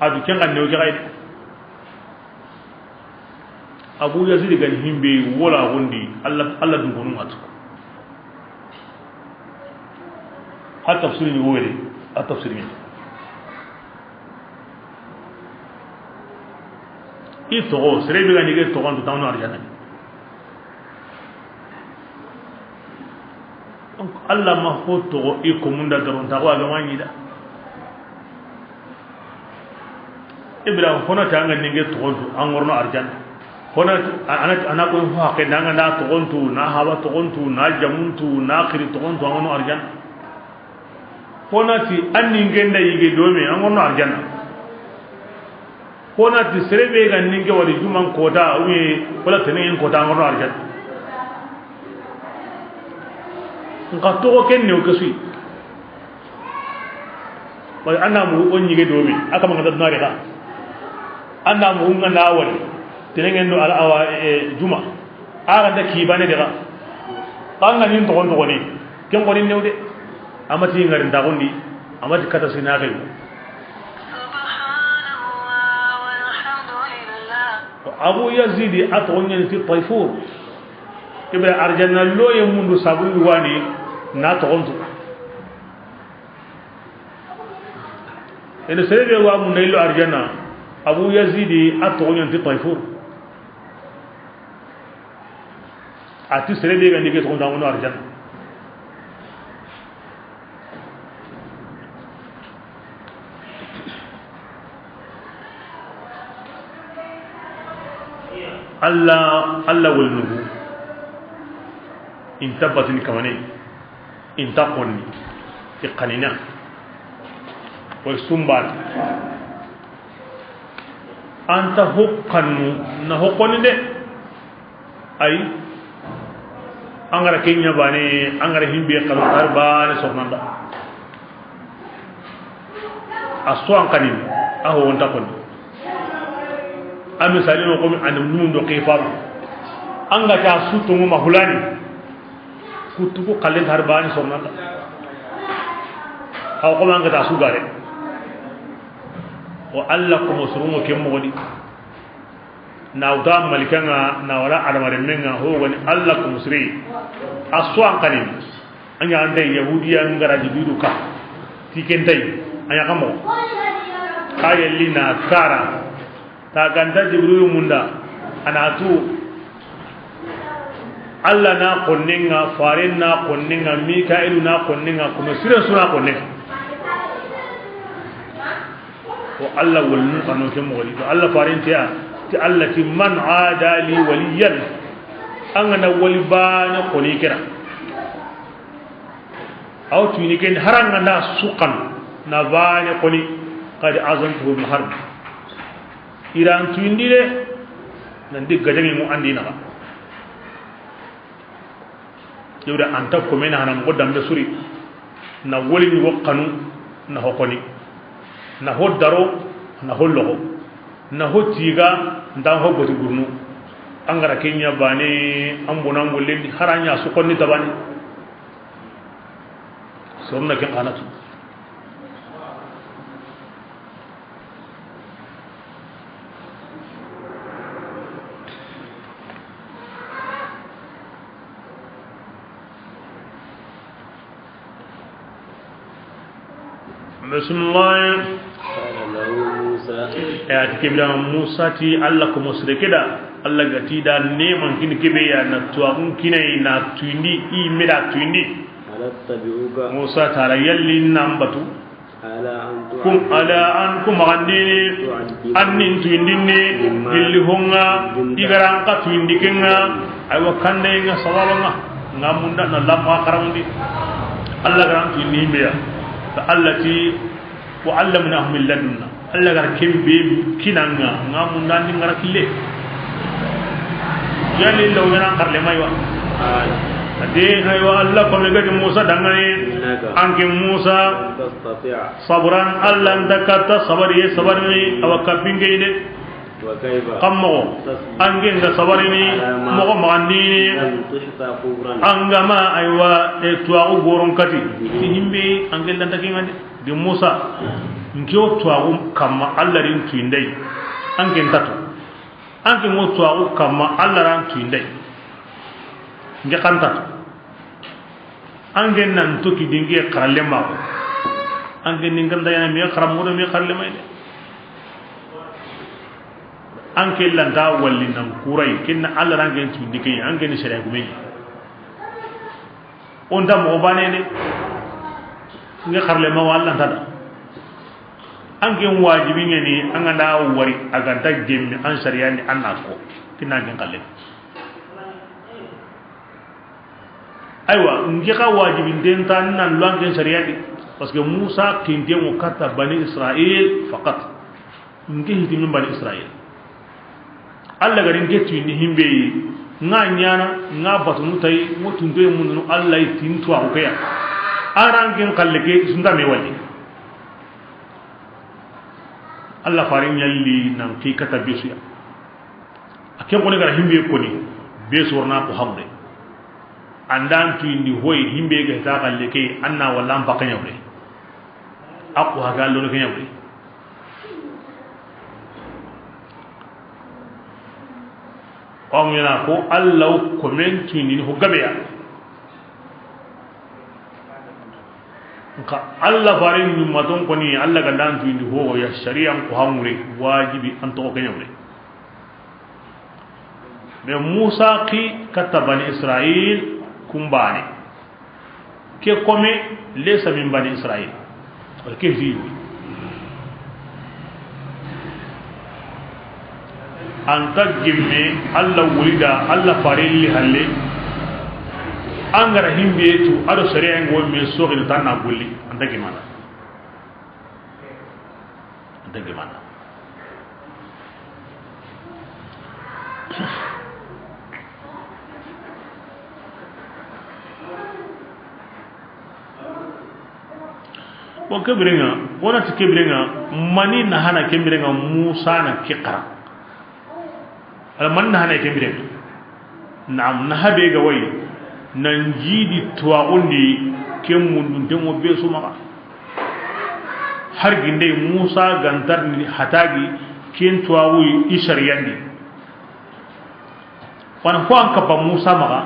A du ken ga new ke xay. Abu Yazid gani himbe wala gondi Alla, Alla dun gonu ŋa tu. A tafsiri ni wori, a tafsiri ni. I toxo, sere be ga ni ke toxon tu, ta wono arjanna. Donc, Allah ma fo toxo i ko munda doron ta wa ga ma ni da. Ibrahim, fo na ti an ga ni ke toxon tu, an ga ro no arjanna. Fo na ti, a-, a na, a na ko fo haqqe, an ga na toxon tu, na haba toxon tu, na jamun tu, na xiri toxon tu, an ga ro no arjanna. Fo na ti an ni ke nda yige do me, an ga ro no arjanna. Fo na ti sere be ga ni ke wari juman kota, ou bien wala tenengen kota, an ga ro no arjanna. Nxa toxo ken ne o ke su yi. Wala an na mugu o ɲige do me, a kama nga da dunare xa. An na mugu nga na wari, tenengen do ala awa, e, juma. A ga nta ki bane de xa. An ga ni toxon toxoni, ken xoni new de. A ma ti ngarin ta xondi, a ma ti kata sinaxi. Abu Yazidi a toxon ɲa ni ti Tayfur. Ke be arjanna lo ye mundu sabu wani na toxon tu. Ene sere be wa munda i lo arjanna. Abu Yazidi a toxon ɲa ni ti Tayfur. A ti sere be ga ni ke toxon tu, an ga ro no arjanna. Allah, Allah woli nugu. In ta batini kamane. In ta xoni. I xanina. Wo sumbana. An ta ho xanu, na ho xoni de. Ay, an ga ra ke ɲa bane, an ga ra himbe xanu, har bane sornanda. A su an xanini, a ho wonta xoni. A misali no komi an nundo ke faru. An ga ta su to ma hulani. Kutuku xallen har bane sornanda. Aw ko an ga ta su gare. O Allah ko mo surungo ke mo di. Na wuta malikanga, na wala adamarenmenga, ho wani Allah ko musri. A su an xanini. An ga ande Yahudiya nga ra Jibrilu ka. Ti ken tay. An ya kamo. Ka yelli na kara. Ta ganta Jibrilu munda. A na tu. Allah na xonnenga, faren na xonnenga, Mika'ilu na xonnenga, kuma sire su na xonnenga. Ko Allah wolnu xano ke moxo di. To Allah faren ti a, ti Allah ti, "Man ada li waliyan." An ga na wali bane xoni kira. Aw tuyini ken haranga na su xanu na bane xoni, qad azantuhu bil harb. Iran tuyindi de, nan di gajangi mu andi naxa. Yewda anta komena hana moxo dambe suri. Na woli ni wo xanu, na ho xoni. Na ho daro, na ho loxo. Na ho tiga, nda ho boti gurnu. An ga ra ke ɲa bane, an bonan gollen di, haranya su xonni tabani. Sorna ke xanatu. Bismillah. قال له موسى. E, a ti ke bira Musa ti Allah ko musrike da. Allah ga ti da ne man kin ke be ya na tuwa kun kinai na tuindi i me da tuindi. هل أتبعك؟ Musa tara yalli nan batu. على أن تعلمني. Kum ala an kum andini. تعلمني. Annin tuindinni. مما. Gilli honga. علمتني. Igaran ka tuindi kenga. Aywa kande nga sababanga. Nga munda na lamma karamundi. Allah garan tuindi meya. Ta Allah ti, "Wa allamnahu min ladunna." Allah gar kembe kinanga, nga munda ndi ngara kille. Yani law yana karle maywa. Ade haywa Allah ko me gadi Musa dangane. إنك. Anke Musa. لن تستطيع. Sabran Allah ndakata sabari, sabari awa kapinge ide. وكيف. Kammo. تصبر. Anke nga sabarini. على ما. Mogo magandini. لم تحط صبرا. Angama aywa e tuwaxu goron kati. به. Ti himbe anke lanta kingandi. Di Musa, nke wo tuwaxu kamma Allah rin tuyindai. Anke ntatu. Anke wo tuwaxu kamma Allah ran tuyindai. Nke kantatu. An ke nan toxo dinge xaralenma ko. An ke nin ganda yana mi xaranmoxo do mi xaralenma de. An ke lanta walli nan kurai, ken na Alla ran ke tundi ke, an ke ni sere gume. O nta moxo baane de. Nge xaralenma wa Alla nta da. An ke wajibi ŋa ni, an ga na wari, a ga nta gemme an sariya ni, an na ko. Ken na an ke xalle. Aywa, nke xa wajibinden ta nan lo an ke sariya di. Parce que Musa kinte mo katta Bani Israil faqat. Nke hiti min Bani Israil. Alla ga ri nke tuyindi himbe yi, ŋa ɲaana, ŋa batunu tayi, ŋo tuntoye mundunu Alla yi tintu a ko ke ya. An ke xalle ke, i su nta me wali. Alla fare ɲalli nan ke katta be su ya. A ken xo ni ga ra himbe ko ni, be su wa na ko hamre. An da an tuyindi hoy himbe ga ta xalle ke, an na walla an bakka ɲa wure. A ko haga lo ke ɲa wure. O mu ɲaana ko Alla ko men tuyindi ho gabe ya. Nka Alla fare ɲummaton ko ni, Alla ga da an tuyindi ho ya, sariyan ko hamre, wajibi an toxo ke ɲa wure. Mais Musa ki katta Bani Israil kumbane. Ke kome laysa min Bani Israil. Ke zi. An ta gimme Alla wulida, Alla fare li halle. An ga ra himbe tu a do sariya ngo me soxi tan na gulli. An ta gimana. Dagi mana. Bon, ke biren ŋa, o na ti ke biren ŋa, mani na hana ke biren ŋa Musa na ke xara. Ala man na hana ke biren ŋa. Naam, na habe ga wayi, nan jidi tuwaxundi ke mundunten ŋo be su maxa. Har ginde Musa ga nta ri ni hatagi ken tuwaxu i sariyandi. Wana ko an kappa Musa maxa.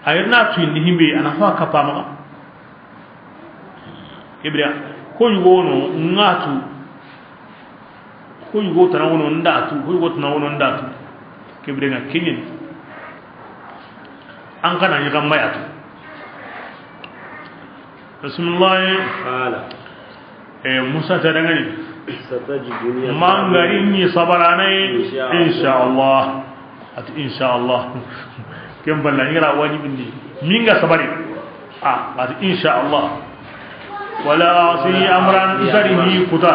A yirna tuyindi himbe, a na ko an kappa maxa. Ibra, ko yugo no ŋa tu. Ko yugo tana wono nda tu, ko yugo tana wono nda tu. Ke biren ŋa ke ɲi ni. An xa na ɲi xa maya tu. Bismillah. Qala. Eh, Musa ti a danŋa ni. Satajiduni. Ma ŋa ri ɲi sabarana yi. Insha Allah. Insha Allah. A ti insha Allah. Ken balla ɲi ra wajibindi. Min ga sabari. A, a ti insha Allah. Wala a'si amran, n ta ri hi kuta.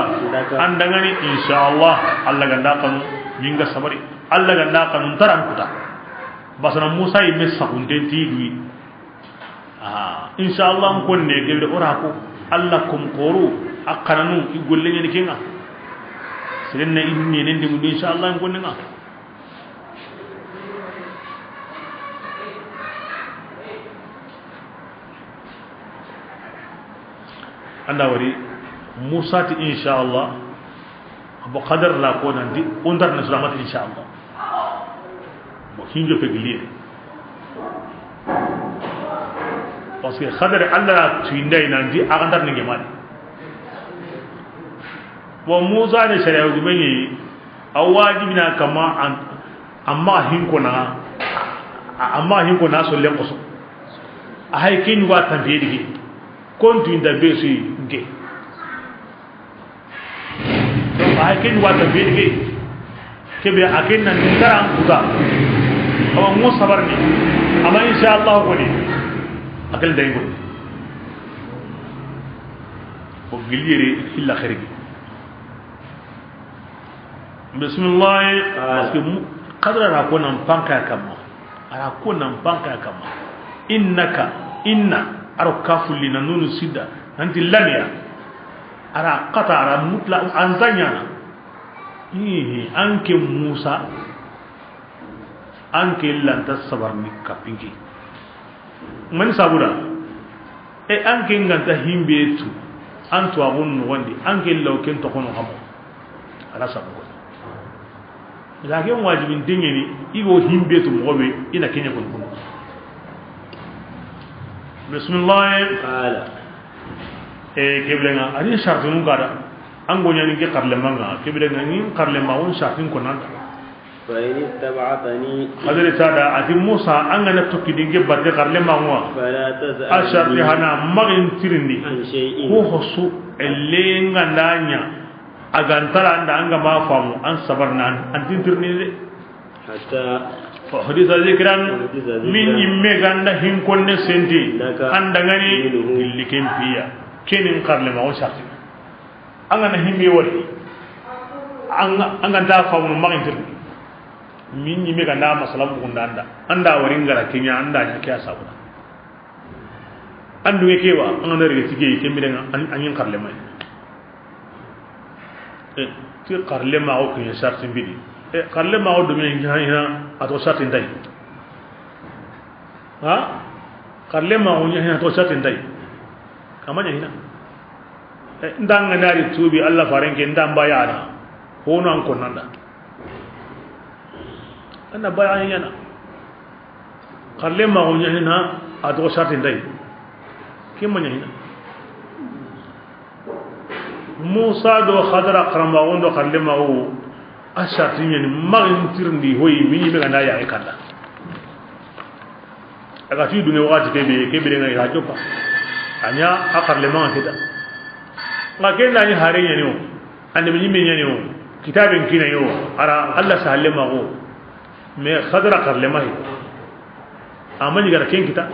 An danŋa ni insha Allah. Alla ga nda xanu, min ga sabari. Alla ga nda xanu, n ta ra n kuta. Basana Musa yi me saxunten ti duyi. A, insha Allah n konne gelle o ra ko. Alla kom xoro, a xananu, i golle ɲa ni ke ŋa. Seren na i ɲenen de mundi insha Allah n konne ŋa. An da wari Musa ti insha Allah. Bo Xadar la ko nan ti o nta ri na sulamati insha Allah. Bo hinjo pe giliye. Parce que Xadar Alla tuyindi a yi nan ti a ga nta ri ni gemani. Bon, Musa ni sariya gume ɲi, a wajibina kama an, amma hin ko na, amma hin ko na so len koso. A hay ken wa tambe digi. Kontu inda be su yi nke. A hay ken wa tambe digi. Ke be a ken na n ta ra n kuta. Awa ŋo sabarni. Amma insha Allah ko ni. A ken day ko. Ko giliyere illa kharigi. Bismillah. Parce que Xadara ra ko nan panka kamma. A ra ko nan panka kamma. Innaka, inna, a ro kafulli na nunu sidda. Nanti lamiya. A ra kata, a ra mutla, an zanyana. Hihi, an ke Musa. An ke lanta sabarni kapinki. Mani sabuda. E an ke nganta himbe tu. An to agun no wandi. An ke law ken to kono hamo. Ala sabu. Lakin wajibin dingini, i go himbe tu moxo be, i na ke ɲa kun kun. Bismillah. Qala. E, ke biren ŋa, a ni sartinu ga da. An ga ɲa ni ke xarlema ŋa, ke biren ŋa ni xarlema o n sartin ko nan da. Fa in ittaba'tani. Hadari ta da, a ti Musa, an ga na tokki di n ke batte xarlema ŋa. Fala tas'alni. A sarti hana maxa in tirindi. An shay'in. Ko hosu, elen ga na ɲa. A ga n tara an da, an ga ma famu, an sabar na, an tin tirindi de. Hatta. Fa uhdisa zikran. Uhdisa zikran. Min yimme ga n da hin konne senti. Laka. An da ŋa ni. Minhu. Gilli ken piya. Ke ni xarlema o sarti. An ga na himbe wari. An ga, an ga nta famu maxa in tirindi. Min yimme ga n da masala bugunda an da. An da wari n ga ra ke ɲa, an da ɲa ke a sabu da. An duŋe ke wa, an ga na rege ti ke, ke biren ŋa, an, an ɲi xarlema yi. E, ti xarlema o ke ɲa sarti n bidi. E, xarlema o do me ɲa hina, a to sarti n tay. Ha? Xarlema o ɲa hina to sarti n tay. Kama ɲa hina. E, n da ŋa na ri tubi Alla faren ke, n da n ba ya na. Hono an ko nan da. An da baya ɲaana. Xarlema o ɲa hina, a to sarti n tay. Ke ma ɲa hina. Musa do Xadara xarama o n do xarlema o, a sarti ɲa ni maxa in tirindi hoyi, min yimme ga na ya e kanda. A ga ti duŋe waxati ke be, ke biren ŋa i ra joppa. A ɲa a xarlema ŋa kita. Ŋa ke na ɲi hare ɲa ni o. Annabi ɲimme ɲa ni o. Kitaben kina yo. A ra Alla sahalle ma xo. Mais Xadara xarlema yi. A ma ɲi ga ra ken kita.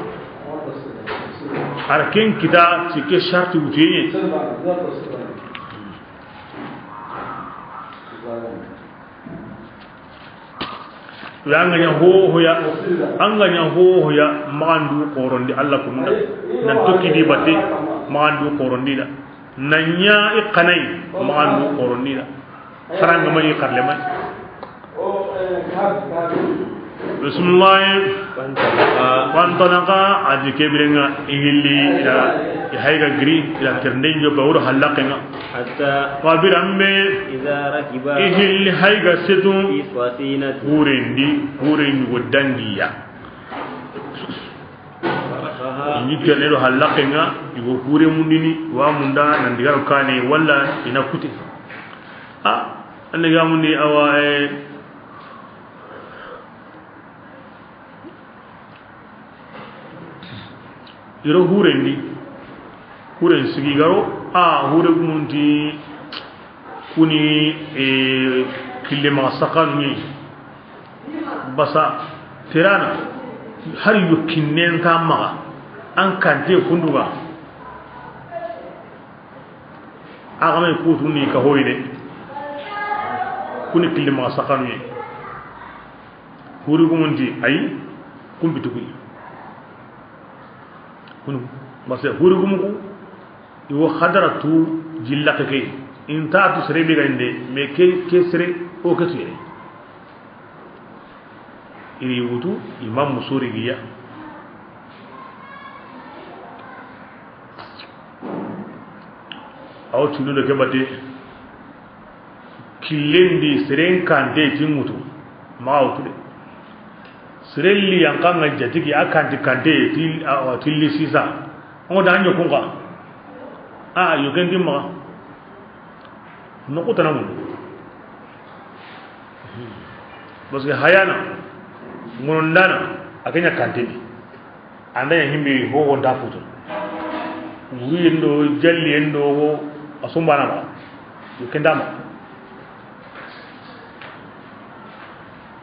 A ra ken kita ti ke sarti wutiye. An ga ɲa hohoya, an ga ɲa hohoya, maxa an du xorondi Alla kundu da. Nan tokki di batte, maxa an du xorondi da. Na ɲa i xanai, maxa an du xorondi da. Xara an ga ma ɲi xarlema yi. Bismillah. Fantalaqa. Fantalaqa, a di ke biren ŋa, i hilli, i da, i hayi ga giri, i da ternden jo, ba wuro hallaqen ŋa. Hatta. Wa biran be. Idha rakiba. I hilli hayi ga setu. Fi safinati. Huren di, huren yugo dangiya. Kharaqaha. I ɲi kene do hallaqen ŋa, i go hure mundini, wa munda, nan digaro kane, walla i na kuti. A, an ga mundi awa, e, i ro huren di, huren sigi garo, a, hure gumunti kuni, e, kille maxa saxanu ɲi. Basa, tirana, har yukinnen ta maxa, an kante kundu ga. A ga ma i kutu ni ka hoyi de. Kuni kille maxa saxanu ye. Huri gumunti ayi, kumpi tukuyi. Kunu, parce que huri gumu ku, i wo Xadara tu jilla ke ke. Inta tu sere be ga inde, mais ke, ke sere o ke tu yere. I ri wutu, i ma musori giya. Aw tulu do ke bate. Killen di seren kante ti ŋutu. Ma wutu de. Seren li yan kan ga jatigi a kanti kante ti, a, a, tilli sisa. Ngo da ɲo kunga. A, yo ken di ma. No kutana mun. Parce que hayana, ŋonondana, a ke ɲa kantini. An da ɲa himbe ho ho nta futu. Wuri yendo, jalli yendo, ho, a sumbana ma. Yo ken da ma.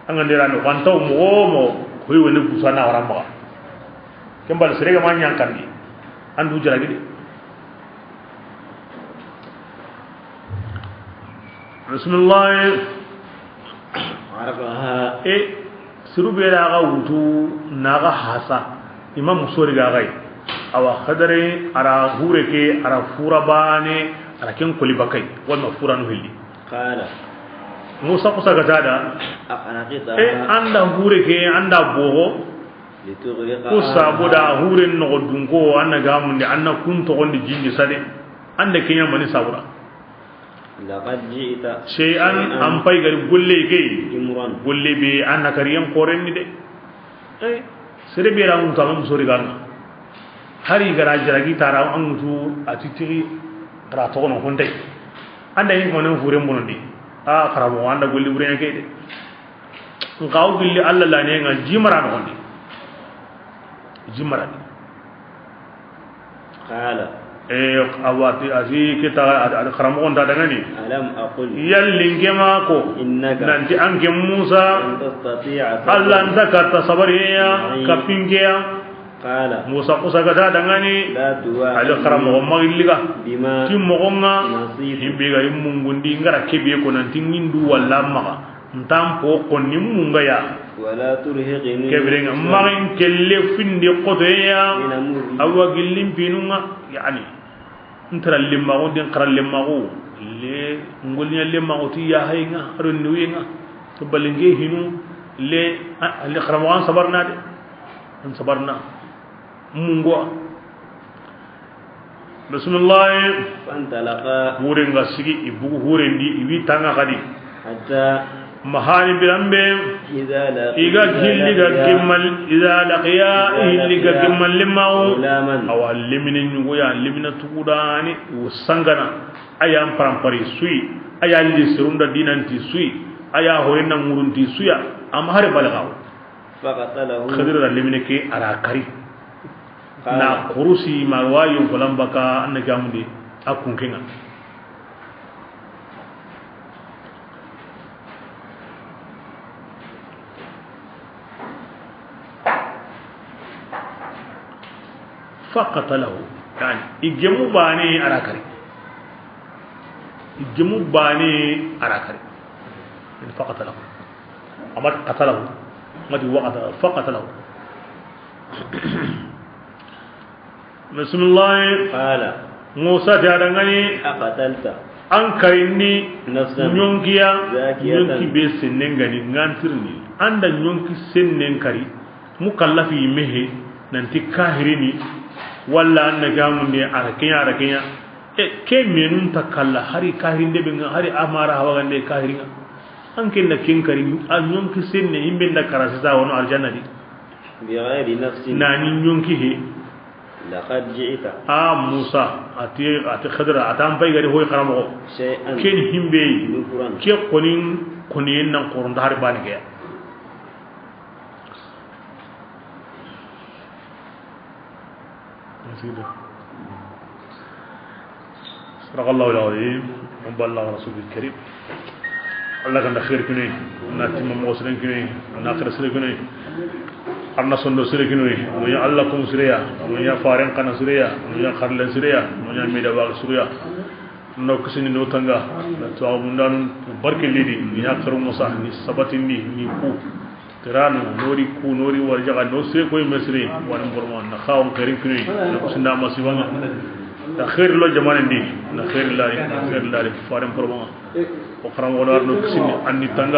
An ga ndera no, kan taw mo, mo, hoy woni gusana wara ma. Ken bal sere ga ma ɲan kandi. An du jaragi de. Bismillah. Arakaha. E, siru be ra ga wutu, na ga hasa. Imam Musori ga gai. Awa Xadare, a ra hure ke, a ra fura bane, a ra ken koli bakai. Wala fura no hilli. Qala. Musa kusa ga tada. Aqraqita. E, an da hure ke, an da bogo. Litughriqa. Ku sabu da huren noxo dunko, an na gamundi, an na kun toxondi jingi sade. An da ke ɲa mani sabura. لقد جئت شيئا, an pay gari golle ke. إمرا. Golle be an na kari yan koren ni de. Eh, sere be ra mun tama musori ganga. Hari gara jaragi tara an mutu a titiri kara togono honday. Anda yin konen fure mbonondi. A kara mo anda golli burene ke de. Nka o gilli Allah la ne nga jimara no hondi. Jimara. قال. Eh, awati, ati kita, ati, ati karamoxo nta dangani. ألم أقل. Yalli nke ma ko. إنك. Nanti an ke Musa. لن تستطيع صبرا. Allah nta katta sabariya. معي. Kapinkeya. قال. Musa kusa gata dangani. لا تواعدني. Ali karamoxo magilliga. بما. Ti moxonga. نسيت. Himbe ga immungundi ngara kebe ko nanti ngindu walla maga. Ntan po konni munga ya. ولا ترهقني من تأويل. Kebirenga, maxin kelle findi xotoya. من أمري. Awa gillin pinunga, yani. Ntara lemmaxu, din xara lemmaxu. Le, ngolinya lemmaxu ti ya hayinga, aro niwinga. To balinge hinu, le, a, le xaramoxo an sabarna de. An sabarna. Mungo. Bismillah. فانطلقا. Huren ga sigi, i bugu huren di, i wi tanga xadi. حتى. Mahani birambe. إذا لقيا. I ga hilli ga gimmal, إذا لقيا. Hilli ga gimmal limmawo. غلاما. Awa lemine nyugo ya, lemine tugudani, wo sangana. Aya parampari sui. Aya li sirunda dinanti sui. Aya horena ngurunti suya. Am hare balagawo. فقتله. Xidira da lemine ke a ra kari. قال. Na kurusi ma wayo golan baka an na gamundi a kunkenga. فقتله. Yani, i gemu bane a ra kari. I gemu bane a ra kari. Yani, فقتله. Amat qatalahu. Mati wa qatalahu. فقتله. Bismillah. قال. Musa ti a dangani. أقتلت. An kayindi. نفسا. Nyonkiya. زكية. Nyonki be sennengani ngantirni. Anda nyonki sennen kari. Mukallafi mehe. Nanti kahirini. Walla an na gamunde a ra kenya, a ra kenya. E, ke menun ta kalla hari kahirinde be nga, hari amara hawagande kahiringa. An ken da ken kari, a nyonki senne, himbe nda kara sisa wono arjanna di. بغير نفس. Nani nyonki he. لقد جئت. A Musa, ati, ati Xidira, ati an pay gari hoy xaramoxo. شيئا. Ken himbe. نكرا. Ke konin, koniyen nan koronta hari bani ke. صدق الله العظيم وبلغ رسوله الكريم. Allah ganda xeeri kinoy, na timma moxo siren kinoy, na xeeri sire kinoy, arna sondo sire kinoy, no ya Allah kum sireya, no ya faren kana sireya, no ya xarlen sireya, no ya mida wa sireya. No kisini no tanga, na tuwa mundanu barke lidi, ni ya xeeru mosa, ni sabatindi, ni ku. Tirano, nori ku, nori warjaga, no se koy mesri, wani bormo, na xawon xeerin kinoy, na kusinda masibanga. Na xeeri lo jamanen di, na xeeri lari, na xeeri lari, faren bormo. O xaram wala no kisini, anni tanga.